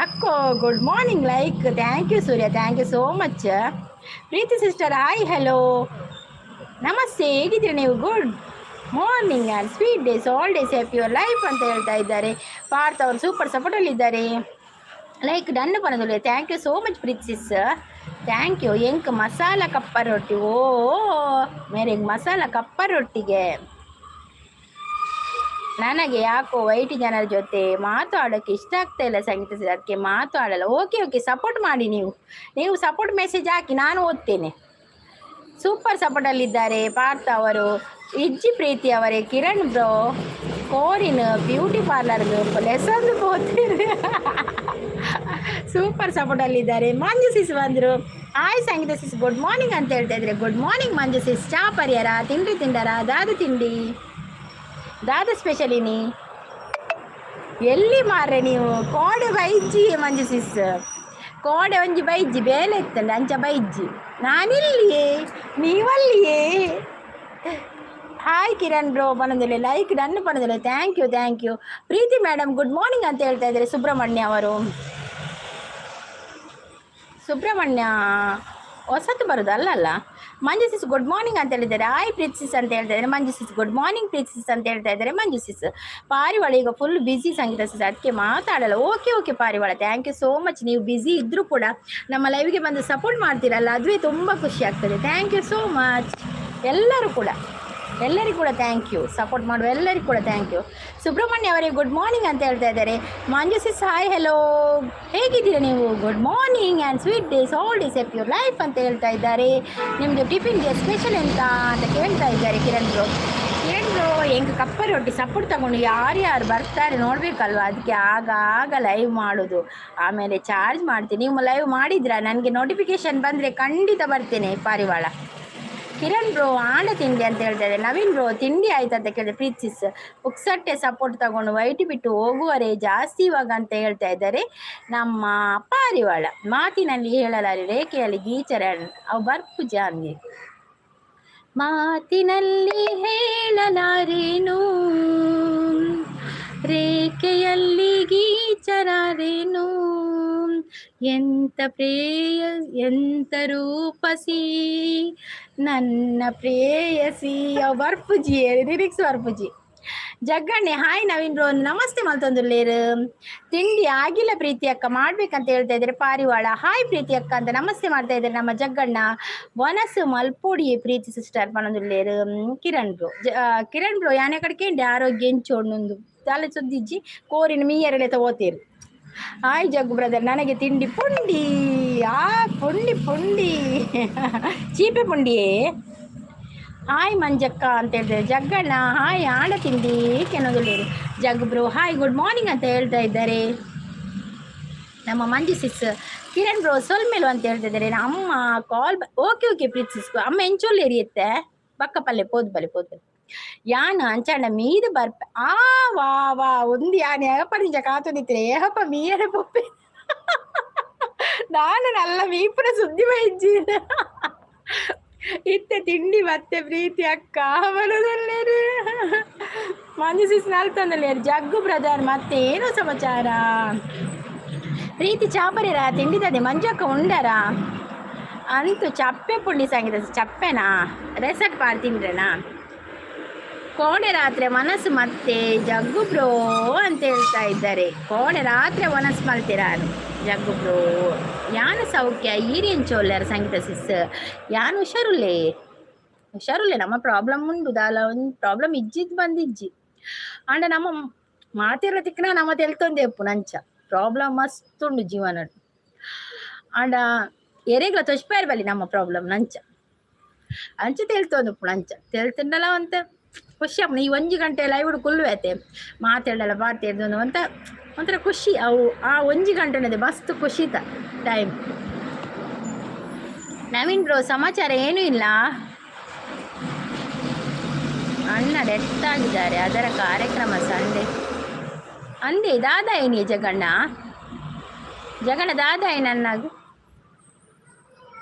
ಅಕ್ಕೋ, good morning, like, thank you Surya, thank you so much. Preethi sister, hi, hello, namaste. ಹೇಗಿದ್ದೀರಿ ನೀವು? Good morning and sweet days, all days happy your life ಅಂತ ಹೇಳ್ತಾ ಇದ್ದಾರೆ. ಪಾರ್ಥ ಅವರು ಸೂಪರ್ ಸಪೋರ್ಟಲ್ಲಿದ್ದಾರೆ. ಲೈಕ್ ಡನ್ ಪನದುಲೆ. Thank you so much ಪ್ರೀತಿಸ್, thank you. ಎಂಕ್ ಮಸಾಲ ಕಪ್ಪ ರೊಟ್ಟಿ. ಓ, ಮೇರೆಗೆ ಮಸಾಲ ಕಪ್ಪ ರೊಟ್ಟಿಗೆ. ನನಗೆ ಯಾಕೋ ವೈಟಿ ಜನರ ಜೊತೆ ಮಾತಾಡೋಕ್ಕೆ ಇಷ್ಟ ಆಗ್ತಾ ಇಲ್ಲ ಸಂಗೀತ, ಅದಕ್ಕೆ ಮಾತಾಡಲ್ಲ. ಓಕೆ ಓಕೆ, ಸಪೋರ್ಟ್ ಮಾಡಿ ನೀವು. ನೀವು ಸಪೋರ್ಟ್ ಮೆಸೇಜ್ ಹಾಕಿ, ನಾನು ಓದ್ತೇನೆ. ಸೂಪರ್ ಸಪೋರ್ಟಲ್ಲಿದ್ದಾರೆ ಪಾರ್ಥ ಅವರು. ಇಜ್ಜಿ ಪ್ರೀತಿ ಅವರೇ. ಕಿರಣ್ ಬ್ರೋ, ಕೋರಿನ್ ಬ್ಯೂಟಿ ಪಾರ್ಲರ್ಗೆ ಲೆಸನ್ ಹೋಗ್ತೀರಿ. ಸೂಪರ್ ಸಪೋರ್ಟಲ್ಲಿದ್ದಾರೆ. ಮಂಜು ಸಿಸ್ ಬಂದರು. ಹಾಯ್ ಸಂಗೀತ ಸಿಸ್, ಗುಡ್ ಮಾರ್ನಿಂಗ್ ಅಂತ ಹೇಳ್ತಾ ಇದ್ದಾರೆ. ಗುಡ್ ಮಾರ್ನಿಂಗ್ ಮಂಜು ಸಿಸ್. ಚಾ ಪರಿಯರ? ತಿಂಡಿ ತಿಂಡಾರ? ದಾದ ತಿಂಡಿ, ದಾದ ಸ್ಪೆಷಲಿನಿ? ಎಲ್ಲಿ ಮಾರ್ರೆ ನೀವು? ಕೋಡೆ ಬೈಜ್ಜಿ ಮಂಜು ಸಿಸ್, ಕೋಡೆ ಒಂಜಿ ಬೈಜ್ಜಿ ಬೇಲೆ ಇತ್ತಂಡ ಅಂಚ ಬೈಜ್ಜಿ. ನಾನಿಲ್ಲಿಯೇ, ನೀವಲ್ಲಿಯೇ. ಹಾಯ್ ಕಿರಣ್ ಬ್ರೋ ಪನಂದಿಲ್ಲ. ಲೈಕ್ ಡನ್ ಪನಂದಿಲ್ಲ. Thank you, thank you. Preethi madam, good morning ಅಂತ ಹೇಳ್ತಾ ಇದ್ದಾರೆ ಸುಬ್ರಹ್ಮಣ್ಯ ಅವರು. ಸುಬ್ರಹ್ಮಣ್ಯ ಹೊಸತು ಬರೋದು ಅಲ್ಲಲ್ಲ. ಮಂಜು ಸಿಸ್, ಗುಡ್ ಮಾರ್ನಿಂಗ್ ಅಂತ ಹೇಳಿದ್ದಾರೆ. ಹಾಯ್ ಪ್ರೀತಿ ಸಿಸ್ ಅಂತ ಹೇಳ್ತಾ ಇದ್ದಾರೆ ಮಂಜು ಸಿಸ್. ಗುಡ್ ಮಾರ್ನಿಂಗ್ ಪ್ರೀತಿ ಸಿಸ್ ಅಂತ ಹೇಳ್ತಾ ಇದ್ದಾರೆ ಮಂಜು ಸಿಸ್. ಪಾರಿವಾಳ ಈಗ ಫುಲ್ ಬ್ಯುಸಿ ಸಂಗೀತ ಸಿಸ್, ಅದಕ್ಕೆ ಮಾತಾಡಲ್ಲ. ಓಕೆ ಓಕೆ ಪಾರಿವಾಳ, thank you so much. ನೀವು ಬ್ಯುಸಿ ಇದ್ದರೂ ಕೂಡ ನಮ್ಮ ಲೈವ್ಗೆ ಬಂದು ಸಪೋರ್ಟ್ ಮಾಡ್ತೀರಲ್ಲ, ಅದುವೇ ತುಂಬ ಖುಷಿ ಆಗ್ತದೆ. Thank you so much. ಎಲ್ಲರೂ ಕೂಡ, ಎಲ್ಲರಿಗೂ ಕೂಡ thank you. Support ಮಾಡುವ ಎಲ್ಲರಿಗೂ ಕೂಡ thank you. Subrahmanya ಅವರೇ, ಗುಡ್ ಮಾರ್ನಿಂಗ್ ಅಂತ ಹೇಳ್ತಾ ಇದ್ದಾರೆ. ಮಂಜು ಸಿಸ್, ಹಾಯ್, ಹೆಲೋ, ಹೇಗಿದ್ದೀರಾ ನೀವು? Good morning and sweet days, all days happy your life ಅಂತ ಹೇಳ್ತಾ ಇದ್ದಾರೆ. ನಿಮ್ಮದು ಟಿಫಿನ್ಗೆ ಸ್ಪೆಷಲ್ ಎಂತ ಅಂತ ಕೇಳ್ತಾ ಇದ್ದಾರೆ ಕಿರಣ್ ಬ್ರೋ. ಕಿರಣ್ ಬ್ರೋ, ಹೆಂಗೆ ಕಪ್ಪ ರೊಟ್ಟಿ. ಸಪೋರ್ಟ್ ತಗೊಂಡು ಯಾರ್ಯಾರು ಬರ್ತಾರೆ ನೋಡಬೇಕಲ್ವ, ಅದಕ್ಕೆ ಆಗ ಆಗ ಲೈವ್ ಮಾಡೋದು. ಆಮೇಲೆ ಚಾರ್ಜ್ ಮಾಡ್ತೀನಿ. ನೀವು ಲೈವ್ ಮಾಡಿದ್ರಾ? ನನಗೆ ನೋಟಿಫಿಕೇಶನ್ ಬಂದರೆ ಖಂಡಿತ ಬರ್ತೇನೆ ಪಾರಿವಾಳ. ಕಿರಣ್ ಬ್ರೋ, ಆಂಡ ತಿಂಡಿ ಅಂತ ಹೇಳ್ತಾ ಇದ್ದಾರೆ. ನವೀನ್ ಬ್ರೋ, ತಿಂಡಿ ಆಯ್ತು ಅಂತ ಕೇಳಿದೆ. ಪ್ರೀತಿಸ್, ಪುಕ್ಸಟ್ಟೆ ಸಪೋರ್ಟ್ ತಗೊಂಡು ವೈಟಿ ಬಿಟ್ಟು ಹೋಗುವರೇ ಜಾಸ್ತಿ ಇವಾಗ ಅಂತ ಹೇಳ್ತಾ ಇದ್ದಾರೆ ನಮ್ಮ ಪಾರಿವಾಳ. ಮಾತಿನಲ್ಲಿ ಹೇಳಲಾರೆ, ರೇಖೆಯಲ್ಲಿ ಗೀಚರ ಅವು ಬರ್ಪುಜ ಅಂದಿ. ಮಾತಿನಲ್ಲಿ ಹೇಳಲಾರೇನು, ರೇಖೆಯಲ್ಲಿ ಗೀಚರಾರೇನು, ಎಂತ ಪ್ರೇಯ, ಎಂತ ರೂಪಸಿ, ನನ್ನ ಪ್ರೇಯಸಿ. ಅವು ಬರ್ಪುಜಿ, ಲಿರಿಕ್ಸ್ ಬರ್ಪುಜಿ. ಜಗ್ಗಣ್ಣೆ, ಹಾಯ್. ನವೀನ್ ಬ್ರೋ, ನಮಸ್ತೆ ಮಲ್ತೊಂದುಲ್ಲೇರು. ತಿಂಡಿ ಆಗಿಲ್ಲ ಪ್ರೀತಿ ಅಕ್ಕ, ಮಾಡ್ಬೇಕಂತ ಹೇಳ್ತಾ ಇದ್ದಾರೆ ಪಾರಿವಾಳ. ಹಾಯ್ ಪ್ರೀತಿ ಅಕ್ಕ ಅಂತ ನಮಸ್ತೆ ಮಾಡ್ತಾ ಇದ್ದಾರೆ ನಮ್ಮ ಜಗ್ಗಣ್ಣ. ವನಸು ಮಲ್ಪೊಡಿ ಪ್ರೀತಿ ಸಿಸ್ಟರ್ ಪನೊಂದುಲ್ಲೇರು ಕಿರಣ್ ಬ್ರೋ. ಕಿರಣ್ ಬ್ರೋ, ಯಾನೆ ಕಡೆಗೆ ಆರೋಗ್ಯ ಎಂಚೋಣ್ಣೊಂದು ತಲೆ ಸುದ್ದಿಜ್ಜಿ, ಕೋರಿನ ಮೀಯರಲೆ ತಗೋತೀರಿ. ಹಾಯ್ ಜಗ್ಗು ಬ್ರದರ್, ನನಗೆ ತಿಂಡಿ ಪುಂಡಿ. ಆ ಪುಂಡಿ ಪುಂಡಿ, ಚೀಪೆ ಪುಂಡಿಯೇ. ಹಾಯ್ ಮಂಜಕ್ಕ ಅಂತ ಹೇಳ್ತಾರೆ ಜಗ್ಗಣ್ಣ. ಹಾಯ್, ಆಡ ತಿಂಡಿ ಕೆನೋದುಳ್ಳೇರು. ಜಗ್ಗು ಬ್ರೋ, ಹಾಯ್, ಗುಡ್ ಮಾರ್ನಿಂಗ್ ಅಂತ ಹೇಳ್ತಾ ಇದ್ದಾರೆ ನಮ್ಮ ಮಂಜು ಸಿಸ್. ಕಿರಣ್ ಬ್ರೋ, ಸೊಲ್ಮೆಲು ಅಂತ ಹೇಳ್ತಾ ಇದ್ದಾರೆ. ಅಮ್ಮ ಕಾಲ್. ಓಕೆ ಓಕೆ ಪ್ರೀತಿ ಸಿಸ್. ಅಮ್ಮ ಎಂಚೊಲ್ಲು ಎರಿಯುತ್ತೆ ಬಕ್ಕ ಪಲ್ಲೆ ಪೋದು ಬಲೆ ಪೋದು ಬಲೆ. ಯಾನ್ ಅಂಚಾಂಡ ಮೀದು ಬರ್ಪ. ಆ ವಾ ವಾ, ಒಂದು ಯಾನ್ ಏಪ ನಿಜ ಕಾತುನಿತ್ರೆ, ಏಹಪ್ಪ ಮೀಯರ ಪೊಪ್ಪೆ. ನಾನು ನಲ್ಲ ಮೀಪುನ ಸುದ್ದಿ ಬೈಜ್ಜಿ. ಇತ್ತೆ ತಿಂಡಿ ಮತ್ತೆ ಪ್ರೀತಿ ಅಕ್ಕ ಬರೋದಲ್ಲೇರು. ಮಂಜು ಸಿಸ್ ನಲ್ತಂದಲ್ಲೇರು. ಜಗ್ಗು ಬ್ರದರ್, ಮತ್ತೆ ಏನು ಸಮಾಚಾರ? ಪ್ರೀತಿ ಚಾಪರಿರ ತಿಂಡಿದದೆ? ಮಂಜು ಅಕ್ಕ ಉಂಡರ ಅಂತೂ ಚಪ್ಪೆ ಪುಂಡಿ. ಸಂಗೀತ ಚಪ್ಪೆನಾ? ರೆಸೆಟ್ ಪಾಡ್ ತಿಂದ್ರೆನಾ? ಕೋಡೆ ರಾತ್ರಿ ಮನಸ್ಸು ಮತ್ತೆ ಜಗ್ಗು ಬ್ರೋ ಅಂತ ಹೇಳ್ತಾ ಇದ್ದಾರೆ. ಕೋಡೆ ರಾತ್ರಿ ಮನಸ್ಸು ಮಲ್ತಿರಾನು ಜಗ್ಗು ಬ್ರೋ. ಯಾನ ಸೌಖ್ಯ ಈರೇನ್ ಚೋಲ್ಲಾರ ಸಂಗೀತ ಸಿಸ್. ಯಾನ್ ಹುಷಾರುಲ್ಲೇ, ಹುಷಾರುಲ್ಲೇ. ನಮ್ಮ ಪ್ರಾಬ್ಲಮ್ ಉಂಡು ದಾಲ ಒಂದು ಪ್ರಾಬ್ಲಮ್ ಇಜ್ಜಿದ್ ಬಂದಿಜ್ಜಿ. ಆಂಡ ನಮ್ಮ ಮಾತಿರ್ಲ ತಿಕ್ಕನ ನಮ್ಮ ತೆಲ್ತೊಂದೆ ನಂಚ ಪ್ರಾಬ್ಲಮ್ ಮಸ್ತ್ ಉಂಡು ಜೀವನ. ಆಂಡ ಎರೆಗ್ಲ ತೊಚ್ಪಾರ್ ಬಲ್ಲಿ ನಮ್ಮ ಪ್ರಾಬ್ಲಮ್ ನಂಚ ಅಂಚ ತೆಲ್ತೊಂದು ಅಂಚ ತೆಲ್ತುಂಡಲ ಒಂತೆ ಖುಷಿ ಆಪುಂಡು. ಈ ಒಂಜಿ ಗಂಟೆ ಲೈವ್ ಕುಲ್ಲುವೆ ಮಾತಾಡಲ್ಲ ಪಾತೆರ್ದು ಅಂತ ಒಂಥರ ಖುಷಿ. ಅವು ಆ ಒಂಜಿ ಗಂಟೆನದೆ ಮಸ್ತ್ ಖುಷಿತ ಟೈಮ್. ನವೀನ್ ಬ್ರೋ, ಸಮಾಚಾರ ಏನೂ ಇಲ್ಲ. ಅಣ್ಣ ಡೆತ್ ಆಗಿದ್ದಾರೆ, ಅದರ ಕಾರ್ಯಕ್ರಮ ಸಂಡೆ ಅಂದೆ. ದಾದ ಏನಿ ಜಗಣ್ಣ? ಜಗಣ್ಣ ದಾದ ಏನನ್ನಾಗ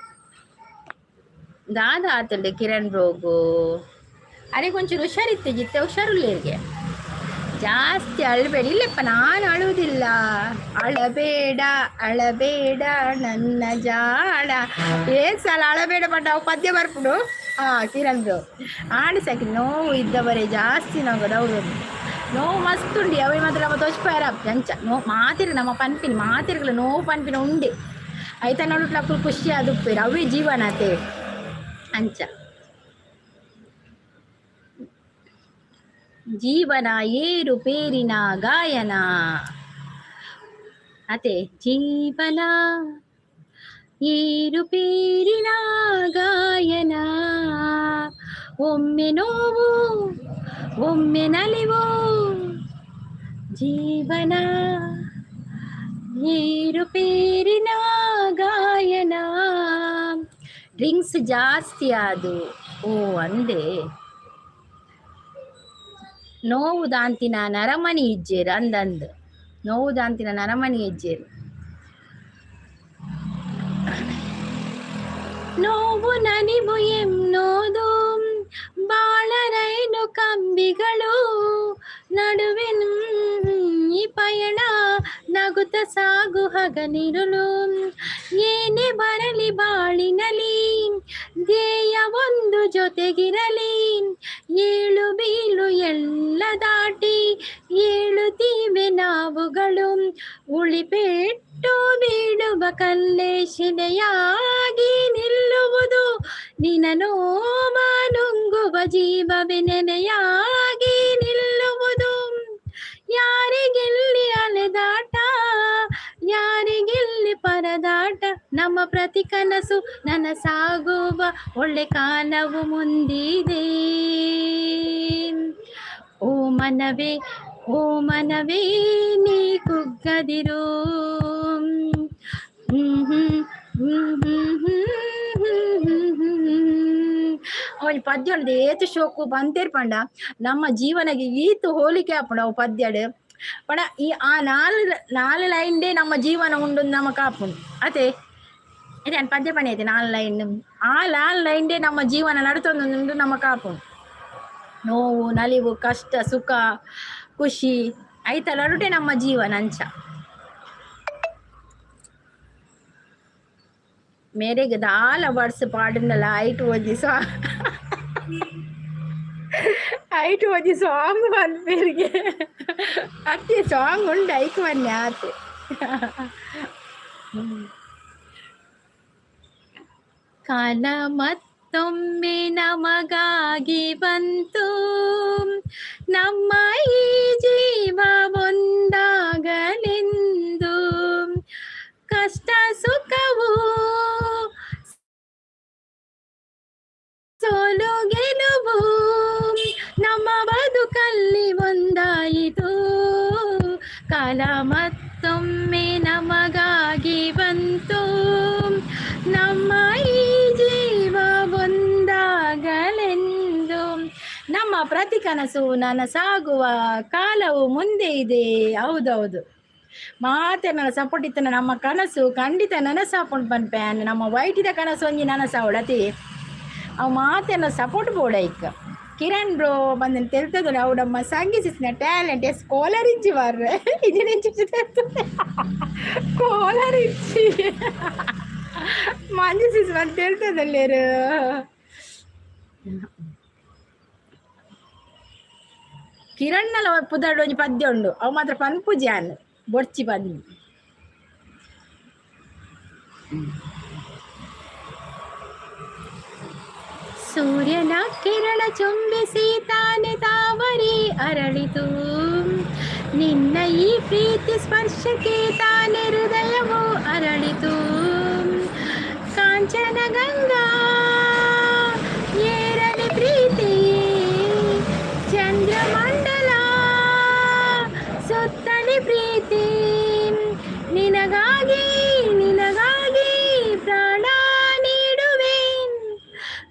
ದಾದ ಆತಂಡೆ ಕಿರಣ್ ಬ್ರೋಗು. ಅರೆ ಕೊಂಚೂರು ಹುಷಾರಿತ್ತೆ ಜಿತ್ತೆ, ಹುಷಾರುಲ್ಲೇರಿಗೆ ಜಾಸ್ತಿ ಅಳಬೇಡಿ. ಇಲ್ಲಪ್ಪ, ನಾನು ಅಳುವುದಿಲ್ಲ. ಅಳಬೇಡ ಅಳಬೇಡ ನನ್ನ ಜಾಡ. ಏನ್ ಸಲ ಅಳಬೇಡ ಪಟ್ಟ ಅವು ಪದ್ಯ ಬರ್ಪುಡು. ಹಾ ಕಿರಣ್ ಬ್ರೋ ಆಂಡ ಸಾಕಿ ನೋವು ಇದ್ದವರೇ ಜಾಸ್ತಿ ನೋಗದು. ಹೌದು, ನೋವು ಮಸ್ತ್ ಉಂಡಿ ಅವೆ ಮಾತ್ರ ನಮ್ಮ ತೋಚ್ಪಾರ ಅಂಚ ನೋ ಮಾತಿರು ನಮ್ಮ ಪನ್ಪಿನಿ ಮಾತಿರ್ಗಲ ನೋವು ಪನ್ಪಿನ ಉಂಡೆ ಐತ ನೋಡುಟ್ಲ ಖುಷಿ ಆದುಪ್ಪೇರು ಅವೇ ಜೀವನತೆ ಅಂಚ. ಜೀವನ ಏರುಪೇರಿನ ಗಾಯನ ಅತೆ. ಜೀವನ ಏರುಪೇರಿನ ಗಾಯನ, ಒಮ್ಮೆ ನೋವು ಒಮ್ಮೆ ನಲಿವು. ಜೀವನ ಏರುಪೇರಿನ ಗಾಯನ. ಡ್ರಿಂಕ್ಸ್ ಜಾಸ್ತಿ ಅದು. ಓ ಅಂದೆ. ನೋವು ದಾಂತಿನ ನರಮನಿ ಇಜ್ಜೇರು ಅಂದಂದು. ನೋವು ದಾಂತಿನ ನರಮನಿ ಇಜ್ಜೇರು. ನೋವು ನನಿವು ಎನ್ನೋದು ಬಾಳರೈನು ಕಂಬಿಗಳು ನಡುವೆ ಈ ಪಯಣ ನಗುತ್ತ ಸಾಗು ಹಗಲಿರುಳು. ಏನೇ ಬರಲಿ ಬಾಳಿನಲಿ ಧ್ಯೇಯ ಒಂದು ಜೊತೆಗಿರಲಿ. ಏಳು ಬೀಳು ಎಲ್ಲ ದಾಟಿ ಏಳುತ್ತೀವೆ ನಾವುಗಳು. ಉಳಿಪೆಟ್ಟು ಬೀಳುವ ಕಲ್ಲೇ ಶಿಲೆಯಾಗಿ ನಿಲ್ಲುವುದು. ನಿನ್ನ ನೋವ ನುಂಗುವ ಜೀವವೇ ನೆಲೆಯಾಗಿ ನಿಲ್ಲುವುದು. ಯಾರಿಗೆಲ್ಲಿ ಅಲೆದಾಟ, ಯಾರಿಗೆಲ್ಲಿ ಪರದಾಟ, ನಮ್ಮ ಪ್ರತಿ ಕನಸು ನನಸಾಗುವ ಒಳ್ಳೆ ಕಾಲವು ಮುಂದಿದೆ. ಓ ಮನವೇ, ಓ ಮನವೇ, ನೀ ಕುಗ್ಗದಿರು. ಹ್ಮ್ ಹ್ಮ್ ಹ್ಮ್ ಹ್ಮ್ ಹ್ಮ್ ಹ್ಮ್ ಹ್ಮ್. ಒಂಜಿ ಪದ್ಯ ಉಂಡು ಏತ್ ಶೋಕು ಪಂತೇರ್ ಪಂಡ ನಮ್ಮ ಜೀವನಗೆ ಈತ್ ಹೋಲಿಕೆ ಆಪುಂಡು ಅವು ಪದ್ಯಡ್ ಪಂಡ. ಈ ಆ ನಾಲ್ ನಾಲ್ ಲೈನ್ ಡೇ ನಮ್ಮ ಜೀವನ ಉಂಡು ನಮ್ಮ ಕಾಪುಂಡು ಅತೆ. ಇದೆ ಪದ್ಯ ಪಣಿ ಐತೆ ನಾಲ್ ಲೈನ್. ಆ ನಾಲ್ ಲೈನ್ ಡೇ ನಮ್ಮ ಜೀವನ ನಡುತ್ತೊಂದು ನಮ್ಮ ಕಾಪುಂಡು. ನೋವು ನಲಿವು ಕಷ್ಟ ಸುಖ ಖುಷಿ ಐತ ನಡುಟೆ ನಮ್ಮ ಜೀವನ ಅಂಚ. ಮೇರೆಗ್ ದಾಲ ವರ್ಡ್ಸ್ ಪಾಡುಂಡಲ ಐಟ್ ಒಂಜಿ ಸಾ ಐಟ್ ಒಂಜಿ ಸಾಂಗ್ ಪನ್ಪೆರ್ಗೆ. ಅತ್ತೆ ಸಾಂಗ್ ಉಂಡು ಐಕ್ ಬನ್ನಿ ಆತೆ. ಕಾಲ ಮತ್ತೊಮ್ಮೆ ನಮಗಾಗಿ ಬಂತು, ನಮ್ಮ ಈ ಜೀವ ಒಂದಾಗಲೆಂದು. ಕಷ್ಟ ಸುಖವು ಸೋಲು ಗೆಲುವು ನಮ್ಮ ಬದುಕಲ್ಲಿ ಒಂದಾಯಿತು. ಕಾಲ ಮತ್ತೊಮ್ಮೆ ನಮಗಾಗಿ ಬಂತು, ನಮ್ಮ ಈ ಜೀವ ಒಂದಾಗಲೆಂದು. ನಮ್ಮ ಪ್ರತಿ ಕನಸು ನನಸಾಗುವ ಕಾಲವು ಮುಂದೆ ಇದೆ. ಹೌದೌದು, ಮಾತೆ ನನ್ನ ಸಪೋರ್ಟ್ ಇತ್ತನ ನಮ್ಮ ಕನಸು ಖಂಡಿತ ನನಸಾಪುಂಡು ಪನ್ಪೆ. ನಮ್ಮ ವೈಟಿದ ಕನಸು ಒಂಜಿ ನನಸಾವಳತಿ. ಅವು ಮಾತೆಲ್ಲ ಸಪೋರ್ಟ್ ಬೋಡ ಐಕ್. ಕಿರಣ್ ಬ್ರೋ ಬಂದ ತೆಲ್ತದ. ಅವು ನಮ್ಮ ಸಂಗೀತ ಟ್ಯಾಲೆಂಟ್ ಎಸ್ ಕೋಲರ್ ಇಜ್ಜಿ ಮಾರ್ರೆ. ಇಂಚಿ ಕೋಲರ್ ಇಜ್ಜಿ ಮಂಜು ಸಿಸ್ ಬಂದು ತೆಲ್ತದಲ್ಲೇರು. ಕಿರಣ್ಣಲ ಪುದರ್ಡ್ ಒಂಜಿ ಪದ್ಯ ಉಂಡು, ಅವು ಮಾತ್ರ ಪನ್ಪುಜಿ ಆನ್ ಬೊಡ್ಚಿ ಪನ್ನಿ. ಸೂರ್ಯನ ಕಿರಣ ಚುಂಬಿಸಿ ತಾನೆ ತಾವರಿ ಅರಳಿತು, ನಿನ್ನ ಈ ಪ್ರೀತಿ ಸ್ಪರ್ಶಕ್ಕೆ ತಾನೆ ಹೃದಯವು ಅರಳಿತು. ಕಾಂಚನ ಗಂಗಾ ಏರಲಿ ಪ್ರೀತಿ, ಚಂದ್ರಮಂಡಲ ಸುತ್ತಲಿ ಪ್ರೀತಿ, ನಿನಗಾಗಿ ನಿನಗಾಗಿ ಪ್ರಾಣ ನೀಡುವೆ,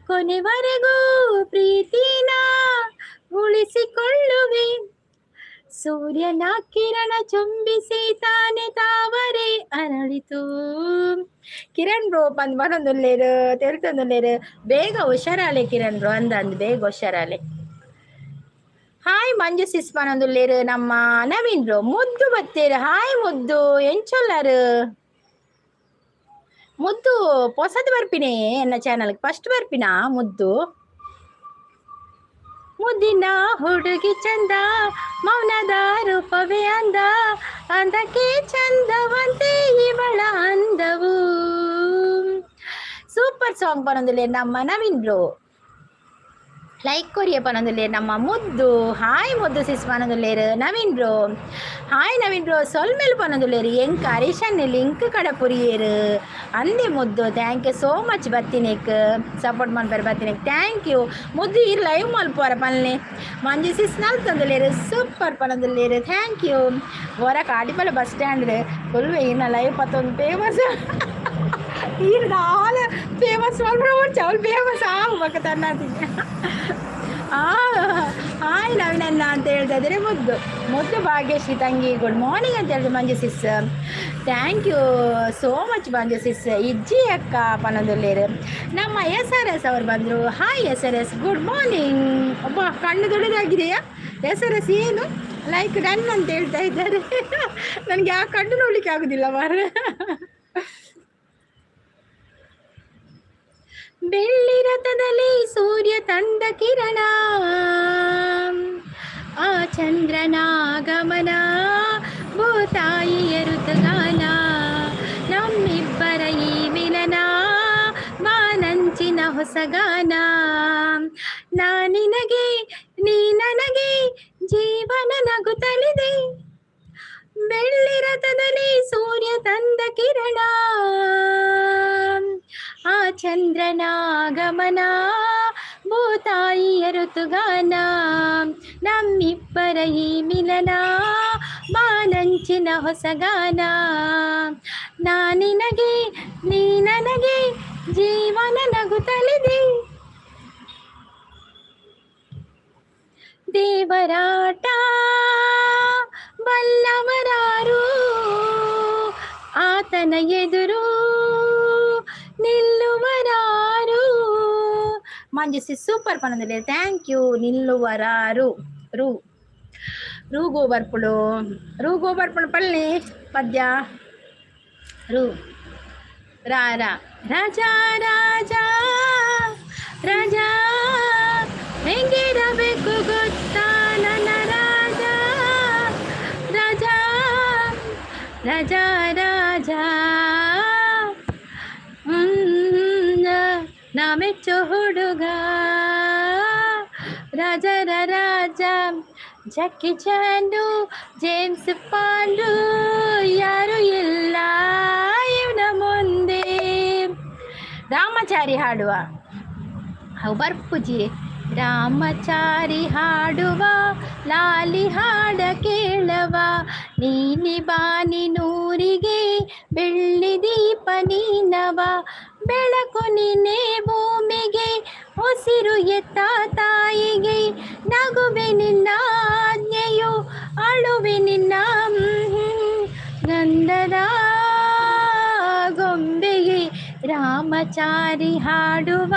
ಕೊನೆವರೆಗೂ ಪ್ರೀತಿನ ಉಳಿಸಿಕೊಳ್ಳುವೆ. ಸೂರ್ಯನ ಕಿರಣ ಚುಂಬಿಸಿ ತಾನೆ ತಾವರೆ ಅರಳಿತು. ಕಿರಣ್ ಬ್ರೋ ಬಂದ್ ಬರೊಂದುಲ್ಲೇರು ತೆಲ್ತೊಂದುಲ್ಲೇರು, ಬೇಗ ಹುಷಾರಾಲೆ ಕಿರಣ್ ಬ್ರೋ ಅಂದ ಅಂದ್ ಬೇಗ ಹುಷಾರಾಲೆ. ಹಾಯ್ ಮಂಜು ಸಿಸ್ ಪನೊಂದುಲ್ಲೇರು ನಮ್ಮ ನವೀನ್ ಬ್ರೋ. ಮುದ್ದು ಬತ್ತೇರು, ಹಾಯ್ ಮುದ್ದು, ಎಂಚೊಲ್ಲಾರು ಮುದ್ದು? ಪೊಸದ್ ಬರ್ಪಿನೇ ಎನ್ನ ಚಾನಲ್, ಫಸ್ಟ್ ಬರ್ಪಿನಾ ಮುದ್ದು? ಮುದ್ದಿನ ಹುಡುಗಿ ಚಂದ, ಮೌನದ ರೂಪವೇ ಅಂದ, ಅಂದಕ್ಕೆ ಚಂದವಂತೆ ಇವಳ ಅಂದವು. ಸೂಪರ್ ಸಾಂಗ್ ಪನೊಂದುಲ್ಲೆ ನಮ್ಮ ನವೀನ್ ಬ್ರೋ. ಲೈಕ್ ಕೊರಿಯ ಪನೊಂದುಲ್ಲೇರು ನಮ್ಮ ಮುದ್ದು. ಹಾಯ್ ಮುದ್ದು ಸಿಸ್ ಪನೊಂದುಲ್ಲೇರು Naveen bro. Hi Naveen bro, ಸೊಲ್ಮೆಲ್ ಪನೊಂದುಲ್ಲೇರು. ಎಂಕ್ ಹರೀಶನ್ ಲಿಂಕ್ ಕಡಪುರಿಯೇರು ಅಂದೆ ಮುದ್ದು. Thank you so much ಬತ್ತಿನೇಕ್, support ಮನ್ಪೆರ್ ಬತ್ತಿನೇಕ್ thank you ಮುದ್ದು. ಇರ್ ಲೈವ್ ಮಲ್ಪುವರ ಪಲ್ನೆ. ಮಂಜು ಸಿಸ್ ನಲ್ತೊಂದುಲ್ಲೇರು, ಸೂಪರ್ ಪನೊಂದುಲ್ಲೇರು, thank you. ಒರ ಕಾಟಿಪಲ ಬಸ್ ಸ್ಟ್ಯಾಂಡ್ ಫುಲ್ ಇನ್ನ ಲೈವ್ ಪತ್ತೊಂದು ಫೇಮಸ್. ಈರ್ ದಾಲ ಫೇಮಸ್ ಮಲ್ಪುನ ಅವಳು ಫೇಮಸ್ ಆವು ಬೊಕ ತನ್ನಾತಿಗೆ. ಹಾಯ್ ನವೀನಣ್ಣ ಅಂತ ಹೇಳ್ತಾ ಇದ್ದಾರೆ ಮುದ್ದು. ಮುದ್ದು ಭಾಗ್ಯಶ್ರೀ ತಂಗಿ ಗುಡ್ ಮಾರ್ನಿಂಗ್ ಅಂತ ಹೇಳಿದ್ರು ಮಂಜು sis. Thank you so much Manju sis. ಇಜ್ಜಿ ಅಕ್ಕ ಪನೊಂದುಲ್ಲೇರು. ನಮ್ಮ ಎಸ್ ಆರ್ ಎಸ್ ಅವರು ಬಂದರು. Hi S R S, good morning. ಒಬ್ಬ ಕಣ್ಣು ದೊಡ್ಡದಾಗಿದೆಯಾ ಎಸ್ ಆರ್ ಎಸ್? ಏನು ಲೈಕ್ ಡನ್ ಅಂತ ಹೇಳ್ತಾ ಇದ್ದಾರೆ. ನನಗೆ ಆ ಕಣ್ಣು ನೋಡಲಿಕ್ಕೆ ಆಗುದಿಲ್ಲ ಮಾರ್ರೆ. ಬೆಳ್ಳಿ ರಥದಲ್ಲಿ ಸೂರ್ಯ ತಂದ ಕಿರಣ, ಆ ಚಂದ್ರನ ಗಮನ, ಭೂತಾಯಿಯ ಋತುಗಾನ, ನಮ್ಮಿಬ್ಬರ ಈ ಮಿಲನ ಬಾನಂಚಿನ ಹೊಸಗಾನ. ನಾ ನಿನಗೆ ನೀ ನನಗೆ ಜೀವನ ನಗುತ್ತಲಿದೆ. ಬೆಳ್ಳಿ ರಥದಲ್ಲಿ ಸೂರ್ಯ ತಂದ ಕಿರಣ, ಆ ಚಂದ್ರನ ಗಮನ, ಭೂತಾಯಿಯ ಋತುಗಾನ, ನಮ್ಮಿಬ್ಬರ ಈ ಮಿಲನ ಬಾನಂಚಿನ ಹೊಸಗಾನ. ನಾ ನಿನಗೆ ನೀ ನನಗೆ ಜೀವನ ನಗುತ್ತಲಿದೆ. ದೇವರಾಟ ಬಲ್ಲವರಾರು, ಆತನ ಎದುರು ನಿಲ್ಲುವರಾರು. ಮಂಜುಸಿ ಸೂಪರ್ ಪನೊಂದುಲ್ಲೆರ್, thank you. ನಿಲ್ಲುವರಾರು ರು ರೂ ಗೋಬರ್ಪುಳು, ರೂ ಗೋಬರ್ಪುಳು ಪಳ್ಳಿ ಪದ್ಯ ರು ರಾ ರಾ. ರಾಜಾ ರಾಜಾ ರಾಜಾ ಹೆಂಗಿರಬೇಕು ಗೊತ್ತಾ ನನ್ನ ರಾಜ ರಾಜಾ ರಾಜಾ ರಾಜಾ. ನಾ ಮೆಚ್ಚೋ ಹುಡುಗ ರಾಜರ ರಾಜ, ಜಕ್ಕಿ ಚಾನು ಜೇಮ್ಸ್ ಪಾಂಡು ಯಾರು ಇಲ್ಲ ಇವನ ಮುಂದೆ. ರಾಮಚಾರಿ ಹಾಡುವ ಅವು ಬರ್ಪುಜಿ. ರಾಮಚಾರಿ ಹಾಡುವ ಲಾಲಿ ಹಾಡ ಕೇಳವ, ನೀಲಿ ಬಾನಿ ನೂರಿಗೆ ಬೆಳ್ಳಿ ದೀಪ ನೀನವ, ಬೆಳಕು ನೀನೇ ಭೂಮಿಗೆ ಉಸಿರು ಎತ್ತ ತಾಯಿಗೆ, ನಗುವೆ ನಿನ್ನ ಆಜ್ಞೆಯು ಅಳುವೆ ನಿನ್ನ ಗಂಧದ ಗೊಂಬೆಗೆ. ರಾಮಚಾರಿ ಹಾಡುವ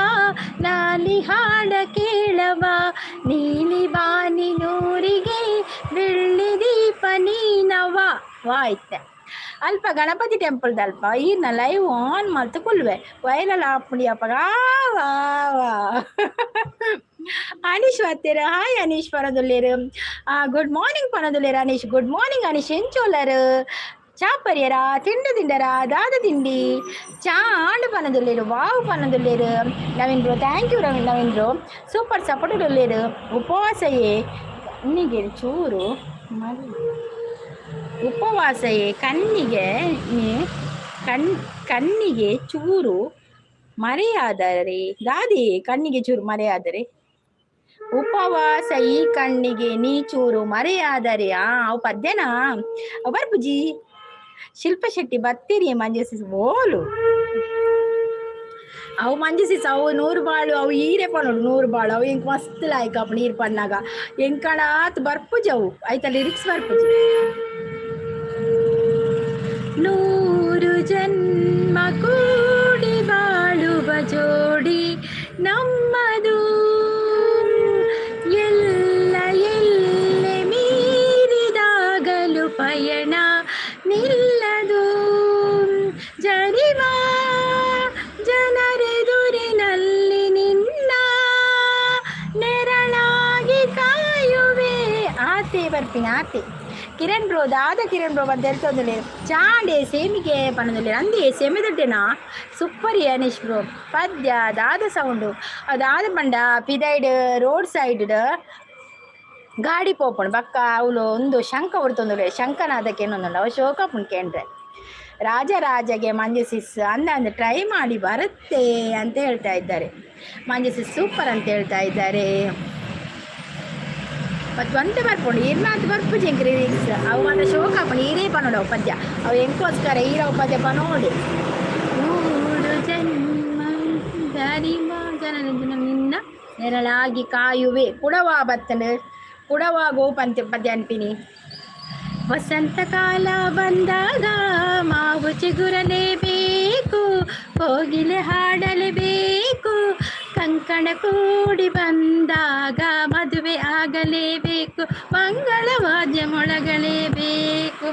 ಲಾಲಿ ಹಾಡ ಕೇಳವ, ನೀಲಿ ಬಾನಿ ನೂರಿಗೆ ಬೆಳ್ಳಿ ದೀಪ ನೀನವ. ವಾಯ್ತೆ ಅಲ್ಪ ಗಣಪತಿ ಟೆಂಪಲ್ದ ಅಲ್ಪ ಈರ್ನ ಲೈವ್ ಆನ್ ಮಲ್ತ್ ಕುಲ್ವೆ ವೈರಲ್ ಆಪುಂಡಿ ಅಪಗ. ವಾ ವಾ. ಅನೀಶ್ ಬತ್ತೆರ್. ಹಾಯ್ ಅನೀಶ್ ಪನೊಂದುಲ್ಲೆರ್. ಗುಡ್ ಮಾರ್ನಿಂಗ್ ಪನೊಂದುಲ್ಲೆರ್ ಅನೀಶ್. Good morning Aneesh. ಎಂಚೋಲರ್? ಚಾ ಪರಿಯರ? ತಿಂಡಿ ತಿಂಡರ? ದಾದ ತಿಂಡಿ? ಚಾ ಆಂಡ್ ಪನೊಂದುಲ್ಲೆರ್. ವಾವ್ ಪನೊಂದುಲ್ಲೆರ್ Naveen bro. Thank you Naveen. Naveen bro super support ಉಲ್ಲೆರ್. ಉಪವಾಸಯೇ ಕಣ್ಣಿಗೆ ಚೂರು ಮಲ್ ಉಪವಾಸಯೇ ಕಣ್ಣಿಗೆ ಕಣ್ ಕಣ್ಣಿಗೆ ಚೂರು ಮರೆಯಾದರೆ. ದಾದಿ ಕಣ್ಣಿಗೆ ಚೂರು ಮರೆಯಾದರೆ? ಉಪವಾಸ ಈ ಕಣ್ಣಿಗೆ ನೀ ಚೂರು ಮರೆಯಾದರೆ. ಆ ಅವು ಪದ್ಯನಾ? ಅವು ಬರ್ಪುಜಿ. ಶಿಲ್ಪ ಶೆಟ್ಟಿ ಬತ್ತೀರಿ. ಮಂಜು ಓಲು ಅವು? ಮಂಜು ಅವು ನೂರು ಬಾಳು. ಅವು ಈರೆ ಪನೋಡು ನೂರು ಬಾಳು. ಅವು ಎಂಕ್ ಮಸ್ತ್ ಲಾಯ್ಕ್ ಅಪ್ಪು ನೀರು ಪನ್ನಾಗ. ಎಂಕಣಾತ್ ಬರ್ಪುಜಿ ಅವು. ಐತ ಲಿರಿಕ್ಸ್ ಬರ್ಪುಜಿ. 100 ಜನ್ಮ ಕೂಡಿ ಬಾಳುವ ಜೋಡಿ ನಮ್ಮದು. ಎಲ್ಲ ಎಲ್ಲೆ ಮೀರಿದಾಗಲು ಪಯಣ ನಿಲ್ಲದು. జరిಮಾ ಜನರೆದುರಿನಲ್ಲಿ ನಿನ್ನ ನೆರಳಾಗಿ ಕಾಯುವೆ. ಆತೆ ಬರ್ತೀನಿ ಆತೆ. ಕಿರಣ್ ಬ್ರೋ ದಾದ? ಕಿರಣ್ ಬ್ರೋ ಬಂದು ಹೇಳ್ತೊಂದುಲ್ಲೆ. ಚಾಂಡೆ ಸೇಮಿಗೆ ಪನೊಂದುಲ್ಲೆ. ಅಂದೆ ಸೆಮೆದೊಡ್ಡೆನಾ? Super Anish bro. ಪದ್ಯ ದಾದ ಸೌಂಡು? ದಾದ ಪಂಡ ಪಿದೈಡ್ ರೋಡ್ ಸೈಡ್ ಗಾಡಿ ಪೋಪುಂಡು. ಬಕ್ಕ ಅವ್ಲು ಒಂದು ಶಂಖ ಉರ್ತೊಂದುಲ್ಲೆ. ಶಂಖನಾದಕ್ಕೆ ಏನೊಂದುಂಡು. ಅವು ಶೋಕ ಆಪುಂಡು ಕೇಂಡ್ರೆ. ರಾಜರಾಜಗೆ ಮಂಜು ಸಿಸ್ ಅಂದ ಅಂದ ಟ್ರೈ ಮಾಡಿ ಬರುತ್ತೆ ಅಂತ ಹೇಳ್ತಾ ಇದ್ದಾರೆ. ಮಂಜು ಸಿಸ್ ಸೂಪರ್ ಅಂತ ಹೇಳ್ತಾ ಇದ್ದಾರೆ. ಮತ್ತು ಒಂತೆ ಬರ್ಪುಂಡು. ಇರ್ನಾತ್ ಬರ್ಪುಜಿ ಎಂಕ್ ಲಿರಿಕ್ಸ್. ಅವು ಮಾತ ಶೋಕ ಆಪುಂಡು. ಈರೇ ಪನೋಡು ಅವು ಪದ್ಯ. ಅವು ಎಂಕೋಸ್ಕರ ಈರ ಅವು ಪದ್ಯ ಪನೋಡು. 100 ಜನ್ಮ ಜನ ನಿನ್ನ ನೆರಳಾಗಿ ಕಾಯುವೆ. ಕುಡವಾ ಬತ್ತಂಡು ಕುಡವಾ ಗೋಪಂತೆ ಪದ್ಯ ಅನ್ಪಿನಿ. ವಸಂತ ಕಾಲ ಬಂದಾಗ ಮಾವು ಚಿಗುರಲೇಬೇಕು, ಕೋಗಿಲೆ ಹಾಡಲೇಬೇಕು, ಕಂಕಣ ಕೂಡಿ ಬಂದಾಗ ಮದುವೆ ಆಗಲೇಬೇಕು, ಮಂಗಳ ವಾದ್ಯ ಮೊಳಗಲೇಬೇಕು.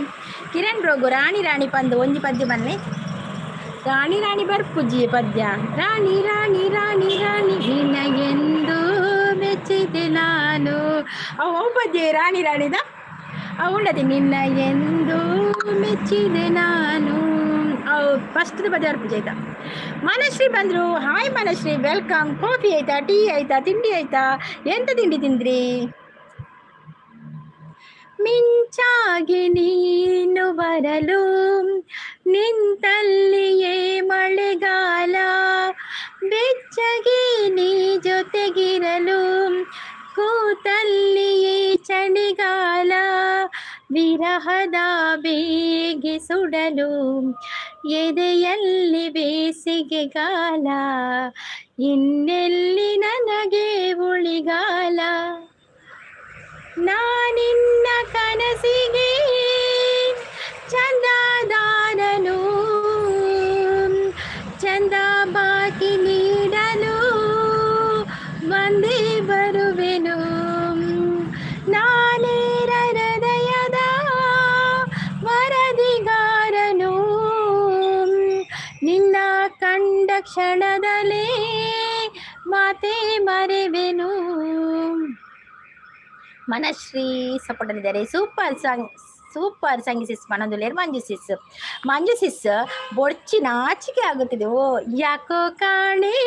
ಕಿರಣ್ ಬ್ರೋಗು ರಾಣಿ ರಾಣಿ ಪಂದು ಒಂಜಿ ಪದ್ಯ ಬನ್ನಿ. ರಾಣಿ ರಾಣಿ ಬರ್ಪುಜಿ ಪದ್ಯ. ರಾಣಿ ರಾಣಿ ರಾಣಿ ರಾಣಿ ನಿನಗೆಂದು ಮೆಚ್ಚಿದೆ ನಾನು. ಅವು ಅವು ಪದ್ಯ ರಾಣಿ ರಾಣಿದ ಅವು ಉಂಡತಿ. ನಿನ್ನ ಎಂದು ಮೆಚ್ಚಿದೆ ನಾನು. ಅವು ಫಸ್ಟ್ ಪದ್ಯ ಬರ್ಪುಜಿ ಆಯ್ತಾ. ಮನಶ್ರೀ ಬಂದರು. Hi Manashree, welcome. Coffee ಆಯ್ತಾ? ಟೀ ಆಯ್ತಾ? ತಿಂಡಿ ಆಯ್ತಾ? ಎಂತ ತಿಂಡಿ ತಿಂದ್ರಿ? ಮಿಂಚಾಗಿ ನೀನು ಬರಲು ನಿಂತಲ್ಲಿಯೇ ಮಳೆಗಾಲ, ಬೆಚ್ಚಗೆ ನೀ ಜೊತೆಗಿರಲು ಕೂತಲ್ಲಿಯೇ ಚಳಿಗಾಲ, ವಿರಹದ ಬೇಗೆ ಸುಡಲು ಎದೆಯಲ್ಲಿ ಬೇಸಿಗೆಗಾಲ, ಇನ್ನೆಲ್ಲಿ ನನಗೆ ಉಳಿಗಾಲ? ನಾನಿನ್ನ ಕನಸಿಗೆ ಚಂದಾದಾರನು, ಚಂದ ಬಾಕಿ ನೀಡಲು ಬಂದೇ ಬರುವೆನು. ನಾನೇರ ಹೃದಯದ ವರದಿಗಾರನು, ನಿನ್ನ ಕಂಡ ಕ್ಷಣದಲ್ಲೇ ಮಾತೇ ಮರೆವೆನು. Manashree support ಅಂದಿದ್ದಾರೆ. Super song, super ಸಂಗಿ ಸಿಸ್ ಪನೊಂದುಲ್ಲೆರ್ ಮಂಜು ಸಿಸ್. ಮಂಜು ಸಿಸ್ ಬೊಡ್ಚಿ, ನಾಚಿಕೆ ಆಗುತ್ತಿದೆ. ಓ ಯಾಕೋ ಕಾಣೆ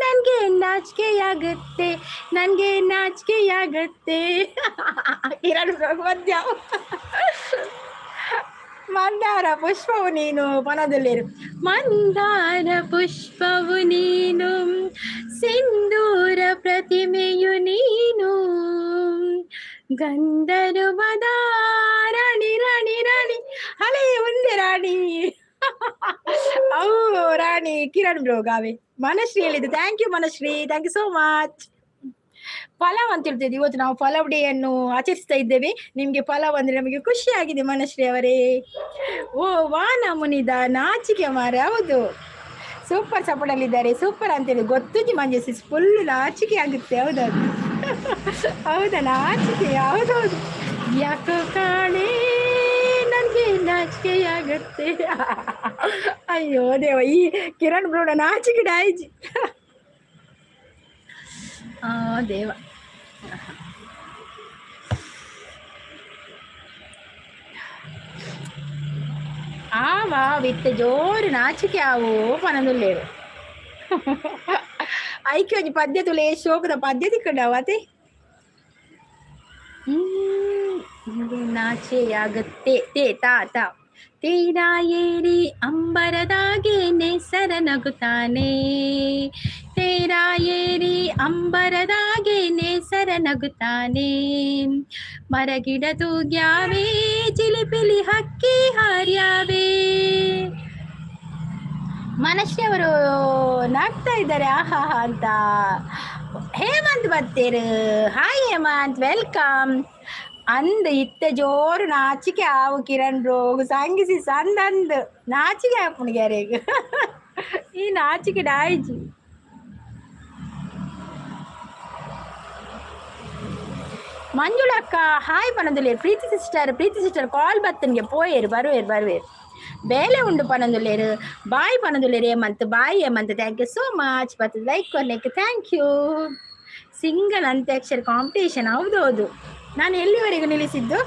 ನನಗೆ ನಾಚಿಕೆಯಾಗುತ್ತೆ, ನನಗೆ ನಾಚಿಕೆಯಾಗುತ್ತೆ. ಕಿರಣ್ ಮಧ್ಯ ಮಂದಾರ ಪುಷ್ಪವು ನೀನು ಪನೊಂದುಲ್ಲೆರ್. ಮಂದಾರ ಪುಷ್ಪವು ನೀನು, ಸಿಂಧೂರ ಪ್ರತಿಮೆಯು ನೀನು, ಗಂಧರ್ವದ ರಾಣಿ ರಾಣಿ ರಾಣಿ ಹಳೆ ಒಂದೇ ರಾಣಿ. ಅವು ರಾಣಿ ಕಿರಣ್ ಬ್ರೋ ಗಾವೆ. ಮನಶ್ರೀ ಹೇಳಿದ್ದು. Thank you Manashree, thank you so much. Pulao ಅಂತ ಹೇಳ್ತಿದ್ವಿ. ಇವತ್ತು ನಾವು ಪಲಾವ್ ಡೇ ಅನ್ನು ಆಚರಿಸ್ತಾ ಇದ್ದೇವೆ. ನಿಮ್ಗೆ ಪಲಾವ್ ಅಂದ್ರೆ ನಮಗೆ ಖುಷಿ ಆಗಿದೆ ಮನಶ್ರೀ ಅವರೇ. ಓ ವಾನ ಮುನಿದ ನಾಚಿಕೆ ಮಾರ. ಹೌದು, ಸೂಪರ್ ಸಪೋರ್ಟ್ ಅಲ್ಲಿ ಇದ್ದಾರೆ. ಸೂಪರ್ ಅಂತೇಳಿ ಗೊತ್ತು. ಮಂಜು ಫುಲ್ ನಾಚಿಕೆ ಆಗುತ್ತೆ. ಹೌದೌದು, ಹೌದಾ? ನಾಚಿಕೆ, ಹೌದೌದು. ಯಾಕೋ ಕಾಣೆ ನನಗೆ ನಾಚಿಕೆ ಆಗುತ್ತೆ. ಅಯ್ಯೋ ದೇವ, ಈ ಕಿರಣ್ ಬ್ರೋಡ ನಾಚಿಕೆ ಡಾಯ್ಜಿ. ದೇವ. ಆವಾ ವಿತ್ತ ಜೋರು ನಾಚಿಕೆ ಆವು ಪನೊಂದುಲ್ಲೆರ್. ಐಕೆ ಒಂಜಿ ಪದ್ಯ ತುಲೆ, ಶೋಕದ ಪದ್ಯ ತಿಕ್ಕಂಡಾವ ಅತೆ. ನಾಚೆಯಾಗತ್ತೆ ತೇ ತಾ ತಾ. ತೇರ ಏರಿ ಅಂಬರದಾಗೇನೆ ಸರನಗುತ್ತಾನೆ, ತೇರ ಏರಿ ಅಂಬರದಾಗೇನೆ ಸರನಗುತ್ತಾನೆ, ಮರಗಿಡ ತೂಗ್ಯಾವೆ ಚಿಲಿಪಿಲಿ ಹಕ್ಕಿ ಹಾರ್ಯಾವೆ. ಮನಶ್ರೀ ಅವರು ನಾಗ್ತಾ ಇದ್ದಾರೆ ಆಹಾ ಅಂತ. ಹೇಮಂತ್ ಬತ್ತೇರು, ಹಾಯ್ ಹೇಮಂತ್, welcome. ಅಂದ್ ಇತ್ತೆ ಜೋರು ನಾಚಿಕೆ ಆವು ಕಿರಣ್ ರೋಗ್ ಸಂಗಿಸಿ ಸಂದ ಅಂದ್ ನಾಚಿಕೆ ಆಪುಂಡು ಗ್ಯಾರೇಗ್ ಈ ನಾಚಿಕೆ ಡಾಯ್ಜಿ. ಮಂಜುಳಕ್ಕ ಹಾಯ್ ಪನೊಂದುಲ್ಲೆರ್. Preethi sister, Preethi sister call ಬತ್ತನ್ಗೆ ಪೋಯೇರು, ಬರುವೇರು ಬರುವೇರು, ಬೇಲೆ ಉಂಡು ಪನೊಂದುಲ್ಲೆರ್. ಬಾಯ್ ಪನೊಂದುಲ್ಲೆರ್ Hemanth, bye Hemanth, thank you so much. ಬತ್ತದ ಲೈಕ್ ಕೊರ್ನೆಕ್ thank you. Single antakshari competition, ಹೌದೌದು. ನಾನು ಎಲ್ಲಿವರೆಗೂ ನಿಲ್ಲಿಸಿದ್ದು?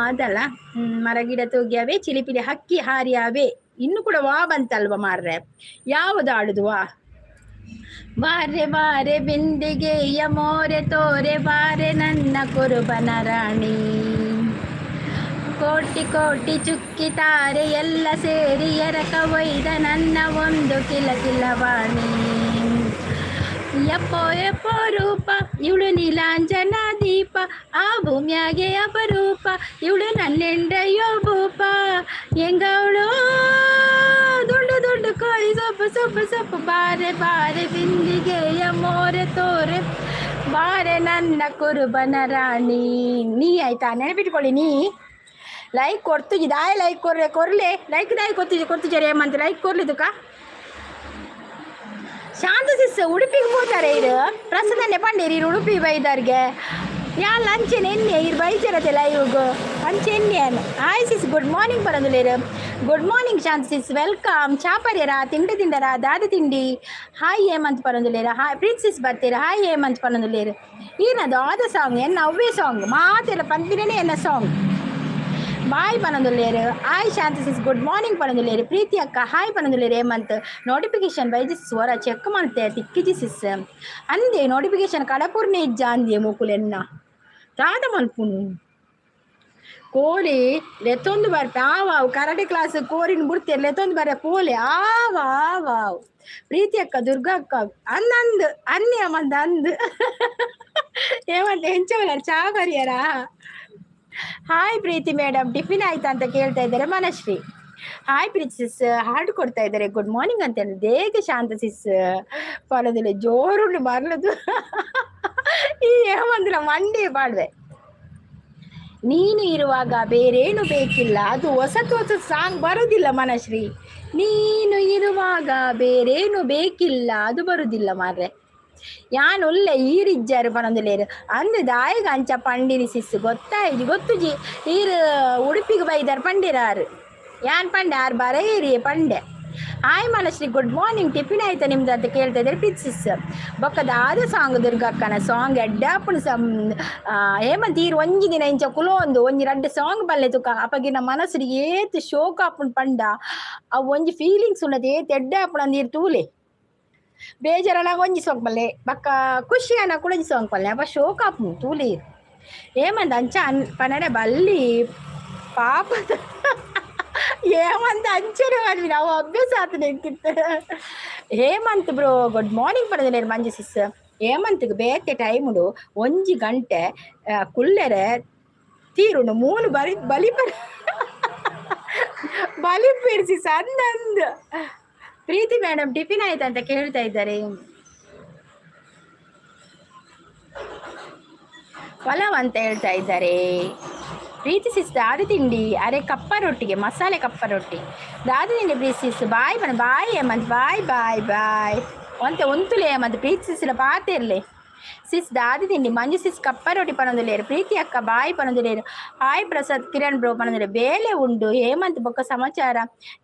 ಅದಲ್ಲ, ಮರಗಿಡ ತೂಗ್ಯಾವೆ ಚಿಲಿಪಿಲಿ ಹಕ್ಕಿ ಹಾರಿಯಾವೆ. ಇನ್ನು ಕೂಡ ವಾ ಬಂತಲ್ವ ಮಾರ್ರೆ, ಯಾವುದು ಆಡುದು ವಾ? ಬಾರೆ ಬಾರೆ ಬಿಂದಿಗೆಯ ಮೋರೆ ತೋರೆ ಬಾರೆ ನನ್ನ ಕುರುಬನ ರಾಣಿ, ಕೋಟಿ ಕೋಟಿ ಚುಕ್ಕಿ ತಾರೆ ಎಲ್ಲ ಸೇರಿ ಎರಕ ಒಯ್ದ ನನ್ನ ಒಂದು ಕಿಲ ಕಿಲವಾಣಿ. ಯಪ್ಪೋ ಯಪ್ಪೋ ರೂಪ ಇವಳು ನೀಲಾಂಜನ ದೀಪ, ಆ ಭೂಮಿಯಾಗೆ ಅಪರೂಪ ಇವಳು ನನ್ನೆಂಡಯ್ಯೋ ಭೂಪ. ಎಂಗವಳು ದುಂಡು ದುಂಡು ಕೋರಿ ಸೊಪ್ಪು ಸೊಪ್ಪು ಸೊಪ್ಪು, ಬಾರೆ ಬಾರೆ ಬಿಂದಿಗೆಯ ಮೋರೆ ತೋರೆ ಬಾರೆ ನನ್ನ ಕುರುಬನ ರಾಣಿ. ನೀ ಆಯ್ತಾ, ನೆನಪಿಟ್ಕೊಳ್ಳಿ. ನೀ ಲೈಕ್ ಕೊಡ್ತುಜಿ ದಾಯ ಲೈಕ್ ಕೊರ್ರೆ ಕೊರ್ಲೆ ಲೈಕ್ ದಾಯ ಕೊತ್ತುಜಿ ಕೊಡ್ತುಜಾರೆ ಹೇಮಂತ್ ಲೈಕ್ ಕೊರ್ಲಿದುಕ. ಶಾಂತ ಸಿಸ್ ಉಡುಪಿಗೆ ಪೋತಾರೆ ಇರು ಪ್ರಸದನ್ನೇ ಪಂಡೇರಿ ಇರು ಉಡುಪಿ ಬೈದರ್ಗೆ ಯಾನ್ ಅಂಚೆನೆ ಎನ್ನೆ ಇರು ಬೈಜರತೆ ಲೈವ್ಗು ಅಂಚೆ ಎನ್ನೆ. ಹಾಯ್ ಸಿಸ್, ಗುಡ್ ಮಾರ್ನಿಂಗ್ ಪನೊಂದುಲ್ಲೆರ್. Good morning Shanta sis, welcome. ಚಾಪರ್ಯರ ತಿಂಡಿ ತಿಂಡರ ದಾದ ತಿಂಡಿ. ಹಾಯ್ ಹೇಮಂತ್ ಪನೊಂದುಲ್ಲೆರ್. ಹಾಯ್ ಪ್ರೀತ್ ಸಿಸ್ ಬರ್ತೀರ, ಹಾಯ್ ಹೇಮಂತ್ ಪನೊಂದುಲ್ಲೆರ್. ಈನ ದಾದ ಸಾಂಗ್ ಎನ್ನ ಅವ್ವೇ ಸಾಂಗ್ ಮಾತೆಲ್ಲ ಪನ್ಪಿನೇ ಎನ್ನ ಸಾಂಗ್. ಬಾಯ್ ಪನೊಂದುಲ್ಲೆರ್. ಹಾಯ್ ಶಾಂತ ಸಿಸ್, ಗುಡ್ ಮಾರ್ನಿಂಗ್ ಪನೊಂದುಲ್ಲೆರ್. ಪ್ರೀತಿ ಅಕ್ಕ ಹಾಯ್ ಪನೊಂದುಲ್ಲೆರ್. ಹೇಮಂತ್ ನೋಟಿಫಿಕೇಶನ್ ಬೈಜಿ ಸ್ವರ ಚೆಕ್ ಮಲ್ತೆ ತಿಕ್ಕಿಜಿ ಸಿಸ್ ಅಂದೆ. ನೋಟಿಫಿಕೇಶನ್ ಕಡಪುರ್ನೆ ಇಜ್ಜ ಅಂದೆ ಮೊಕುಲೆನ್ನ ದಾದ ಮಲ್ಪುನು. ಕೋರಿ ಲೆತ್ತೊಂದು ಬರ್ಪೆ ಆವಾವ್ ಕರಾಟೆ ಕ್ಲಾಸ್ ಕೋರಿನ ಬುಡ್ತೇರ್ ಲೆತ್ತೊಂದು ಬರ್ರೆ ಪೋಲೆ ಆವ ಆವಾವ್. ಪ್ರೀತಿ ಅಕ್ಕ ದುರ್ಗಾ ಅಕ್ಕ ಅಂದ್ ಅಂದ್ ಅನ್ಯ ಮಂದ ಅಂದ್ ಹೇಮಂತ್ ಎಂಚವಲ್ಲ ಚಾ ಬರಿಯರಾ. ಹಾಯ್ ಪ್ರೀತಿ ಮೇಡಮ್, ಟಿಫಿನ್ ಆಯ್ತಾ ಅಂತ ಕೇಳ್ತಾ ಇದ್ದಾರೆ ಮನಶ್ರೀ. ಹಾಯ್ ಪ್ರೀತಿ ಸಿಸ್, ಹಾರ್ಟ್ ಕೊಡ್ತಾ ಇದ್ದಾರೆ. ಗುಡ್ ಮಾರ್ನಿಂಗ್ ಅಂತ ಹೇಳಿ ದೇಗ ಶಾಂತ ಸಿಸ್ ಪರದಿಲ್ಲ ಜೋರುಂಡು ಬರ್ಲದು ಈ ಹೇಮಂದ್ರ ಮಂಡಿ ಪಾಡ್ವೆ. ನೀನು ಇರುವಾಗ ಬೇರೇನು ಬೇಕಿಲ್ಲ, ಅದು ಹೊಸತು ಹೊಸ ಸಾಂಗ್ ಬರುದಿಲ್ಲ ಮನಶ್ರೀ. ನೀನು ಇರುವಾಗ ಬೇರೇನು ಬೇಕಿಲ್ಲ ಅದು ಬರುದಿಲ್ಲ ಮಾರ್ರೆ. ಯಾನ್ ಉಲ್ಲೆ ಈರಿಜ್ಜಾರು ಪನೊಂದುಲ್ಲೆರ್ ಅಂದ್ ದಾಯೆಗ್ ಅಂಚ ಪಂಡಿನಿ ಸಿಸ್ ಗೊತ್ತಾಯ್ಜಿ ಗೊತ್ತುಜಿ. ಈರ್ ಉಡುಪಿಗೆ ಬೈದಾರ್ ಪಂಡಿರಾರು, ಯಾನ್ ಪಂಡೆ ಆರ್ ಬರೇರಿ ಪಂಡೆ. Hi Manashree, good morning, tiffin ಆಯ್ತಾ ನಿಮ್ದು ಅಂತ ಕೇಳ್ತಾ ಇದ್ದಾರೆ ಪ್ರೀತಿ ಸಿಸ್. ಬೊಕ್ಕ ದಾದ ಸಾಂಗ್ ದುರ್ಗಕ್ಕನ ಸಾಂಗ್ ಎಡ್ಡಾಪುಂಡು ಸಮ್ ಹೇಮಂತ್. ಈರ್ ಒಂಜಿ ದಿನ ಇಂಚ ಕುಲೊಂದು ಒಂಜಿ ರಡ್ಡ್ ಸಾಂಗ್ ಬಲ್ಲೆ ತುಕ ಅಪಗಿನ ಮನಸ್ಸುಡು ಏತ್ ಶೋಕ ಆಪುಂಡು ಪಂಡ ಅವು ಒಂಜಿ ಫೀಲಿಂಗ್ಸ್ ಉಂಡತೆ ಏತ್ ಎಡ್ಡೆ ಆಪುಂಡು ಅಂದ್ ಈರ್ ತೂಲೆ. ಬೇಜಾರನಾಗ ಒಂಜಿ ಸಾಂಗ್ ಬಲ್ಲೆ, ಬೊಕ್ಕ ಖುಷಿ ಆನ ಕೂಡ ಒಂಜಿ ಸಾಂಗ್ ಪಲ್ಲೆ, ಅಪ ಶೋಕ ಆಪುಂಡು ತೂಲೆ. ಹೇಮಂತ್ ಅಂಚ ಪನರೆ ಬಲ್ಲಿ ಪಾಪ ಹೇಮಂತ್ ಅಂಚನೆ ಪನ್ಪಿನ ಅವು ಅಭ್ಯಾಸ ಆತುಂಡು ಎಂಕಿತ್ತ. ಹೇಮಂತ್ ಬ್ರೋ ಗುಡ್ ಮಾರ್ನಿಂಗ್ ಪನೊಂದುಲ್ಲೆರ್ ಮಂಜು ಸಿಸ್. ಹೇಮಂತ್ಗ್ ಬೇತೆ ಟೈಮುಡು ಒಂಜಿ ಗಂಟೆ ಕುಲ್ಲೆರೆ ತೀರುಂಡು ಮೂಲು ಬರಿ ಬಲಿಪೆರ್ ಬಲಿಪೆರ್ ಸಿಸ್ ಅಂದ್ ಅಂದ್. ಪ್ರೀತಿ ಮೇಡಮ್ ಟಿಫಿನ್ ಆಯ್ತಾ ಅಂತ ಕೇಳ್ತಾ ಇದ್ದಾರೆ. ಪಲಾವ್ ಅಂತ ಹೇಳ್ತಾ ಇದ್ದಾರೆ. ಪ್ರೀತಿ ಸಿಸ್ ದಾದ ತಿಂಡಿ, ಅರೆ ಕಪ್ಪ ರೊಟ್ಟಿಗೆ ಮಸಾಲೆ ಕಪ್ಪ ರೊಟ್ಟಿ ದಾದ ತಿಂಡಿ. ಪ್ರೀತಿ ಸಿಸ್ ಬಾಯ್ ಬಣ, bye Hemanth, bye bye bye ಒಂತೆ ಒಂತುಲೆ ಹೇಮಂತ್. ಪ್ರೀತಿ ಸಿಸ್ಲ ಪಾತೆರ್ಲೆ ಸಿಸ್ ದಾದ ತಿಂಡಿ. ಮಂಜು ಸಿಸ್ ಕಪ್ಪ ರೊಟ್ಟಿ ಪನೊಂದುಲ್ಲೆರ್. ಪ್ರೀತಿ ಅಕ್ಕ ಬಾಯ್ ಪನೊಂದುಲ್ಲೆರ್. ಹಾಯ್ ಪ್ರಸಾದ್ ಕಿರಣ್ ಬ್ರೋ ಪನೊಂದುಲ್ಲೆರ್. ಬೇಲೆ ಉಂಡು ಹೇಮಂತ್ ಬೊಕ್ಕ ಸಮಾಚಾರ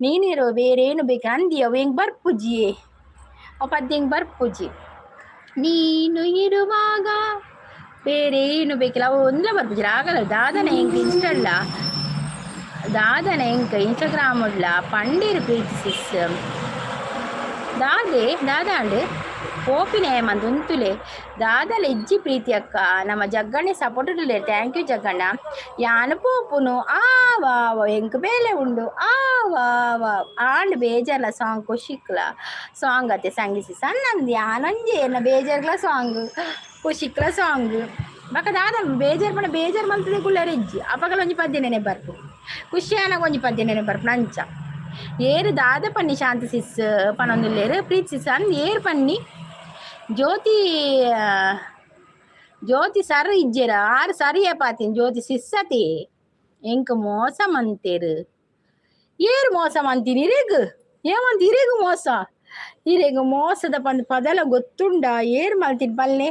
ನೀನಿರೋ ಬೇರೇನು ಬೇಕು ಅಂದಿ ಅವು ಹೆಂಗ್ ಬರ್ಪುಜಿಯೇ ಅವು ಪದ್ಯ ಹೆಂಗ್ ಬರ್ಪುಜಿ. ನೀನು ಇರುವಾಗ ಬೇರೆ ಏನು ಬೇಕಿಲ್ಲ. ಅವು ಒಂದೇ ಬರ್ಪುಜಿ ಆಗಲ್ಲ. ದಾದನ ಎಂಕ್ ಇನ್ಸ್ಟಲ್ಲ, ದಾದನ ಎಂಕ್ ಇನ್ಸ್ಟಾಗ್ರಾಮ್ ಉಡ್ಲ ಪಂಡೀರ್. ಪ್ರೀತಿ ಸಿಸ್, ದಾದೆ ದಾದಾಂಡ್ ಪೋಪಿನ ಮಂತ್ ಉಂತುಲೆ. ದಾದಲ ಇಜ್ಜಿ ಪ್ರೀತಿ ಅಕ್ಕ. ನಮ್ಮ ಜಗ್ಗಣ್ಣೆ ಸಪೋರ್ಟ್. Thank you Jagganna. ಯಾನ್ ಪೋಪುನು, ಆ ವಾ ವಾ, ಎಂಕ್ ಬೇಲೆ ಉಂಡು, ಆ ವಾ ವಾ. ಆಂಡ್ ಬೇಜಾರ್ಲ ಸಾಂಗ್, ಖುಷಿಕ್ಲ ಸಾಂಗ್ ಅತ್ತೆ ಸಂಗಿಸಿ ಸಣ್ಣ. ಯಾನೊಂಜಿ ಎನ್ನ ಬೇಜಾರ್ಗ್ಲ ಸಾಂಗ್, ಖುಷಿಕ್ಲ ಸಾಂಗ್. ಬೊಕ ದಾದ ಬೇಜಾರ್ ಪಂಡ ಬೇಜಾರ್ ಮಲ್ತದೆ ಕುಲ್ಲರೆ ಇಜ್ಜಿ. ಅಪಗಲ ಒಂಜಿ ಪದ್ಯ ನೆನೆ ಬರ್ಪು, ಖುಷಿ ಆನಗ ಒಂಜಿ ಪದ್ಯ ನೆನೆ ಬರ್ಪು. ನಂಚ ಏರು ದಾದ ಪನ್ನಿ? ಶಾಂತ ಸಿಸ್ ಪನೊಂದುಲ್ಲೇರು. ಪ್ರೀತಿ ಸಿಸ್ ಅಂದ್ ಏರ್ ಪನ್ನಿ? ಜ್ಯೋತಿ, ಜ್ಯೋತಿ ಸರ್ ಇಜ್ಜೆರ? ಆರು ಸರಿಯ ಪಾತಿನ್. ಜ್ಯೋತಿ ಸಿಸ್ಸತಿ ಎಂಕ್ ಮೋಸ ಮಂತೇರು. ಏರು ಮೋಸ ಮಂತೀನಿ ಇರೆಗ್? ಏಮಂತ ಇರೆಗ್ ಮೋಸ? ಇರೆಗ್ ಮೋಸದ ಪಂದ್ ಪದಲ ಗೊತ್ತುಂಡ? ಏರ್ ಮಲ್ತಿನ್ ಪಲ್ಲೆ?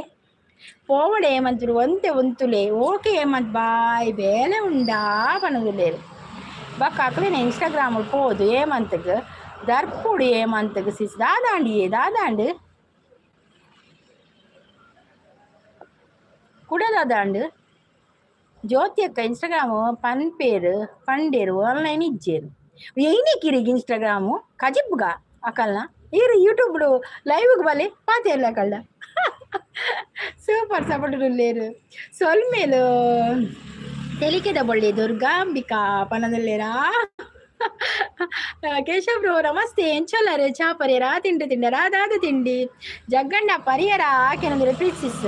ಪೋವಡೆ ಏಮಂತರು, ಒಂತೆ ಉಂತುಲೆ. Okay ಏಮಂತ್, boy. ಬೇಲೆ ಉಂಡಾ ಪನೊಂದುಲ್ಲೇರು. ಬೊಕ್ಕ ಅಕ್ಲೆನ ಇನ್ಸ್ಟಾಗ್ರಾಮ್ ಪೋದು ಏಮಂತಗ್ ದರ್ಪುಡು. ಏಮಂತಗ್ ಸಿಸ್ ದಾದಾಂಡಿಯೇ? ದಾದಾಂಡ್ ಕುಡ ದಾದಾಂಡ್? ಜ್ಯೋತಿ ಅಕ್ಕ, ಇನ್ಸ್ಟಾಗ್ರಾಮ್ ಪನ್ಪೇರು ಪಂಡೇರು, ಆನ್ಲೈನ್ ಇಜ್ಜೇರು. ಏನಿಕ್ಕಿರಿಗೆ ಇನ್ಸ್ಟಾಗ್ರಾಮು ಕಜಿಪ್ಗ ಅಕಲ್ನ? ಈರು ಯೂಟ್ಯೂಬ್ ಲೈವ್ಗೆ ಬಲೆ ಪಾತೆರ್ಲ ಕಳ್ಳ. ಸೂಪರ್ ಸಪೋರ್ಟ್ ಉಲ್ಲೇರು. ಸೊಲ್ಮೇಲು. ತೆಲಿಕೆದ ಬೊಳ್ಳಿ ದುರ್ಗಾಂಬಿಕಾ ಪನದಲ್ಲೇರಾ. ಕೇಶವ್ ಬ್ರೋ, ನಮಸ್ತೆ. ಎಂಚೊಲ್ಲರೆ? ಚಾ ಪರಿಯರಾ? ತಿಂಡಿ ತಿಂಡರಾ? ದಾದ ತಿಂಡಿ? ಜಗ್ಗಣ್ಣ ಪರಿಯರಾ ಕೆನಂದ್ರೆ. ಪ್ರೀತಿಸ್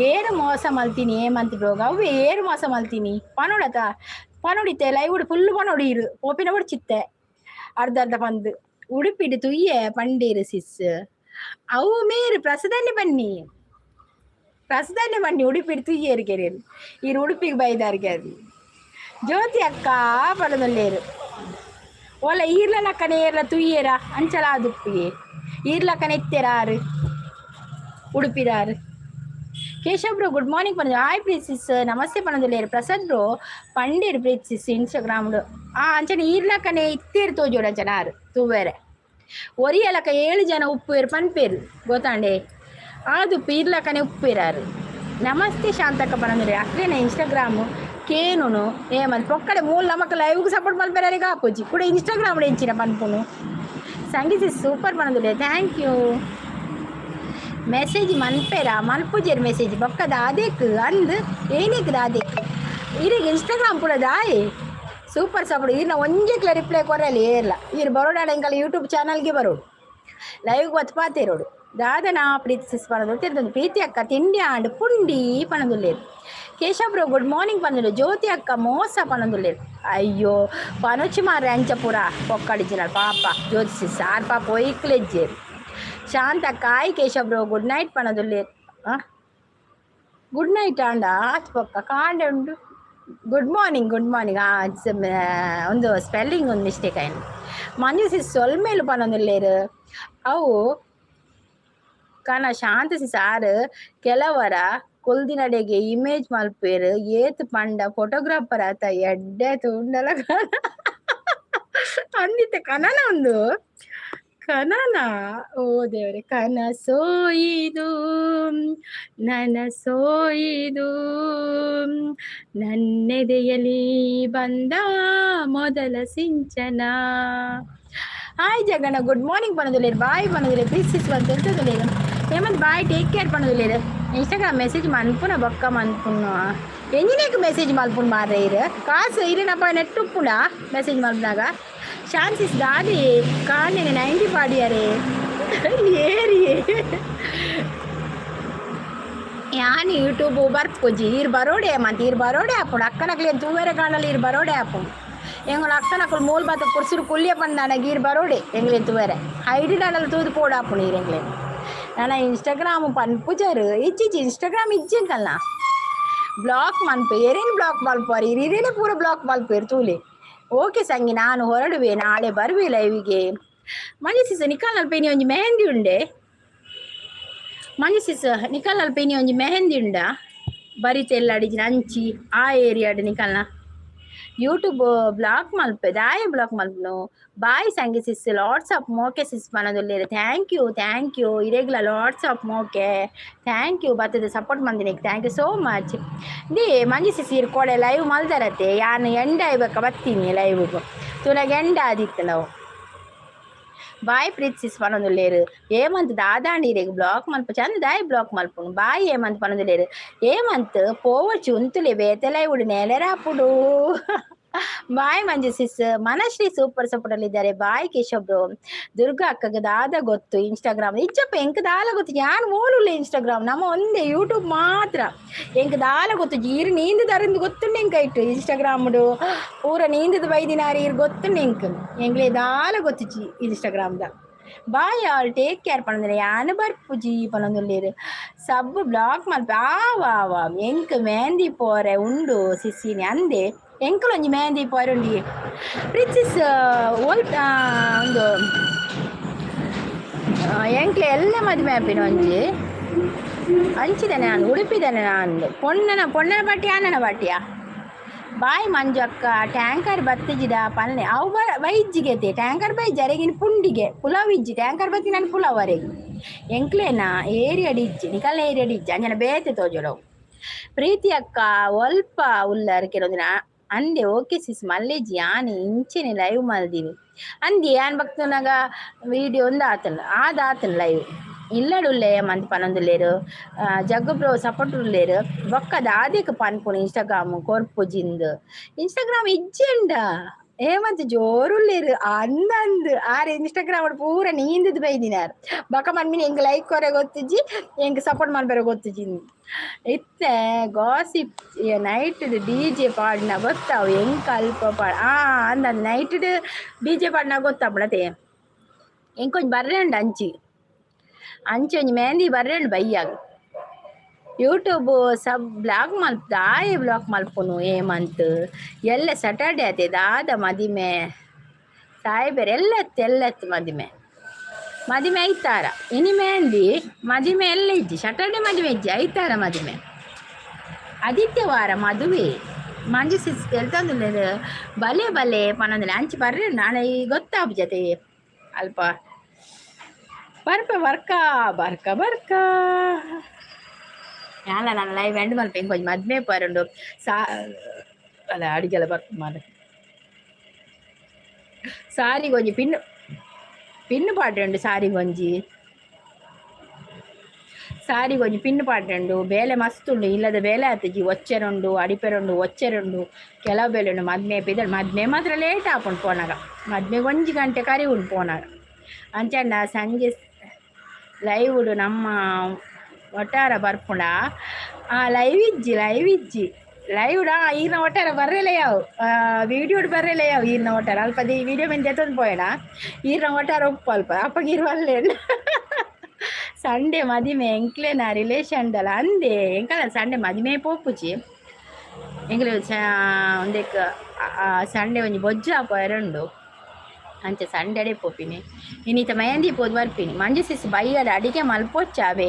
ಏರು ಮೋಸ ಮಲ್ತೀನಿ ಏಮಂತ ಬ್ರೋಗ? ಅವು ಏರು ಮೋಸ ಮಲ್ತೀನಿ ಪನೊಡತ? ಪನೊಡಿತೆ ಲೈವ್ ಫುಲ್ ಪನೊಡಿ. ಇರು ಪೋಪಿನ ಚಿತ್ತೆ ಅರ್ಧ ಅರ್ಧ ಪಂದು. ಉಡುಪಿಡು ತುಯ್ಯೆ ಪಂಡೀರು ಸಿಸ್. ಅವು ಮೇರು ಪ್ರಸದನ್ನೇ ಬನ್ನಿ, ಪ್ರಸದನ್ನೇ ಬನ್ನಿ. ಉಡುಪಿಡು ತುಯ್ಯೇರು ಕೆರೇರು. ಈರು ಉಡುಪಿಗೆ ಬೈದಾರಿಗೆ ಅದು. ಜ್ಯೋತಿ ಅಕ್ಕ ಪಡದಲ್ಲೇರು. ಓಲ ಈರ್ಲ ಲಕ್ಕನೆ ಏರ್ಲ ತುಯ್ಯೇರ ಅಂಚಲ ಆದುಪ್ಪಿಗೆ. ಈರ್ಲಕ್ಕನೆ ಎತ್ತೆರಾರು ಉಡುಪಿದಾರು. ಕೇಶವ್ ಬ್ರೋ, ಗುಡ್ ಮಾರ್ನಿಂಗ್ ಪಂಡ. Hi ಪ್ರೀತಿಸ್, namaste ಪನೊಂದುಲ್ಲೇರು. Prasad bro, ಪಂಡೀರ್ ಪ್ರೀತಿಸ್ Instagram. ಆ ಅಂಚನೆ ಈರ್ಲಕ್ಕನೆ ಇತ್ತೇರು ತೋಜೋಡು. ಅಂಚನೆ ಆರು ತೂವೇರೆ ಒರಿಯಲಕ್ಕ ಏಳು ಜನ ಉಪ್ಪುವೇರು ಪನ್ಪೇರು ಗೊತ್ತಾಂಡೆ. ಆದುಪ್ಪು ಈರ್ಲಕ್ಕನೆ ಉಪ್ಪೇರಾರು. ನಮಸ್ತೆ ಶಾಂತಕ್ಕ ಪನೊಂದುಲ್ಲೇರು. ಅಕ್ಲೇನ ಇನ್ಸ್ಟಾಗ್ರಾಮು ಕೇನುನು ಏಮನ್ ಪೊಕ್ಕಡೆ ಮೂಲ ನಮಕ್ ಲೈವ್ಗೆ ಸಪೋರ್ಟ್ ಮಲ್ಪೆರಾರಿಗೆ ಆಪುಜಿ. ಕೂಡ ಇನ್ಸ್ಟಾಗ್ರಾಮ್ ಎಂಚಿನ ಪನ್ಪುನು? ಸಂಗೀತ ಸೂಪರ್ ಪನೊಂದುಲ್ಲೆ. Thank you. Message ಮನ್ಪೇರ? ಮನ್ಪುಜೇರ್ ಮೆಸೇಜ್. ಬೊಕ್ಕ ದಾದೇಕ್ ಅಂದ್ ಏನೇಕ್ ದಾದೇಕ್ ಇರಿಗೆ ಇನ್ಸ್ಟಾಗ್ರಾಮ್ ಪೂರ ದಾಯೆ? Super support. ಈರ್ನ ಒಂಜೆಕ್ಲ ರಿಪ್ಲೈ ಕೊರಲಿ ಏರ್ಲ. ಈರ್ ಬರೋಡಾಡ ಎಂಕಲ್ ಯೂಟ್ಯೂಬ್ ಚಾನಲ್ಗೆ ಬರೋಡು, ಲೈವ್ ಬತ್ ಪಾತೆರೋಡು. ದಾದನ ಪ್ರೀತಿ ಸಿಸ್ ಪನೊಂದು ತಿರ್ದೊಂದು. ಪ್ರೀತಿ ಅಕ್ಕ, ತಿಂಡಿ ಆಂಡ್. ಪುಂಡಿ ಪನೊಂದುಲ್ಲೇರು. ಕೇಶವ್ ಬ್ರೋ, ಗುಡ್ ಮಾರ್ನಿಂಗ್ ಪನೊಂದುಲ್ಲೆ. ಜ್ಯೋತಿ ಅಕ್ಕ ಮೋಸ ಪನೊಂದುಲ್ಲೇರು. ಅಯ್ಯೋ, ಪನೊಚಿ ಮಾರ್ರೆ ಅಂಚ ಪೂರ ಪೊಕ್ಕಡಿಜಿನ ಪಾಪ. ಜ್ಯೋತಿ ಸಿಸ್ ಆರ್ ಪಾಪ ಒಯ್ಕ್ಲೆಜ್ಜೇರು. ಶಾಂತ ಕಾಯ್. ಕೇಶವ್ ಬ್ರೋ, ಗುಡ್ ನೈಟ್ ಪನೊಂದುಲ್ಲೇರು. ಗುಡ್ ನೈಟ್ ಆಂಡ ಆತ್ ಪೊಕ್ಕ ಕಾಂಡೆ ಉಂಡು. Good morning, good morning. ಒಂದು ಸ್ಪೆಲ್ಲಿಂಗ್ ಒಂದು ಮಿಸ್ಟೇಕ್ ಆಯ್ತು. ಮಂಜು ಸಿಸ್ ಸೊಲ್ಮೇಲು ಪನೊಂದುಲ್ಲೇರು. ಅವು ಕನ ಶಾಂತ ಸಾರ್ ಕೆಲವರ ಕೊಲ್ದಿನಡೆಗೆ ಇಮೇಜ್ ಮಲ್ಪೇರು. ಏತ್ ಪಂಡ ಫೋಟೋಗ್ರಾಫರ್ ಆತ ಎಡ್ಡೆ ತೂಂಡಲ ಅಂದಿತ್ತೆ. ಕನನ ಒಂದು ಕನನ. ಓ ದೇವರೇ, ಕನಸೋಯಿದು ನನಸೋಯಿದು, ನನ್ನೆದೆಯಲಿ ಬಂದ ಮೊದಲ ಸಿಂಚನ. ಹಾಯ್ ಜಗಣ್ಣ, ಗುಡ್ ಮಾರ್ನಿಂಗ್ ಪನೊಂದುಲ್ಲೇರು. ಬಾಯ್ ಪನೊಂದುಲ್ಲೇರು. ಪ್ಲೀಸ್ ಸಿಸ್ ಬಂತು ಎಂತದುಲ್ಲೇರು. ಹೇಮಂತ್, ಬಾಯ್, ಟೇಕ್ ಕೇರ್ ಪನೊಂದುಲ್ಲೇರು. ಇನ್ಸ್ಟಾಗ್ರಾಮ್ ಮೆಸೇಜ್ ಮನ್ಪುನ ಬೊಕ್ಕ ಮನ್ಪುನ. ಎಂಜಿನೇಕ್ ಮೆಸೇಜ್ ಮಲ್ಪುನ ಮಾರ್ರೆ? ಇರು ಕಾಸು ಇರಿನಪ್ಪ ನೆಟ್ ಉಪ್ಪುಂಡ ಮೆಸೇಜ್ ಮಲ್ಪುನಾಗ? ಶಾನ್ಸಿಸ್ ದಾದಿ ಕಾಂಡೆನೆ 90 ಪಾಡಿಯಾರೆ ಏರಿಯೇ? ಯಾನ್ ಯೂಟ್ಯೂಬ್ ಬರ್ಪುಜಿ. ಈರ್ ಬರೋಡೆ ಮಂತ್ ಈರ್ ಬರೋಡೆ ಆಪುಂಡು. ಅಕ್ಕನಕ್ಲೆ ತೂವೆರೆ ಕಾಣಲ್. ಈರ್ ಬರೋಡೆ ಆಪುಂಡು. ಎಂಗುಲ ಅಕ್ಕನಕುಲು ಮೂಲು ಬಾತ ಕುರ್ಸಿರು ಕುಲ್ಲಿಯ ಪಂದಾನ. ಈರ್ ಬರೋಡೆ ಎಂಗ್ಲೇನ್ ತೂವೆರೆ. ಐಡಿ ಡಾಡಲ್ ತೂದು ಪೋಡಾಪುಂಡು ಈರ್ ಎಂಗ್ಲೇನ್. ನನ ಇನ್ಸ್ಟಾಗ್ರಾಮ್ ಪನ್ಪುಜರು. ಇಜ್ಜಿಜ್ಜಿ, ಇನ್ಸ್ಟಾಗ್ರಾಮ್ ಇಜ್ಜಿ. ಬ್ಲಾಕ್ ಮನ್ಪೆ. ಏರೇನು ಬ್ಲಾಕ್ ಮಲ್ಪುವರ್? ಇರೇನೆ ಪೂರ ಬ್ಲಾಕ್ ಮಲ್ಪೇರು ತೂಲೆ. ಓಕೆ ಸಂಗಿ, ನಾನು ಹೊರಡುವೆ. ನಾಳೆ ಬರುವೆ ಲೈವಿಗೆ. ಮಂಜು ಸಿಸ್, ನಿಕಾಲ್ ಅಲ್ಪ ಒಂಜಿ ಮೆಹಂದಿ ಉಂಡೆ. ಮಂಜು ಸಿಸ್, ನಿಕಾಲ್ ಅಲ್ಪ ಒಂಜಿ ಮೆಹಂದಿ ಉಂಡ. ಬರಿತೆಲ್ಲ ಅಡಿಜಿನ ಅಂಚಿ ಆ ಏರಿಯಾಡ್ ನಿಕಲ್ನ. ಯೂಟ್ಯೂಬ್ ಬ್ಲಾಕ್ ಮಲ್ಪೆ ದಾಯ ಬ್ಲಾಕ್ ಮಲ್ಪನು. Bye Sangi sis, lots of ಮೋಕೆ ಸಿಸ್ ಪನೊಂದುಲ್ಲೆರ್. Thank you, thank you. ಇರೆಗ್ಲ lots of ಮೋಕೆ. Thank you. ಬತ್ತದ ಸಪೋರ್ಟ್ ಮಂದಿನಿಕ್ thank you so much. The Manju sis ಇರ್ ಕೋಡೆ ಲೈವ್ ಮಲ್ದರತೆ. ಯಾನ್ ಎಂಡ ಆಯ್ಬಕ ಬತ್ತೀನಿ ಲೈವ್ ತುನಗ ಎಂಡ ಆದಿತ್ತು ನಾವು. ಬಾಯ್ ಪ್ರೀತ್ ಸಿಸ್ ಪನೊಂದುಲ್ಲೆರ್. ಹೇಮಂತ್ ದಾದಾಂಡ ಇರೆಗ್ ಬ್ಲಾಕ್ ಮಲ್ಪ ಚಂದ ದಾಯಿ ಬ್ಲಾಕ್ ಮಲ್ಪುನು. ಬಾಯ್ ಹೇಮಂತ್ ಪನೊಂದುಲ್ಲೆರ್. ಹೇಮಂತ್ ಪೋವೊಡ್ಚಿ ಉಂತುಲೆ ಬೇತೆ ಲೈವ್ ನೇಲೆರಾಪುಡು. Bye Manju sis. Manashree super support ಅಲ್ಲಿ ಇದ್ದಾರೆ. Bye Keshav bro. ದುರ್ಗಾ ಅಕ್ಕಗೆ ದಾದ ಗೊತ್ತು ಇನ್ಸ್ಟಾಗ್ರಾಮ್? ಇಜ್ಜಪ್ಪ, ಎಂಕ್ ದಾಲ ಗೊತ್ತು. ಯಾನ್ ಓಲುಲ್ಲ ಇನ್ಸ್ಟಾಗ್ರಾಮ್, ನಮ್ಮ ಒಂದೇ ಯೂಟ್ಯೂಬ್ ಮಾತ್ರ. ಎಂಕ್ ದಾಲ ಗೊತ್ತು. ಈರ್ ನೀಂದು ತರಂದು ಗೊತ್ತುಂಡು ಎಂಕ್. ಐಟ್ ಇನ್ಸ್ಟಾಗ್ರಾಮ್ ಪೂರ ನೀಂದದ ಬೈದಿನಾರು ಈರ್ ಗೊತ್ತುಂಡು ಎಂಕ್. ಎಂಕ್ಲೆ ದಾಲ ಗೊತ್ತುಜಿ Instagram the. Bye all, take care ಪನೊಂದುಲ್ಲೆ. ಯಾನ್ ಬರ್ಪುಜಿ ಪನೊಂದುಲ್ಲೆರ್. ಸಬ್ ಬ್ಲಾಕ್ ಮಲ್ಪ ಆವ ಆವ. ಎಂಕ್ ಮೆಹಂದಿ ಪೋರೆ ಉಂಡು ಸಿಸ್ಸಿನಿ ಅಂದೆ. ಎಂಕುಲೊಂಜಿ ಮೆಹಂದಿ ಪೋರೆ ಉಂಡಿ ಪ್ರಿನ್ಸಿಸ್ ಓಲ್ ಒಂದು ಎಂಕ್ಲೆ ಎಲ್ಲ ಮದುವೆ ಆಪಿನ ಒಂಜಿ ಅಂಚಿದನೆ ನಾನು ಉಡುಪಿದನೆ ನಾನು ಪೊಣ್ಣನ ಪೊಣ್ಣನ ಬಟ್ಟಿ ಅಣ್ಣನ ಬಟ್ಟಿಯಾ. ಬಾಯ್ ಮಂಜು ಅಕ್ಕ. ಟ್ಯಾಂಕರ್ ಬತ್ತಿಜಿಡ ಪಲ್ಲೆ ಅವು ಬ ಬೈಜ್ಜಿಗೆತೆ. ಟ್ಯಾಂಕರ್ ಬೈಜ್ ಅರೆಗಿನ ಪುಂಡಿಗೆ ಪುಲಾವ್ ಇಜ್ಜಿ. ಟ್ಯಾಂಕರ್ ಬತ್ತಿ ನಾನು ಪುಲಾವ್ ಅರೆಗಿ. ಎಂಕ್ಲೇನಾ ಏರಿಯಡ್ ಇಜ್ಜಿ, ನಿಕಲ್ನ ಏರಿಯಡ್ ಇಜ್ಜಿ. ಅಂಜನ ಬೇತೆ ತೋಜೊಡವು. ಪ್ರೀತಿ ಅಕ್ಕ ಒಲ್ಪ ಉಲ್ಲರ್ ಕೆಲವೊಂದಿನ ಅಂದೆ. ಓಕೆ ಸಿಸ್. ಮಲ್ಲೇಜಿ ಯಾನ್ ಇಂಚೆನೆ ಲೈವ್ ಮಲ್ದಿನಿ ಅಂದೆ. ಯಾನ್ ಬಕ್ತುನಗ ವಿಡಿಯೋ ಒಂದು ಆತನ ಆದ ಆತನ ಲೈವ್ ಇಲ್ಲಡುಲ್ಲೆ ಮಂತ್ ಪನೊಂದುಲ್ಲೆರ್. ಜಗ್ಗು ಬ್ರೋ ಸಪೋರ್ಟ್ ಉಲ್ಲೆರ್. ಬೊಕ್ಕ ದಾದೆಕ್ ಪನ್ಪುನು ಇನ್ಸ್ಟಾಗ್ರಾಮ್ ಕೊರ್ಪುಜಿಂದ್? ಇನ್ಸ್ಟಾಗ್ರಾಮ್ ಇಜ್ಜೆಂಡ ಹೇಮಂತ್ ಜೋರುಲ್ಲೆರ್ ಅಂದಂದ್. ಆರ್ ಇನ್ಸ್ಟಾಗ್ರಾಮ್ ಪೂರ ನೀಂದದ್ ಬೈದಿನಾರ್. ಬೊಕ ಮನ್ಮಿನಿ ಎಂಕ್ ಲೈಕ್ ಕೊರೆ ಗೊತ್ತಿಜ್ಜಿ, ಎಂಕ್ ಸಪೋರ್ಟ್ ಮನ್ಪೆರೆ ಗೊತ್ತಿಜ್ಜಿ. ಇತ್ತೆ ಗಾಸಿಪ್ ನೈಟ್ ಡಿಜೆ ಪಾಡ್ನ ಗೊತ್ತಾವು ಎಂಕ್ ಅಲ್ಪ ಪಾಡ್ ಆ ಅಂದ. Night DJ ಪಾಡ್ನ ಗೊತ್ತಾಪುಂಡತೆ. ಎಂಕೊಂಜಿ ಬರ್ರೆ ಉಂಡು ಅಂಚಿ ಅಂಚಿ ಒಂಜಿ ಮೆಹಂದಿ ಬರ್ರೆ ಉಂಡು ಬಯ್ಯಾಗ. ಯೂಟ್ಯೂಬ್ ಸಬ್ ಬ್ಲಾಕ್ ಮಲ್ಪ ದಾಯೆ ಬ್ಲಾಕ್ ಮಲ್ಪುನು ಹೇಮಂತ್? ಎಲ್ಲ ಸ್ಯಾಟರ್ಡೆ ಆತೆ. ದಾದ ಮದಿಮೆ ಸಾಯ್ಬೇರೆ ಎಲ್ಲತ್ತು ಎಲ್ಲತ್ತು ಮದಿಮೆ ಮದಿಮೆ ಐತಾರ. ಇನಿ ಮೆಹಂದಿ ಮದಿಮೆ ಎಲ್ಲ ಇಜ್ಜಿ. ಸ್ಯಾಟರ್ಡೆ ಮದಿಮೆ ಇಜ್ಜಿ, ಐತಾರ ಮದಿಮೆ, ಆದಿತ್ಯವಾರ ಮದುವೆ. ಮಂಜು ಸಿಸ್ ಎಲ್ತೊಂದುಲ್ಲೆರ್. ಬಲೆ ಬಲೆ ಪನೊಂದುಲ್ಲೆ. ಅಂಚಿ ಬರ್ರೆ ನಾಳೆ ಗೊತ್ತಾಪುಜತೆ ಅಲ್ಪ ಬರ್ಪ. ಬರ್ಕ ಬರ್ಕ ಬರ್ಕ. ಯಾನ್ಲ ನಾನು ಲೈವ್ ಎಂಡ್ ಮಲ್ಪೆ. ಇಂಕೊಂಜಿ ಮದ್ಮೆ ಪೋರುಂಡು ಸಾ ಅಲ್ಲ ಅಡಿಗೆಲ್ಲ ಬರ್ಪ ಮಾರ್ರೆ. ಸಾರಿಗೊಂಜಿ ಪಿನ್ನು ಪಿನ್ನು ಪಾಡ್ರೆಂಡು. ಸಾರಿಗೊಂಜಿ ಸಾರಿಗೊಂಜಿ ಪಿನ್ನು ಪಾಡ್ರೆಂಡು. ಬೇಲೆ ಮಸ್ತ್ ಉಂಡು. ಇಲ್ಲದ ಬೇಲೆ ಆತುಜಿ. ಒಚ್ಚೆರುಂಡು, ಅಡಿಪೆರುಂಡು, ಒಚ್ಚೆರುಂಡು, ಕೆಲವು ಬೇಲೆ ಉಂಡು. ಮದ್ಮೆ ಪಿದಡ್ ಮದ್ಮೆ ಮಾತ್ರ ಲೇಟ್ ಆಪುಂಡು ಪೋನಾಗ. ಮದ್ಮೆಗೆ ಒಂಜಿ ಗಂಟೆ ಕರಿ ಉಂಡು ಪೋನಾಗ. ಅಂಚಂಡ ಸಂಜೆ ಲೈವ್ ನಮ್ಮ ಒಟ್ಟಾರ ಬರ್ಪುಂಡ? ಆ ಲೈವ್ ಇಜ್ಜಿ, ಲೈವ್ ಇಜ್ಜಿ. ಲೈವ್ ಈರ್ನ ಒಟ್ಟಾರ ಬರ್ರೆಲೆ ಯಾವು ವೀಡಿಯೋಡ್ ಬರ್ರೆಲೆ ಯಾವು ಈರ್ನ ಒಟ್ಟಾರ. ಅಲ್ಪ ಈ ವಿಡಿಯೋ ಮೆಂತೆ ಎತ್ತೊಂದು ಪೋಯಣ ಈರ್ನ ಒಟ್ಟಾರ ಉಪ್ಪು ಅಲ್ಪ ಅಪ್ಪಗೆ ಇರುವಲ್ಲೇ. ಸಂಡೆ ಮದಿಮೆ ಎಂಕ್ಲೆನ ರಿಲೇಷನ್ ದಲ ಅಂದೆ. ಎಂಕಲ ಸಂಡೆ ಮದಿಮೆ ಪೋಪುಜಿ ಎಂಕ್ಲೆ. ಒಂದೆಕ್ ಸಂಡೆ ಒಂಜಿ ಬೊಜ್ಜು ಪೋಯರುಂಡು. ಅಂಚೆ ಸಂಡೆ ಪೋಪಿನಿ. ಇನ್ನಿತ ಮೆಹಂದಿ ಪೋದು ಬರ್ಪಿನಿ. ಮಂಜು ಸಿಸ್ ಬಯ್ಯಡ ಅಡಿಗೆ ಮಲ್ಪೊಚ್ಚಾವೆ?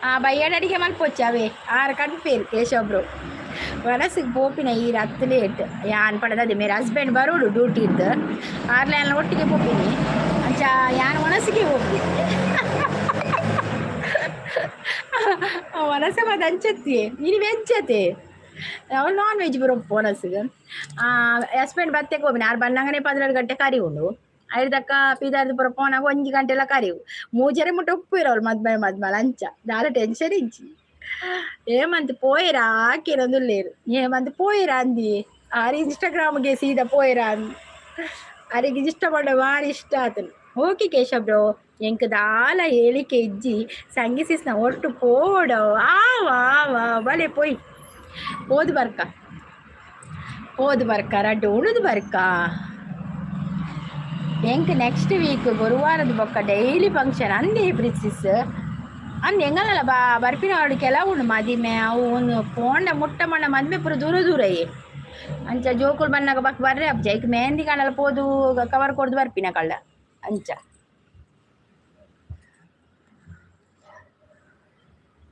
ಆ ಬಯ್ಯಡ ಅಡಿಗೆ ಮಲ್ಪೊಚ್ಚಾವೆ? ಆರು ಕಟ್ಪೇರು ಕೇಶವಬ್ರು. ವನಸಿಗೆ ಪೋಪಿನ ಈ ರತ್ತು ಲೇಟ್. ಯಾನ್ ಪಡದದೆ ಮೇರೆ ಹಸ್ಬೆಂಡ್ ಬರೋಡು ಡ್ಯೂಟಿ ಇದ್ದು ಆರ್ಲೆ ಒಟ್ಟಿಗೆ ಪೋಪಿನಿ. ಅಂಚ ಯಾನ್ ವನಸಿಗೆ ಪೋಪಿ ವನಸೆ ಮಾತ ಅಂಚತ್ತಿ. ಇನಿ ವೆಜ್ ಅತೆ, ಅವಳು ನಾನ್ ವೆಜ್ ಬರೋಪ್ಪು ವನಸಿಗೆ. ಹಸ್ಬೆಂಡ್ ಬತ್ತೆಗೆ ಹೋಗಿನಿ. ಆರು ಬನ್ನಂಗನೆ 12 ಗಂಟೆ ಕರಿ ಉಂಡು. ಐದಕ್ಕ ಪೀದಾರ್ದು ಪೂರ ಪೋನಾಗ 1 ಗಂಟೆಲ್ಲ ಕರಿವು. ಮೂಜರೆ ಮುಟ್ಟ ಉಪ್ಪು ಇರೋಳು ಮದ್ಮೆ ಮದ್ಮಲ. ಅಂಚ ದಾಲ ಟೆನ್ಷನ್ ಇಜ್ಜಿ. ಏಮಂತ ಪೋಯಿರಾ ಆಕಿರೊಂದುಲ್ಲೇರು. ಏಮಂತ ಪೋಯಿರಾ ಅಂದಿ. ಆರ್ ಇನ್ಸ್ಟಾಗ್ರಾಮ್ಗೆ ಸೀದಾ ಪೋಯಿರಾ ಅಂದಿ. ಅರೆಗೆ ಇಷ್ಟ ಪಂಡ ಬಾರಿ ಇಷ್ಟ ಆತನು. Okay Keshav bro. ಎಂಕ್ ದಾಲ ಹೇಳಿಕೆ ಇಜ್ಜಿ. ಸಂಗಿಸಿಸ್ನ ಒಟ್ಟು ಪೋಡ ಆ ವಾ ವಾ ಬಲೆ ಪೋಯ್ ಪೋದು ಬರ್ಕ, ಪೋದು ಬರ್ಕ, ರಡ್ಡು ಉಣುದು ಬರ್ಕ. ಎಂಕ್ ನೆಕ್ಸ್ಟ್ ವೀಕ್ ಗುರುವಾರದ ಬೊಕ್ಕ ಡೈಲಿ ಫಂಕ್ಷನ್ ಅಂದೆ ಪ್ರಿನ್ಸಿಸ್ ಅಂದ್. ಎಂಗಲ್ಲ ಬಾ ಬರ್ಪಿನ ಅವಳು ಕೆಲವು ಉಂಡು ಮದಿಮೆ. ಅವು ಒಂದು ಪೋಂಡ ಮುಟ್ಟ ಮಣ್ಣ ಮದ್ಮೆ ಪೂರ ದೂರ ದೂರ. ಅಂಚ ಜೋಕುಲು ಬನ್ನಾಗ ಬಕ್ ಬರ್ರೆ ಅಪ್ಜ ಐಕ್ ಮೆಹಂದಿ ಕಾಣಲ್ಲ ಪೋದು ಕವರ್ ಕೊಡ್ದು ಬರ್ಪಿನ ಕಳ್ಳ ಅಂಚ.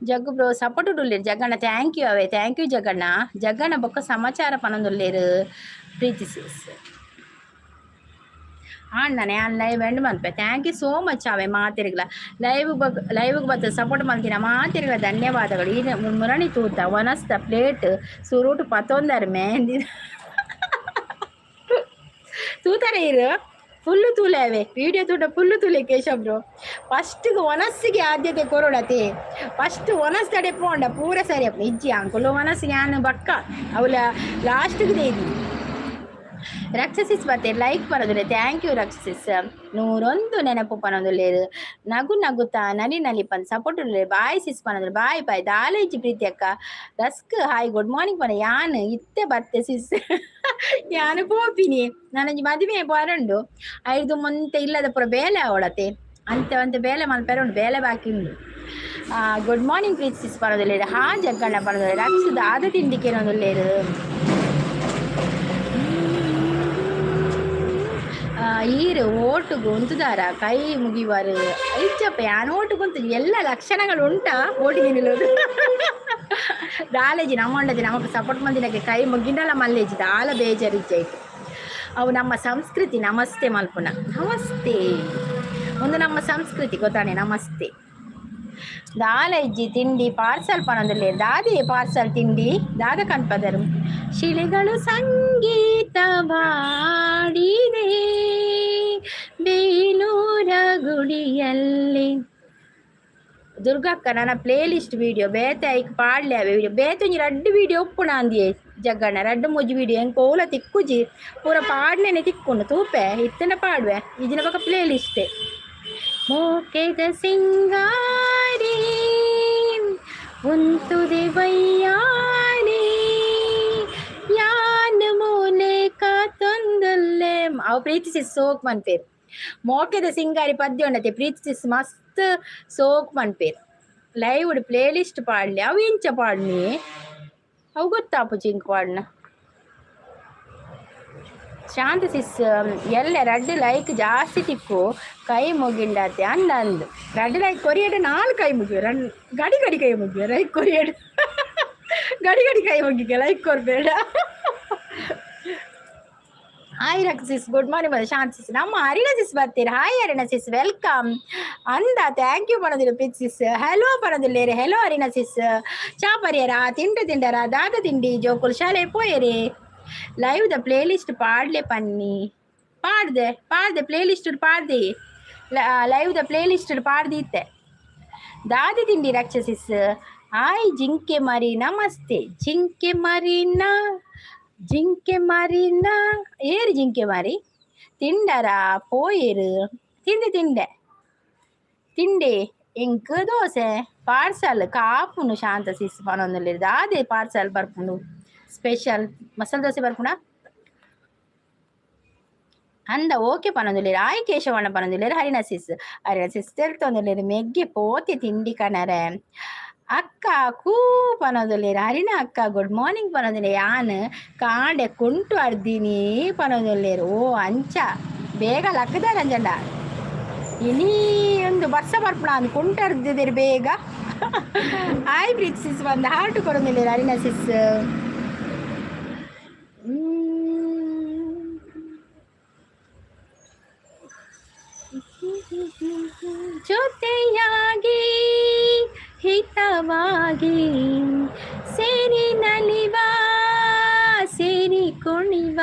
ಜಗ್ಗು ಬ್ರೋ ಸಪೋರ್ಟ್ ಉಲ್ಲೇರು Jagganna. Thank you away, thank you Jagganna. Jagganna ಬೊಕ್ಕ ಸಮಾಚಾರ ಪನೊಂದುಲ್ಲೇರು ಪ್ರೀತಿ ಸಿಸ್. ಅಣ್ಣನೇ ಅಣ್ಣ ಲೈವ್ ಎಂಡ್ ಮನ್ಪೆ. Thank you so much away ಮಾತಿರ್ಗಲ. Live ಬಗ್ ಲೈವ್ಗೆ ಬತ್ತ ಸಪೋರ್ಟ್ ಮಲ್ತಿನ ಮಾತಿರ್ಗಲ ಧನ್ಯವಾದಗಳು. ಈ ಮುರಣಿ ತೂತ ವನಸ್ತ ಪ್ಲೇಟ್ ಸುರುಟು ಪತ್ತೊಂದರ್ ಮೆಹಂದಿ ತೂತಾರೆ ಇರು. ಫುಲ್ಲು ತೂಲೆ ಅವೆ, ವಿಡಿಯೋ ತೂಟ ಫುಲ್ಲು ತೂಲೆ. ಕೇಶವ್ ಬ್ರೋ, ಫಸ್ಟ್ಗೆ ಒನಸ್ಸಿಗೆ ಆದ್ಯತೆ ಕೊರೊಡತೆ. ಫಸ್ಟ್ ಒನಸ್ ತಡೆ ಪೋಂಡ ಪೂರ ಸರಿ ಅಪ್ಪ. ಇಜ್ಜಿ ಅಂಕುಲು ಒನಸ್ಸಿಗೆ ಯಾನ್ ಬಕ್ಕ ಅವಲ ಲಾಸ್ಟ್ಗೆ ದೇದಿ. ರಕ್ಷಸಿಸ್ ಬತ್ತೆ ಲೈಕ್ ಬರೋದಿಲ್ಲ. Thank you ರಕ್ಷಸಿಸ್. ನೂರೊಂದು ನೆನಪು ಪನೊಂದುಲ್ಲೇರು. ನಗು ನಗುತ್ತಾ ನಲಿ ನಲಿ ಪನ್ ಸಪೋರ್ಟ್ ಉಲ್ಲೇರು. ಬಾಯ್ ಸಿಸ್ ಪನೊಂದು. Bye bye. ದಾಲೇಜಿ ಪ್ರೀತಿ ಅಕ್ಕ ರಸ್ಕ್ ಹಾಯ್ ಗುಡ್ ಮಾರ್ನಿಂಗ್ ಪನ. ಯಾನ್ ಇತ್ತೆ ಬತ್ತೆ ಸಿಸ್, ಯಾನು ಪೋಪಿನಿ. ನಾನೊಂಜಿ ಮದುವೆ ಬರಂಡು ಐದು ಮುಂತೆ ಇಲ್ಲದ ಪೂರ ಬೇಲೆ ಅವಳತೆ ಅಂತೆ ಒಂತೆ ಬೇಲೆ ಮಲ್ಪೆರೆ ಉಂಡು, ಬೇಲೆ ಬಾಕಿ ಉಂಡು. ಗುಡ್ ಮಾರ್ನಿಂಗ್ ಪ್ರೀತಿ ಸಿಸ್ ಪನೊಂದುಲ್ಲೇರು. ಹಾ ಜಗ್ಗಣ್ಣ ಪನೊಂದುಲ್ಲೇರು. ರಕ್ಷದ ಆದ ತಿಂಡಿ ಕೇನೊಂದುಲ್ಲೇರು. ಈರು ಓಟುಗು ಉಂತುದಾರ ಕೈ ಮುಗಿವಾರು. ಇಜ್ಜಪ್ಪ, ಯಾನ್ ಓಟುಗು ಉಂತು ಎಲ್ಲ ಲಕ್ಷಣಗಳು ಉಂಟಾ ಓಟಿ ನಿಲ್ಲೋದು. ದಾಲೇಜಿ ನಮ್ಮ ನಮಕ್ ಸಪೋರ್ಟ್ ಮಂದಿನಕ್ಕೆ ಕೈ ಮುಗಿಂಡಲ ಮಲ್ಲೇಜಿ ದಾಲ ಬೇಜಾರು ಇಜ್ಜಾಯ್ತು. ಅವು ನಮ್ಮ ಸಂಸ್ಕೃತಿ. ನಮಸ್ತೆ ಮಲ್ಪುನ, ನಮಸ್ತೆ ಒಂದು ನಮ್ಮ ಸಂಸ್ಕೃತಿ ಗೊತ್ತಾನೆ. ನಮಸ್ತೆ. ದಾಲ ಇಜ್ಜಿ ತಿಂಡಿ ಪಾರ್ಸಲ್ ಪನೊಂದುಲ್ಲೆರ್. ದಾದೆ ಪಾರ್ಸಲ್ ತಿಂಡಿ ದಾದ ಕನ್ಪದರು. ಶಿಲೆಗಳು ಸಂಗೀತ ಬಾಡಿದೆ ಬೇಲೂರ ಗುಡಿಯಲ್ಲಿ. ದುರ್ಗಕ್ಕ, ನನ್ನ ಪ್ಲೇ ಲಿಸ್ಟ್ ವಿಡಿಯೋ ಬೇತೆ ಐಕ್ ಪಾಡ್ಲೆ ಅವೆ ವಿಡಿಯೋ ಬೇತೆ ಒಂಜಿ ರಡ್ಡ್ ವಿಡಿಯೋ ಉಪ್ಪುಣ ಅಂದಿಯೇ ಜಗ್ಗಣ್ಣ. ರಡ್ಡ್ ಮೂಜಿ ವಿಡಿಯೋ ಎಂಕ್ ಓಲ ತಿಕ್ಕುಜಿ. ಪೂರ ಪಾಡ್ಲೆನೆ ತಿಕ್ಕುಂಡು ತೂಪೆ ಇತ್ತಂಡ ಪಾಡುವೆ. ಇಜಿನ ಬೊಕ ಪ್ಲೇ ಲಿಸ್ಟ್. ಮೋಕೆದ ಸಿಂಗಾರಿ ಉಂತುದೆ ಬಯ್ಯಾರಿ ಯಾನ್ ಮೂಲೆ ಕಾತೊಂದುಲ್ಲೆ. ಅವು ಪ್ರೀತಿಸಿ ಸೋಕ್ ಮನ್ಪೇರು. ಮೋಕೆದ ಸಿಂಗಾರಿ ಪದ್ಯ ಉಂಡತೆ. ಪ್ರೀತಿಸಿ ಮಸ್ತ್ ಸೋಕ್ ಮನ್ಪೇರು. ಲೈವ್ ಪ್ಲೇ ಲಿಸ್ಟ್ ಪಾಡ್ಲಿ. ಅವು ಎಂಚ ಪಾಡ್ನಿ ಅವು ಗೊತ್ತಾಪುಜಿ ಇಂಕ್ ಪಾಡ್ನ. ಶಾಂತ ಸಿಸ್, ಎಲ್ಲ ರಡ್ಡ್ ಲೈಕ್ ಜಾಸ್ತಿ ತಿಕ್ಕು ಕೈ ಮುಗಿಂಡಾತೆ ಅಂದ ಅಂದು. ರಡ್ಡ್ ಲೈಕ್ ಕೊರಿಯಡ್ ನಾಲ್ ಕೈ ಮುಗಿವೆ. ರನ್ ಗಡಿ ಗಡಿ ಕೈ ಮುಗಿವೆ. ಲೈಕ್ ಕೊರಿಯಡ್ ಗಡಿ ಗಡಿ ಕೈ ಮುಗಿಗೆ. ಲೈಕ್ ಕೊರ್ಬೇಡ. ಹಾಯ್ ರಕ್ sis, good morning Shanth sis. ನಮ್ಮ ಅರಿಣ ಸಿಸ್ ಬರ್ತೀರಿ. ಹಾಯ್ ಅರಿಣ ಸಿಸ್, welcome ಅಂದ. Thank you ಪನದಿಲ್ಲ ಪಿತ್ ಸಿಸ್. ಹಲೋ ಪನದಿಲ್ಲೇರಿ. ಹೆಲೋ ಅರಿಣ ಸಿಸ್. ಚಾ ಪರಿಯರ ತಿಂಡು ತಿಂಡರ ದಾದ ತಿಂಡಿ ಜೋಕುಲ್ ಶಾಲೆ ಪೋಯರಿ. ಲೈವ್ the play list ಪಾಡ್ಲೆ ಪನ್ನಿ. ಪಾಡ್ದೆ ಪಾಡ್ದೆ, ಪ್ಲೇ ಲಿಸ್ಟ್ ಪಾಡ್ದೆ. ಲೈವ್ the play list ಪಾಡ್ದಿತ್ತೆ. ದಾದಿ ತಿಂಡಿ ರಕ್ಷಸಿಸ್. ಹಾಯ್ ಜಿಂಕೆ ಮರಿ, ನಮಸ್ತೆ ಜಿಂಕೆ ಮರಿನಾ, ಜಿಂಕೆ ಮರಿನಾ. ಏರು ಜಿಂಕೆ ಮಾರಿ? ತಿಂಡರ ಪೋಯೇರು? ತಿಂದೆ ತಿಂಡೆ ತಿಂಡಿ. ಎಂಕ್ ದೋಸೆ ಪಾರ್ಸಲ್ ಕಾಪುನು. ಶಾಂತ ಸಿಸ್ ಪನೊಂದುಲ್ಲೆರ್. ದಾದೆ ಪಾರ್ಸಲ್ ಬರ್ಪುಂಡು? ಸ್ಪೆಷಲ್ ಮಸಾಲೆ ದೋಸೆ ಬರ್ಪುಂಡ ಅಂದ. ಓಕೆ ಪನೊಂದುಲ್ಲೆರ್. ಆಯ್ ಕೇಶವಣ್ಣ ಪನೊಂದುಲ್ಲೆರ್. ಹರಿಣ ಸಿಸ್, ಹರಿಣ ಸಿಸ್ ತೆಲ್ತೊಂದುಲ್ಲೆರ್. ಮೆಗ್ಗೆ ಪೋತೆ ತಿಂಡಿ ಕನರೆ. ಅಕ್ಕ ಕೂ ಪನೊಂದುಲ್ಲೆರ್. ಹರಿಣ ಅಕ್ಕ ಗುಡ್ ಮಾರ್ನಿಂಗ್ ಪನೊಂದುಲ್ಲೆ. ಯಾನ್ ಕಾಂಡೆ ಕುಂಟು ಅರ್ದಿನಿ ಪನೊಂದುಲ್ಲೆರ್. ಓ ಅಂಚ ಬೇಗ ಲಕ್ಕದಾರ ಅಂಜಂಡ. ಇನಿ ಒಂದು ಬರ್ಸ ಬರ್ಪುಣ ಅಂದ್ ಕುಂಟು ಅರ್ದಿದ್ದೀರಿ ಬೇಗ. ಹಾಯ್ ಪ್ರೀತಿ ಸಿಸ್ ಬಂದು ಹಾರ್ಟ್ ಕೊರೊಂದುಲ್ಲೆರ್ ಹರಿಣ ಸಿಸ್. ಜೊತೆಯಾಗಿ ಹಿತವಾಗಿ ಸೇರಿ ನಲಿವ ಸೇರಿ ಕುಣಿವ.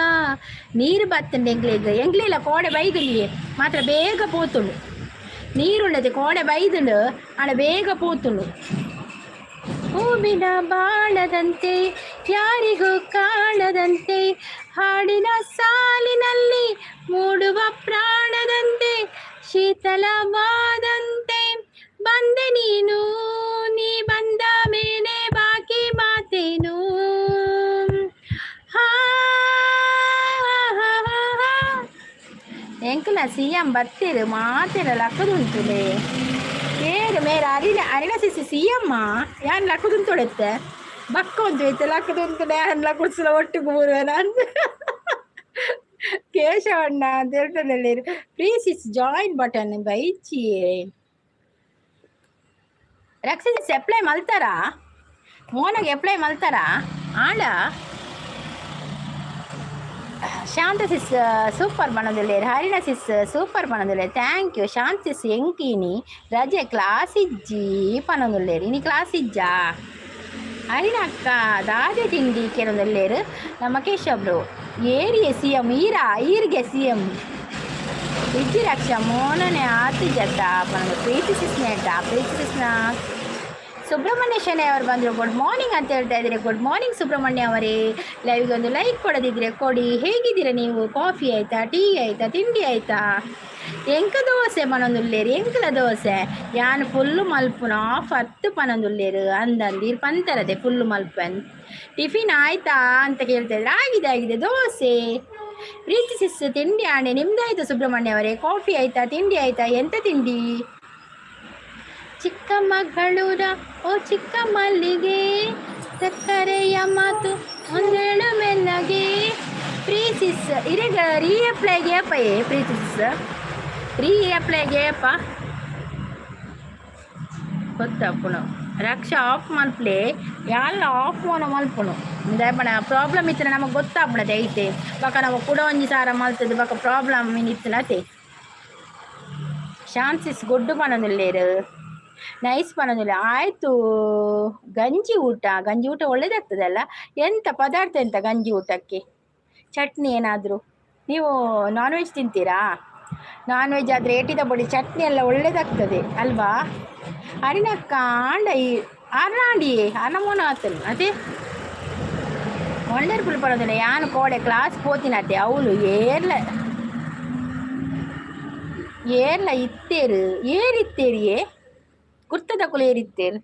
ನೀರು ಬತ್ತಂಡೆ ಎಂಗ್ಲಿಗ್. ಎಂಗ್ಲಿಲ್ಲ ಕೋಡೆ ಬೈದುಂಡಿಯೇ ಮಾತ್ರ ಬೇಗ ಪೋತುಂಡು. ನೀರುಂಡತೆ ಕೋಡೆ ಬೈದುಂಡು ಆಂಡ ಬೇಗ ಪೋತುಂಡು. ಹೂವಿನ ಬಾಳದಂತೆ ಯಾರಿಗೂ ಕಾಣದಂತೆ ಹಾಡಿನ ಸಾಲಿನಲ್ಲಿ ಮೂಡುವ ಪ್ರಾಣದಂತೆ ಶೀತಲವಾದಂತೆ ಬಂದೆ ನೀನು. ನೀ ಬಂದ ಮೇಲೆ ಬಾಕಿ ಮಾತೇನು? ಹಾ. ಎಂಕುಲ ಸಿಎಂ ಬತ್ತೆರ್ ಮಾತೆರ ಲಕ್ಕದುಂತುಲೆ. ಏರು ಮೇರ ಅರಿನ ಅರಿನ ಸಿಸಿ ಸಿಎಮ್ಮ ಯಾನ್ ಲಕ್ಕದುಂತೊಡೆತ್ತೆ ಬಕ್ಕ ಉಂತು ಇತ್ತೆ ಲಕ್ಕದುಂತುಲೆ. ಯಾನ್ ಲಕ್ಕುಡ್ಸಲ ಒಟ್ಟಿಗೆ ಬೂರುವೆ ನಾನು. ಕೇಶವಣ್ಣ ಅಂತ ಹೇಳ್ತಾನೆ. ಪ್ಲೀಸ್ is join button ಬೈಚಿ. ರಕ್ಷಿಸಿ ಅಪ್ಲೈ ಮಲ್ತಾರಾ? ಮೋನಗೆ ಅಪ್ಲೈ ಮಲ್ತಾರಾ? ಆಂಡ ಶಾಂತ ಸಿಸ್ ಸೂಪರ್ ಬಣ್ಣದುಲ್ಲೇರು. ಹರಿಣ ಸಿಸ್ ಸೂಪರ್ ಪನೊಂದುಲ್ಲೇರು. Thank you. Shanta sis, ಎಂಕಿನಿ ರಜೆ, ಕ್ಲಾಸ್ ಇಜ್ಜಿ ಪನೊಂದುಲ್ಲೇರು. ಇನಿ ಕ್ಲಾಸ್ ಇಜ್ಜಾ? ಹರಿಣ ಅಕ್ಕ, ದಾದೆ ತಿಂಡಿ ಕೇಳೊಂದುಲ್ಲೇರು. ನಮ್ಮ ಕೇಶಬ್ರು ಏರಿಯೆ ಸಿಎಂ ಈರಾ? ಈರ್ಗೆ ಸಿಎಂ ಇಜ್ಜಿ. ರಕ್ಷಾ, ಮೋನನೆ ಆತು ಜತ್ತ ಪನೊಂದು. ಪ್ರೀತಿ ಸಿಸ್ನೇಟ, ಪ್ರೀತಿ ಸಿಸ್ನ ಸುಬ್ರಹ್ಮಣ್ಯ ಶೆಣೈ ಅವರು ಬಂದರು. ಗುಡ್ ಮಾರ್ನಿಂಗ್ ಅಂತ ಹೇಳ್ತಾ ಇದ್ದಾರೆ. ಗುಡ್ ಮಾರ್ನಿಂಗ್ ಸುಬ್ರಹ್ಮಣ್ಯ ಅವರೇ. ಲೈವ್ಗೆ ಒಂದು ಲೈಕ್ ಕೊಡದಿದ್ರೆ ಕೊಡಿ. ಹೇಗಿದ್ದೀರಾ ನೀವು? ಕಾಫಿ ಆಯ್ತಾ? ಟೀ ಆಯ್ತಾ? ತಿಂಡಿ ಆಯ್ತಾ? ಎಂಕ ದೋಸೆ ಪನೊಂದುಲ್ಲೇರು. ಎಂಕಲ ದೋಸೆ ಯಾನ್ ಫುಲ್ಲು ಮಲ್ಪುನ ಆಫ್ ಹತ್ತು ಪನೊಂದುಲ್ಲೇರು. ಅಂದಂದು ಪಂತರದೆ ಫುಲ್ಲು ಮಲ್ಪನ್. ಟಿಫಿನ್ ಆಯ್ತಾ ಅಂತ ಕೇಳ್ತಾ ಇದ್ರೆ, ಆಗಿದೆ ಆಗಿದೆ, ದೋಸೆ. ಪ್ರೀತಿ ಸಿಸ್, ತಿಂಡಿ ಆಣೆ ನಿಮ್ದಾಯ್ತು ಸುಬ್ರಹ್ಮಣ್ಯ ಅವರೇ? ಕಾಫಿ ಆಯ್ತಾ? ತಿಂಡಿ ಆಯ್ತಾ? ಎಂತ ತಿಂಡಿ? ಚಿಕ್ಕಮಗಳೂರ ಓ ಚಿಕ್ಕ ಮಲ್ಲಿಗೆ, ಸಕ್ಕರೆಯ ಮಾತು ಒಂದೇಳು ಮೆಲ್ಲಗೆ. ಪ್ರೀತಿಸ್ ಇರೆಗ ರೀ ಅಪ್ಲೈಗೆ ಅಪ್ಪ ಏ ಪ್ರೀತಿಸ್ ರೀ ಅಪ್ಲೈಗೆ ಅಪ್ಪ ಗೊತ್ತಪ್ಪುನು. ರಕ್ಷಾ, ಆಫ್ ಮಲ್ಪ್ಲೆ. ಯಾಲ್ಲ ಆಫ್ ಮೋನ ಮಲ್ಪುನು ದಾಯಪಣ ಪ್ರಾಬ್ಲಮ್ ಇತ್ತು ನಮಗೆ ಗೊತ್ತಾಗ್ಬಿಡತ್ತೆ ಐತೆ. ಬಕ ನಾವು ಕೂಡ ಒಂಜಿ ಸಾರ ಮಲ್ತದೆ, ಬಕ ಪ್ರಾಬ್ಲಮ್ ಇತ್ತಿನತೆ. ಶಾನ್ಸಿಸ್ ಗೊಡ್ಡು ಪನೊಂದುಲ್ಲೇರು. ನೈಸ್ ಪನೊಂದುಲ್ಲ. ಆಯಿತು. ಗಂಜಿ ಊಟ, ಗಂಜಿ ಊಟ ಒಳ್ಳೇದಾಗ್ತದಲ್ಲ? ಎಂತ ಪದಾರ್ಥ, ಎಂತ ಗಂಜಿ ಊಟಕ್ಕೆ? ಚಟ್ನಿ ಏನಾದರೂ? ನೀವು ನಾನ್ ವೆಜ್ ತಿಂತೀರಾ? ನಾನ್ ವೆಜ್ ಆದರೆ ಏಟಿದ ಪೊಡಿ, ಚಟ್ನಿ ಎಲ್ಲ ಒಳ್ಳೇದಾಗ್ತದೆ ಅಲ್ವಾ? ಅರಿನಕ್ಕ ಆಂಡ ಈ ಅರ್ನಾಂಡಿ ಅನಮೋನ ಆತನು ಅದೇ ವಂಡರ್ಫುಲ್ ಪಡೋದಿಲ್ಲ. ಯಾನು ಕೋಡೆ ಕ್ಲಾಸ್ ಪೋತಿನತ್ತೆ. ಅವಳು ಏರ್ಲ ಏರ್ಲ ಇತ್ತೇರು, ಏರಿತ್ತೇರಿಯೇ ಕುರ್ತದಕುಲು ಏರಿತ್ತೇರು.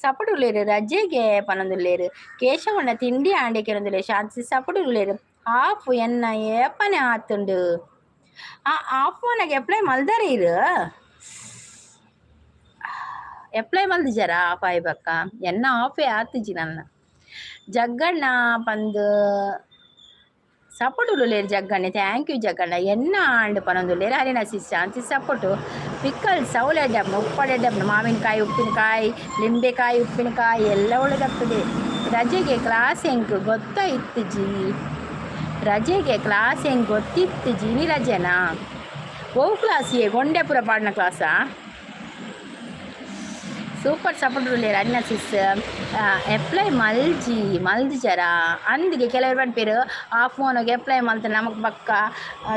ಸಪಡುಲೇರು. ರಜೆಗೆ ಪನೊಂದುಲ್ಲೇರು. ಕೇಶವಣ್ಣ, ತಿಂಡಿ ಆಂಡೆ ಕೆರೊಂದುಲ್ಲೇರು. ಶಾಂತಿ ಸಪಡುಲೇರು. ಹಾಫ್ ಎನ್ನ ಏಪನೆ ಆತುಂಡು. ಆ ಆಫ್ ಮೋನಗೆ ಅಪ್ಲೈ ಮಲ್ದಾರೆ ಇರು? ಅಪ್ಲೈ ಮಲ್ದಿಜಾರ ಆಫ್ ಆಯ್ಬಕ್ಕ? ಎನ್ನ ಆಫೇ ಆತುಜಿ ನನ್ನ. ಜಗ್ಗಣ್ಣ ಪಂದ್ ಸಪೋರ್ಟ್ ಉಲ್ಲೇರು ಜಗ್ಗಣ್ಣೆ. Thank you Jagganna. ಎನ್ನ ಆಂಡ್ ಪನೊಂದುಲ್ಲೇರು. ಹರಿಣ ಸಿಸ್, ಶಾಂತಿ ಸಪೋರ್ಟು. ಪಿಕ್ಕಲ್ಸ್ ಅವಳು ಎಡ್ಡೆ, ಉಪ್ಪಡೆ ಎಡ್ಡೆ. ಮಾವಿನಕಾಯಿ ಉಪ್ಪಿನಕಾಯಿ, ಲಿಂಬೆಕಾಯಿ ಉಪ್ಪಿನಕಾಯಿ ಎಲ್ಲ ಒಳ್ಳೆದಾಗ್ತದೆ. ರಜೆಗೆ ಕ್ಲಾಸ್ ಹೆಂಗ್ ಗೊತ್ತಾಯಿತ್ತು ಜಿ? ರಜೆಗೆ ಕ್ಲಾಸ್ ಹೆಂಗ್ ಗೊತ್ತಿತ್ತು ಜೀನಿ? ರಜೆನಾ? ಓ ಕ್ಲಾಸ್ ಏ ಗೊಂಡೆಪುರ ಪಾಡಿನ ಕ್ಲಾಸಾ? Super support ಉಲ್ಲೇರು. ಅಣ್ಣ ಸಿಸ್, ಅಪ್ಲೈ ಮಲ್ಜಿ, ಮಲ್ದಿಜರ ಅಂದಿಗೆ. ಕೆಲವರು ಪನ್ಪೇರು, ಆಫ್ ಮೋನಗೆ ಅಪ್ಲೈ ಮಲ್ತ ನಮಕ್ ಬಕ್ಕ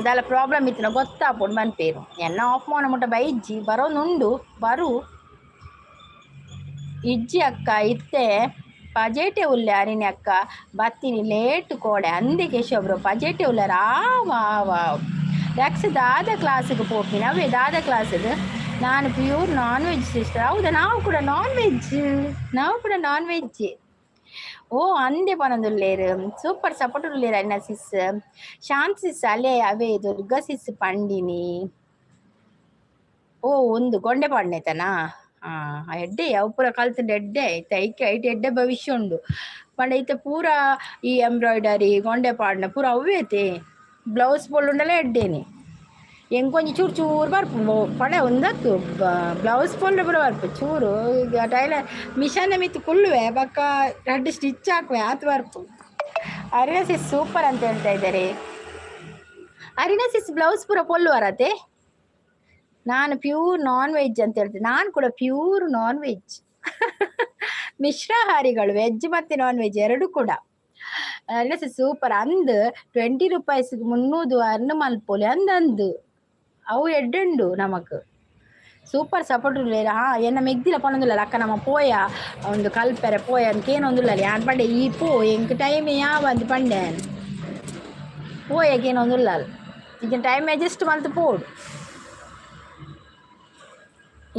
ದಾಲ ಪ್ರಾಬ್ಲಮ್ ಇತ್ತು ಗೊತ್ತಾಪುಂಡು ಪನ್ಪೇರು. ಎನ್ನ ಆಫ್ ಮೋನ ಮುಟ್ಟ ಬೈಜ್ಜಿ, ಬರೋನುಂಡು ಬರು. ಇಜ್ಜಿ ಅಕ್ಕ, ಇತ್ತೆ ಪಜೇಟೆ ಉಲ್ಲೆ. ಅರಿಣಿ ಅಕ್ಕ, ಬತ್ತಿನಿ ಲೇಟ್ ಕೋಡೆ ಅಂದೆ. ಕೇಶವ್ರು ಪಜೇಟೆ ಉಲ್ಲಾರ. ಆ ವಾ ವಾ. ರಕ್ಸ್ ದಾದ ಕ್ಲಾಸಿಗೆ ಪೋಪಿನ? ಅವೇ ದಾದ ಕ್ಲಾಸಿಗೆ? ನಾನು ಪ್ಯೂರ್ ನಾನ್ ವೆಜ್ ಸಿಸ್ಟರ್. ಹೌದಾ? ನಾವು ಕೂಡ ನಾನ್ ವೆಜ್, ನಾವು ಕೂಡ ನಾನ್ ವೆಜ್. ಓ ಅಂದೆ ಪನೊಂದುಲ್ಲೇರು. ಸೂಪರ್ ಸಪೋರ್ಟ್ ಉಲ್ಲೇರು ಅಣ್ಣ ಸಿಸ್. ಶಾಂತ್ ಸಿಸ್, ಅಲ್ಲೇ ಅವೇ ದುರ್ಗಾ ಸಿಸ್ ಪಂಡಿನಿ. ಓ, ಒಂದು ಗೊಂಡೆ ಪಾಡ್ನೆತನಾ? ಹಾಂ, ಎಡ್ಡೆ. ಅವು ಪೂರ ಕಲ್ತುಂಡು ಎಡ್ಡೆ ಐತೆ. ಐಕೆ ಐಟ್ ಎಡ್ಡೆ ಭವಿಷ್ಯ ಉಂಡು. ಪಂಡ ಇತ್ತೆ ಪೂರ ಈ ಎಂಬ್ರಾಯ್ಡರಿ, ಗೊಂಡೆ ಪಾಡ್ನ ಪೂರ ಅವ್ವೇ ಐತೆ. ಬ್ಲೌಸ್ ಪೊಲ್ಲುಂಡಲ ಎಡ್ಡೇನೆ. ಎಂಕೊಂಜಿ ಚೂರು ಚೂರು ಬರ್ಪು ಪಡೆ ಒಂದತ್ತು. ಬ್ಲೌಸ್ ಪೊಲ್ಲು ಪೂರ ಬರ್ಪು ಚೂರು. ಈಗ ಟೈಲರ್ ಮಿಷನ್ ಮಿತ್ತು ಕುಲ್ಲುವೆ, ಬಕ್ಕ ರಡ್ಡು ಸ್ಟಿಚ್ ಹಾಕುವೆ, ಆತು ಬರ್ಪು. ಅರಿನಾ ಸಿಸ್ ಸೂಪರ್ ಅಂತ ಹೇಳ್ತಾ ಇದ್ದಾರೆ. ಅರಿನಾ ಸಿಸ್, ಬ್ಲೌಸ್ ಪೂರ ಪೊಲ್ಲು ಬರತ್ತೆ. ನಾನು ಪ್ಯೂರ್ ನಾನ್ ವೆಜ್ ಅಂತ ಹೇಳ್ತೀನಿ. ನಾನು ಕೂಡ ಪ್ಯೂರ್ ನಾನ್ ವೆಜ್. ಮಿಶ್ರಾಹಾರಿಗಳು, ವೆಜ್ ಮತ್ತೆ ನಾನ್ ವೆಜ್ ಎರಡು ಕೂಡ. ಸೂಪರ್ ಅಂದ್. 20 ರುಪೀಸ್ 300 ಅರ್ನ್ ಮಲ್ಪೊಲಿ ಅಂದ್ ಅಂದು. ಅವು ಎಡ್ಡುಂಡು ನಮಕ್. Super support ಉಲ್ಲೇರು. ಹಾ, ಎನ್ನ ಮೆಗ್ದಿಲ ಪನೊಂದುಲ್ಲ, ಅಕ್ಕ ನಮ್ಮ ಪೋಯ ಒಂದು ಕಲ್ಪೆರೆ ಪೋಯ ಅಂತ ಕೇನೊಂದುಲ್ಲ. ಯಾನ್ ಪಂಡೆ, ಈ ಪೋ, ಎಂಕ್ ಟೈಮ್ ಯಾವ ಅಂದ್ ಪಂಡೆ. ಪೋಯಕ್ಕೆ ಏನೊಂದುಲ್ಲ, ಈಗ ಟೈಮ್ ಅಡ್ಜಸ್ಟ್ ಮಲ್ತು ಪೋಡು.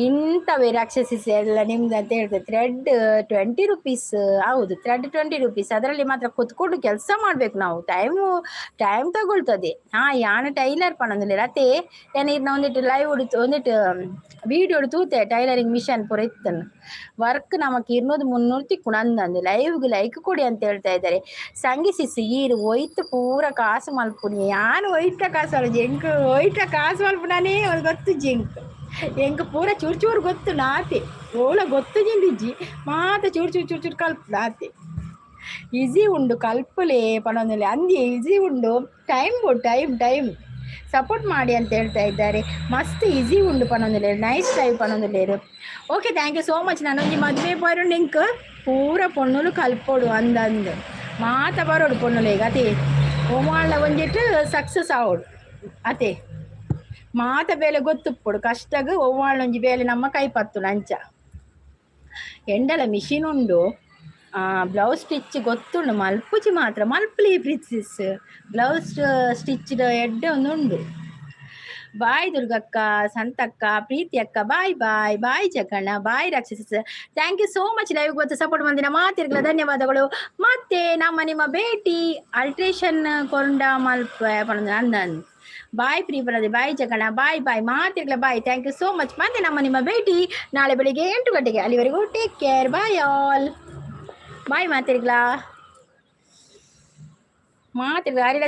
ಇಂಥವೇ ರಾಕ್ಷಸಿ ಎಲ್ಲ ನಿಮ್ದು ಅಂತ ಹೇಳ್ತೇವೆ. ಥ್ರೆಡ್ 20 ರುಪೀಸ್, ಹೌದು, ಥ್ರೆಡ್ 20 ರುಪೀಸ್. ಅದರಲ್ಲಿ ಮಾತ್ರ ಕುತ್ಕೊಂಡು ಕೆಲಸ ಮಾಡ್ಬೇಕು ನಾವು. ಟೈಮು ಟೈಮ್ ತಗೊಳ್ತದೆ. ಹಾಂ, ಯಾನ್ ಟೈಲರ್ ಪನೊಂದುಲ್ಲೆರ್ ಅತ್ತೆ. ಯಾನ್ ಇರ್ನ ಒಂದಿಟ್ಟು ಲೈವ್ ಒಂದಿಟ್ಟು ವೀಡಿಯೋ ತೂತೆ. ಟೈಲರಿಂಗ್ ಮಿಷನ್ ಪೂರ ಇತ್ತನ್. ವರ್ಕ್ ನಮಕ್ 200 300 ತಿಕ್ಕುಂಡು ಅಂದಂದು. ಲೈವ್ಗೆ ಲೈಕ್ ಕೊಡಿ ಅಂತ ಹೇಳ್ತಾ ಇದ್ದಾರೆ. ಸಂಗಿ ಸಿಸ್, ಈರು ಒಯ್ತು ಪೂರ ಕಾಸು ಮಲ್ಪುನಿ. ಯಾನ್ ಒಯ್ತ ಕಾಸು ಅಲ್ಲ, ಎಂಕ್ ಒಯ್ತ ಕಾಸು ಮಲ್ಪುನಾನೇ ಒಂದು ಗೊತ್ತು ಜಿಂಕ್. ಎಂಕ್ ಪೂರ ಚೂರು ಚೂರು ಗೊತ್ತು ನಾತೆ. ಓಲ ಗೊತ್ತು ಜಿಂದಿಜ್ಜಿ, ಮಾತ ಚೂರು ಚೂರು ಚೂರು ಚೂರು ಕಲ್ಪುನ ಆತೆ. ಈಸಿ ಉಂಡು ಕಲ್ಪುಲೆ ಪನೊಂದುಲ್ಲೆ. ಅಂದ್ಯೆ, ಈಸಿ ಉಂಡು, ಟೈಮ್ ಬೋಡು, ಟೈಮ್ ಟೈಮ್. ಸಪೋರ್ಟ್ ಮಾಡಿ ಅಂತ ಹೇಳ್ತಾ ಇದ್ದಾರೆ. ಮಸ್ತ್ ಈಸಿ ಉಂಡು ಪನೊಂದುಲ್ಲೆರ್. ನೈಸ್ ಲೈವ್ ಪನೊಂದುಲ್ಲೆರ್. Okay, thank you so much. ನಾನೊಂಜಿ ಮದುವೆ ಪೋರುಂಡು. ಇಂಕ್ ಪೂರ ಪೊಣ್ಣುಲು ಕಲ್ಪೊಡು ಅಂದಂದು ಮಾತ ಬರೋಡು ಪೊಣ್ಣುಲೆಗ್ ಅತೆ. ಓಮಾಳ ಒಂಜಿಟ್ ಸಕ್ಸಸ್ ಆವೊಡು ಅತೆ. ಮಾತ ಬೇಲೆ ಗೊತ್ತುಪ್ಪೊಡು. ಕಷ್ಟಗ್ ಒವ್ವಾಳೊಂಜಿ ಬೇಲೆ ನಮ್ಮ ಕೈ ಪತ್ತುಂಡು ಅಂಚ. ಎಂಡಲ ಮಿಷಿನ್ ಉಂಡು, ಬ್ಲೌಸ್ ಸ್ಟಿಚ್ ಗೊತ್ತುಂಡು, ಮಲ್ಪುಜಿ ಮಾತ್ರ. ಮಲ್ಪುಲಿ ಪ್ರಿನ್ಸಿಸ್, ಬ್ಲೌಸ್ ಸ್ಟಿಚ್ ಎಡ್ಡೆ ಒಂದು ಉಂಡು. ಬಾಯ್ ದುರ್ಗಕ್ಕ, ಸಂತಕ್ಕ, ಪ್ರೀತಿ ಅಕ್ಕ, ಬಾಯ್ ಬಾಯ್ ಬಾಯ್ ಜಗಣ್ಣ, ಬಾಯ್ ರಾಕ್ಷಸ. Thank you so much. Live ಗೊತ್ತು ಸಪೋರ್ಟ್ ಮಂದಿನ ಮಾತಿರ್ಗಲ ಧನ್ಯವಾದಗಳು. ಮತ್ತೆ ನಮ್ಮ ನಿಮ್ಮ ಭೇಟಿ. ಅಲ್ಟ್ರೇಷನ್ ಕೊಂಡ ಮಲ್ಪ ಅಂದನ್. ಬಾಯ್ ಪ್ರೀ ಬರದೆ, ಬಾಯ್ ಜಗಣ್ಣ, ಬಾಯ್ ಬಾಯ್ ಮಾತಿರ್ಗಲ, bye. Thank you so much. ಮತ್ತೆ ನಮ್ಮ ನಿಮ್ಮ ಭೇಟಿ ನಾಳೆ ಬೆಳಿಗ್ಗೆ 8 ಗಂಟೆಗೆ. ಅಲ್ಲಿವರೆಗೂ take care, bye all, bye ಮಾತಿರ್ಗ್ಲಾ ಮಾತಿರ್ಗ್ಲ. ಅರಿಲ.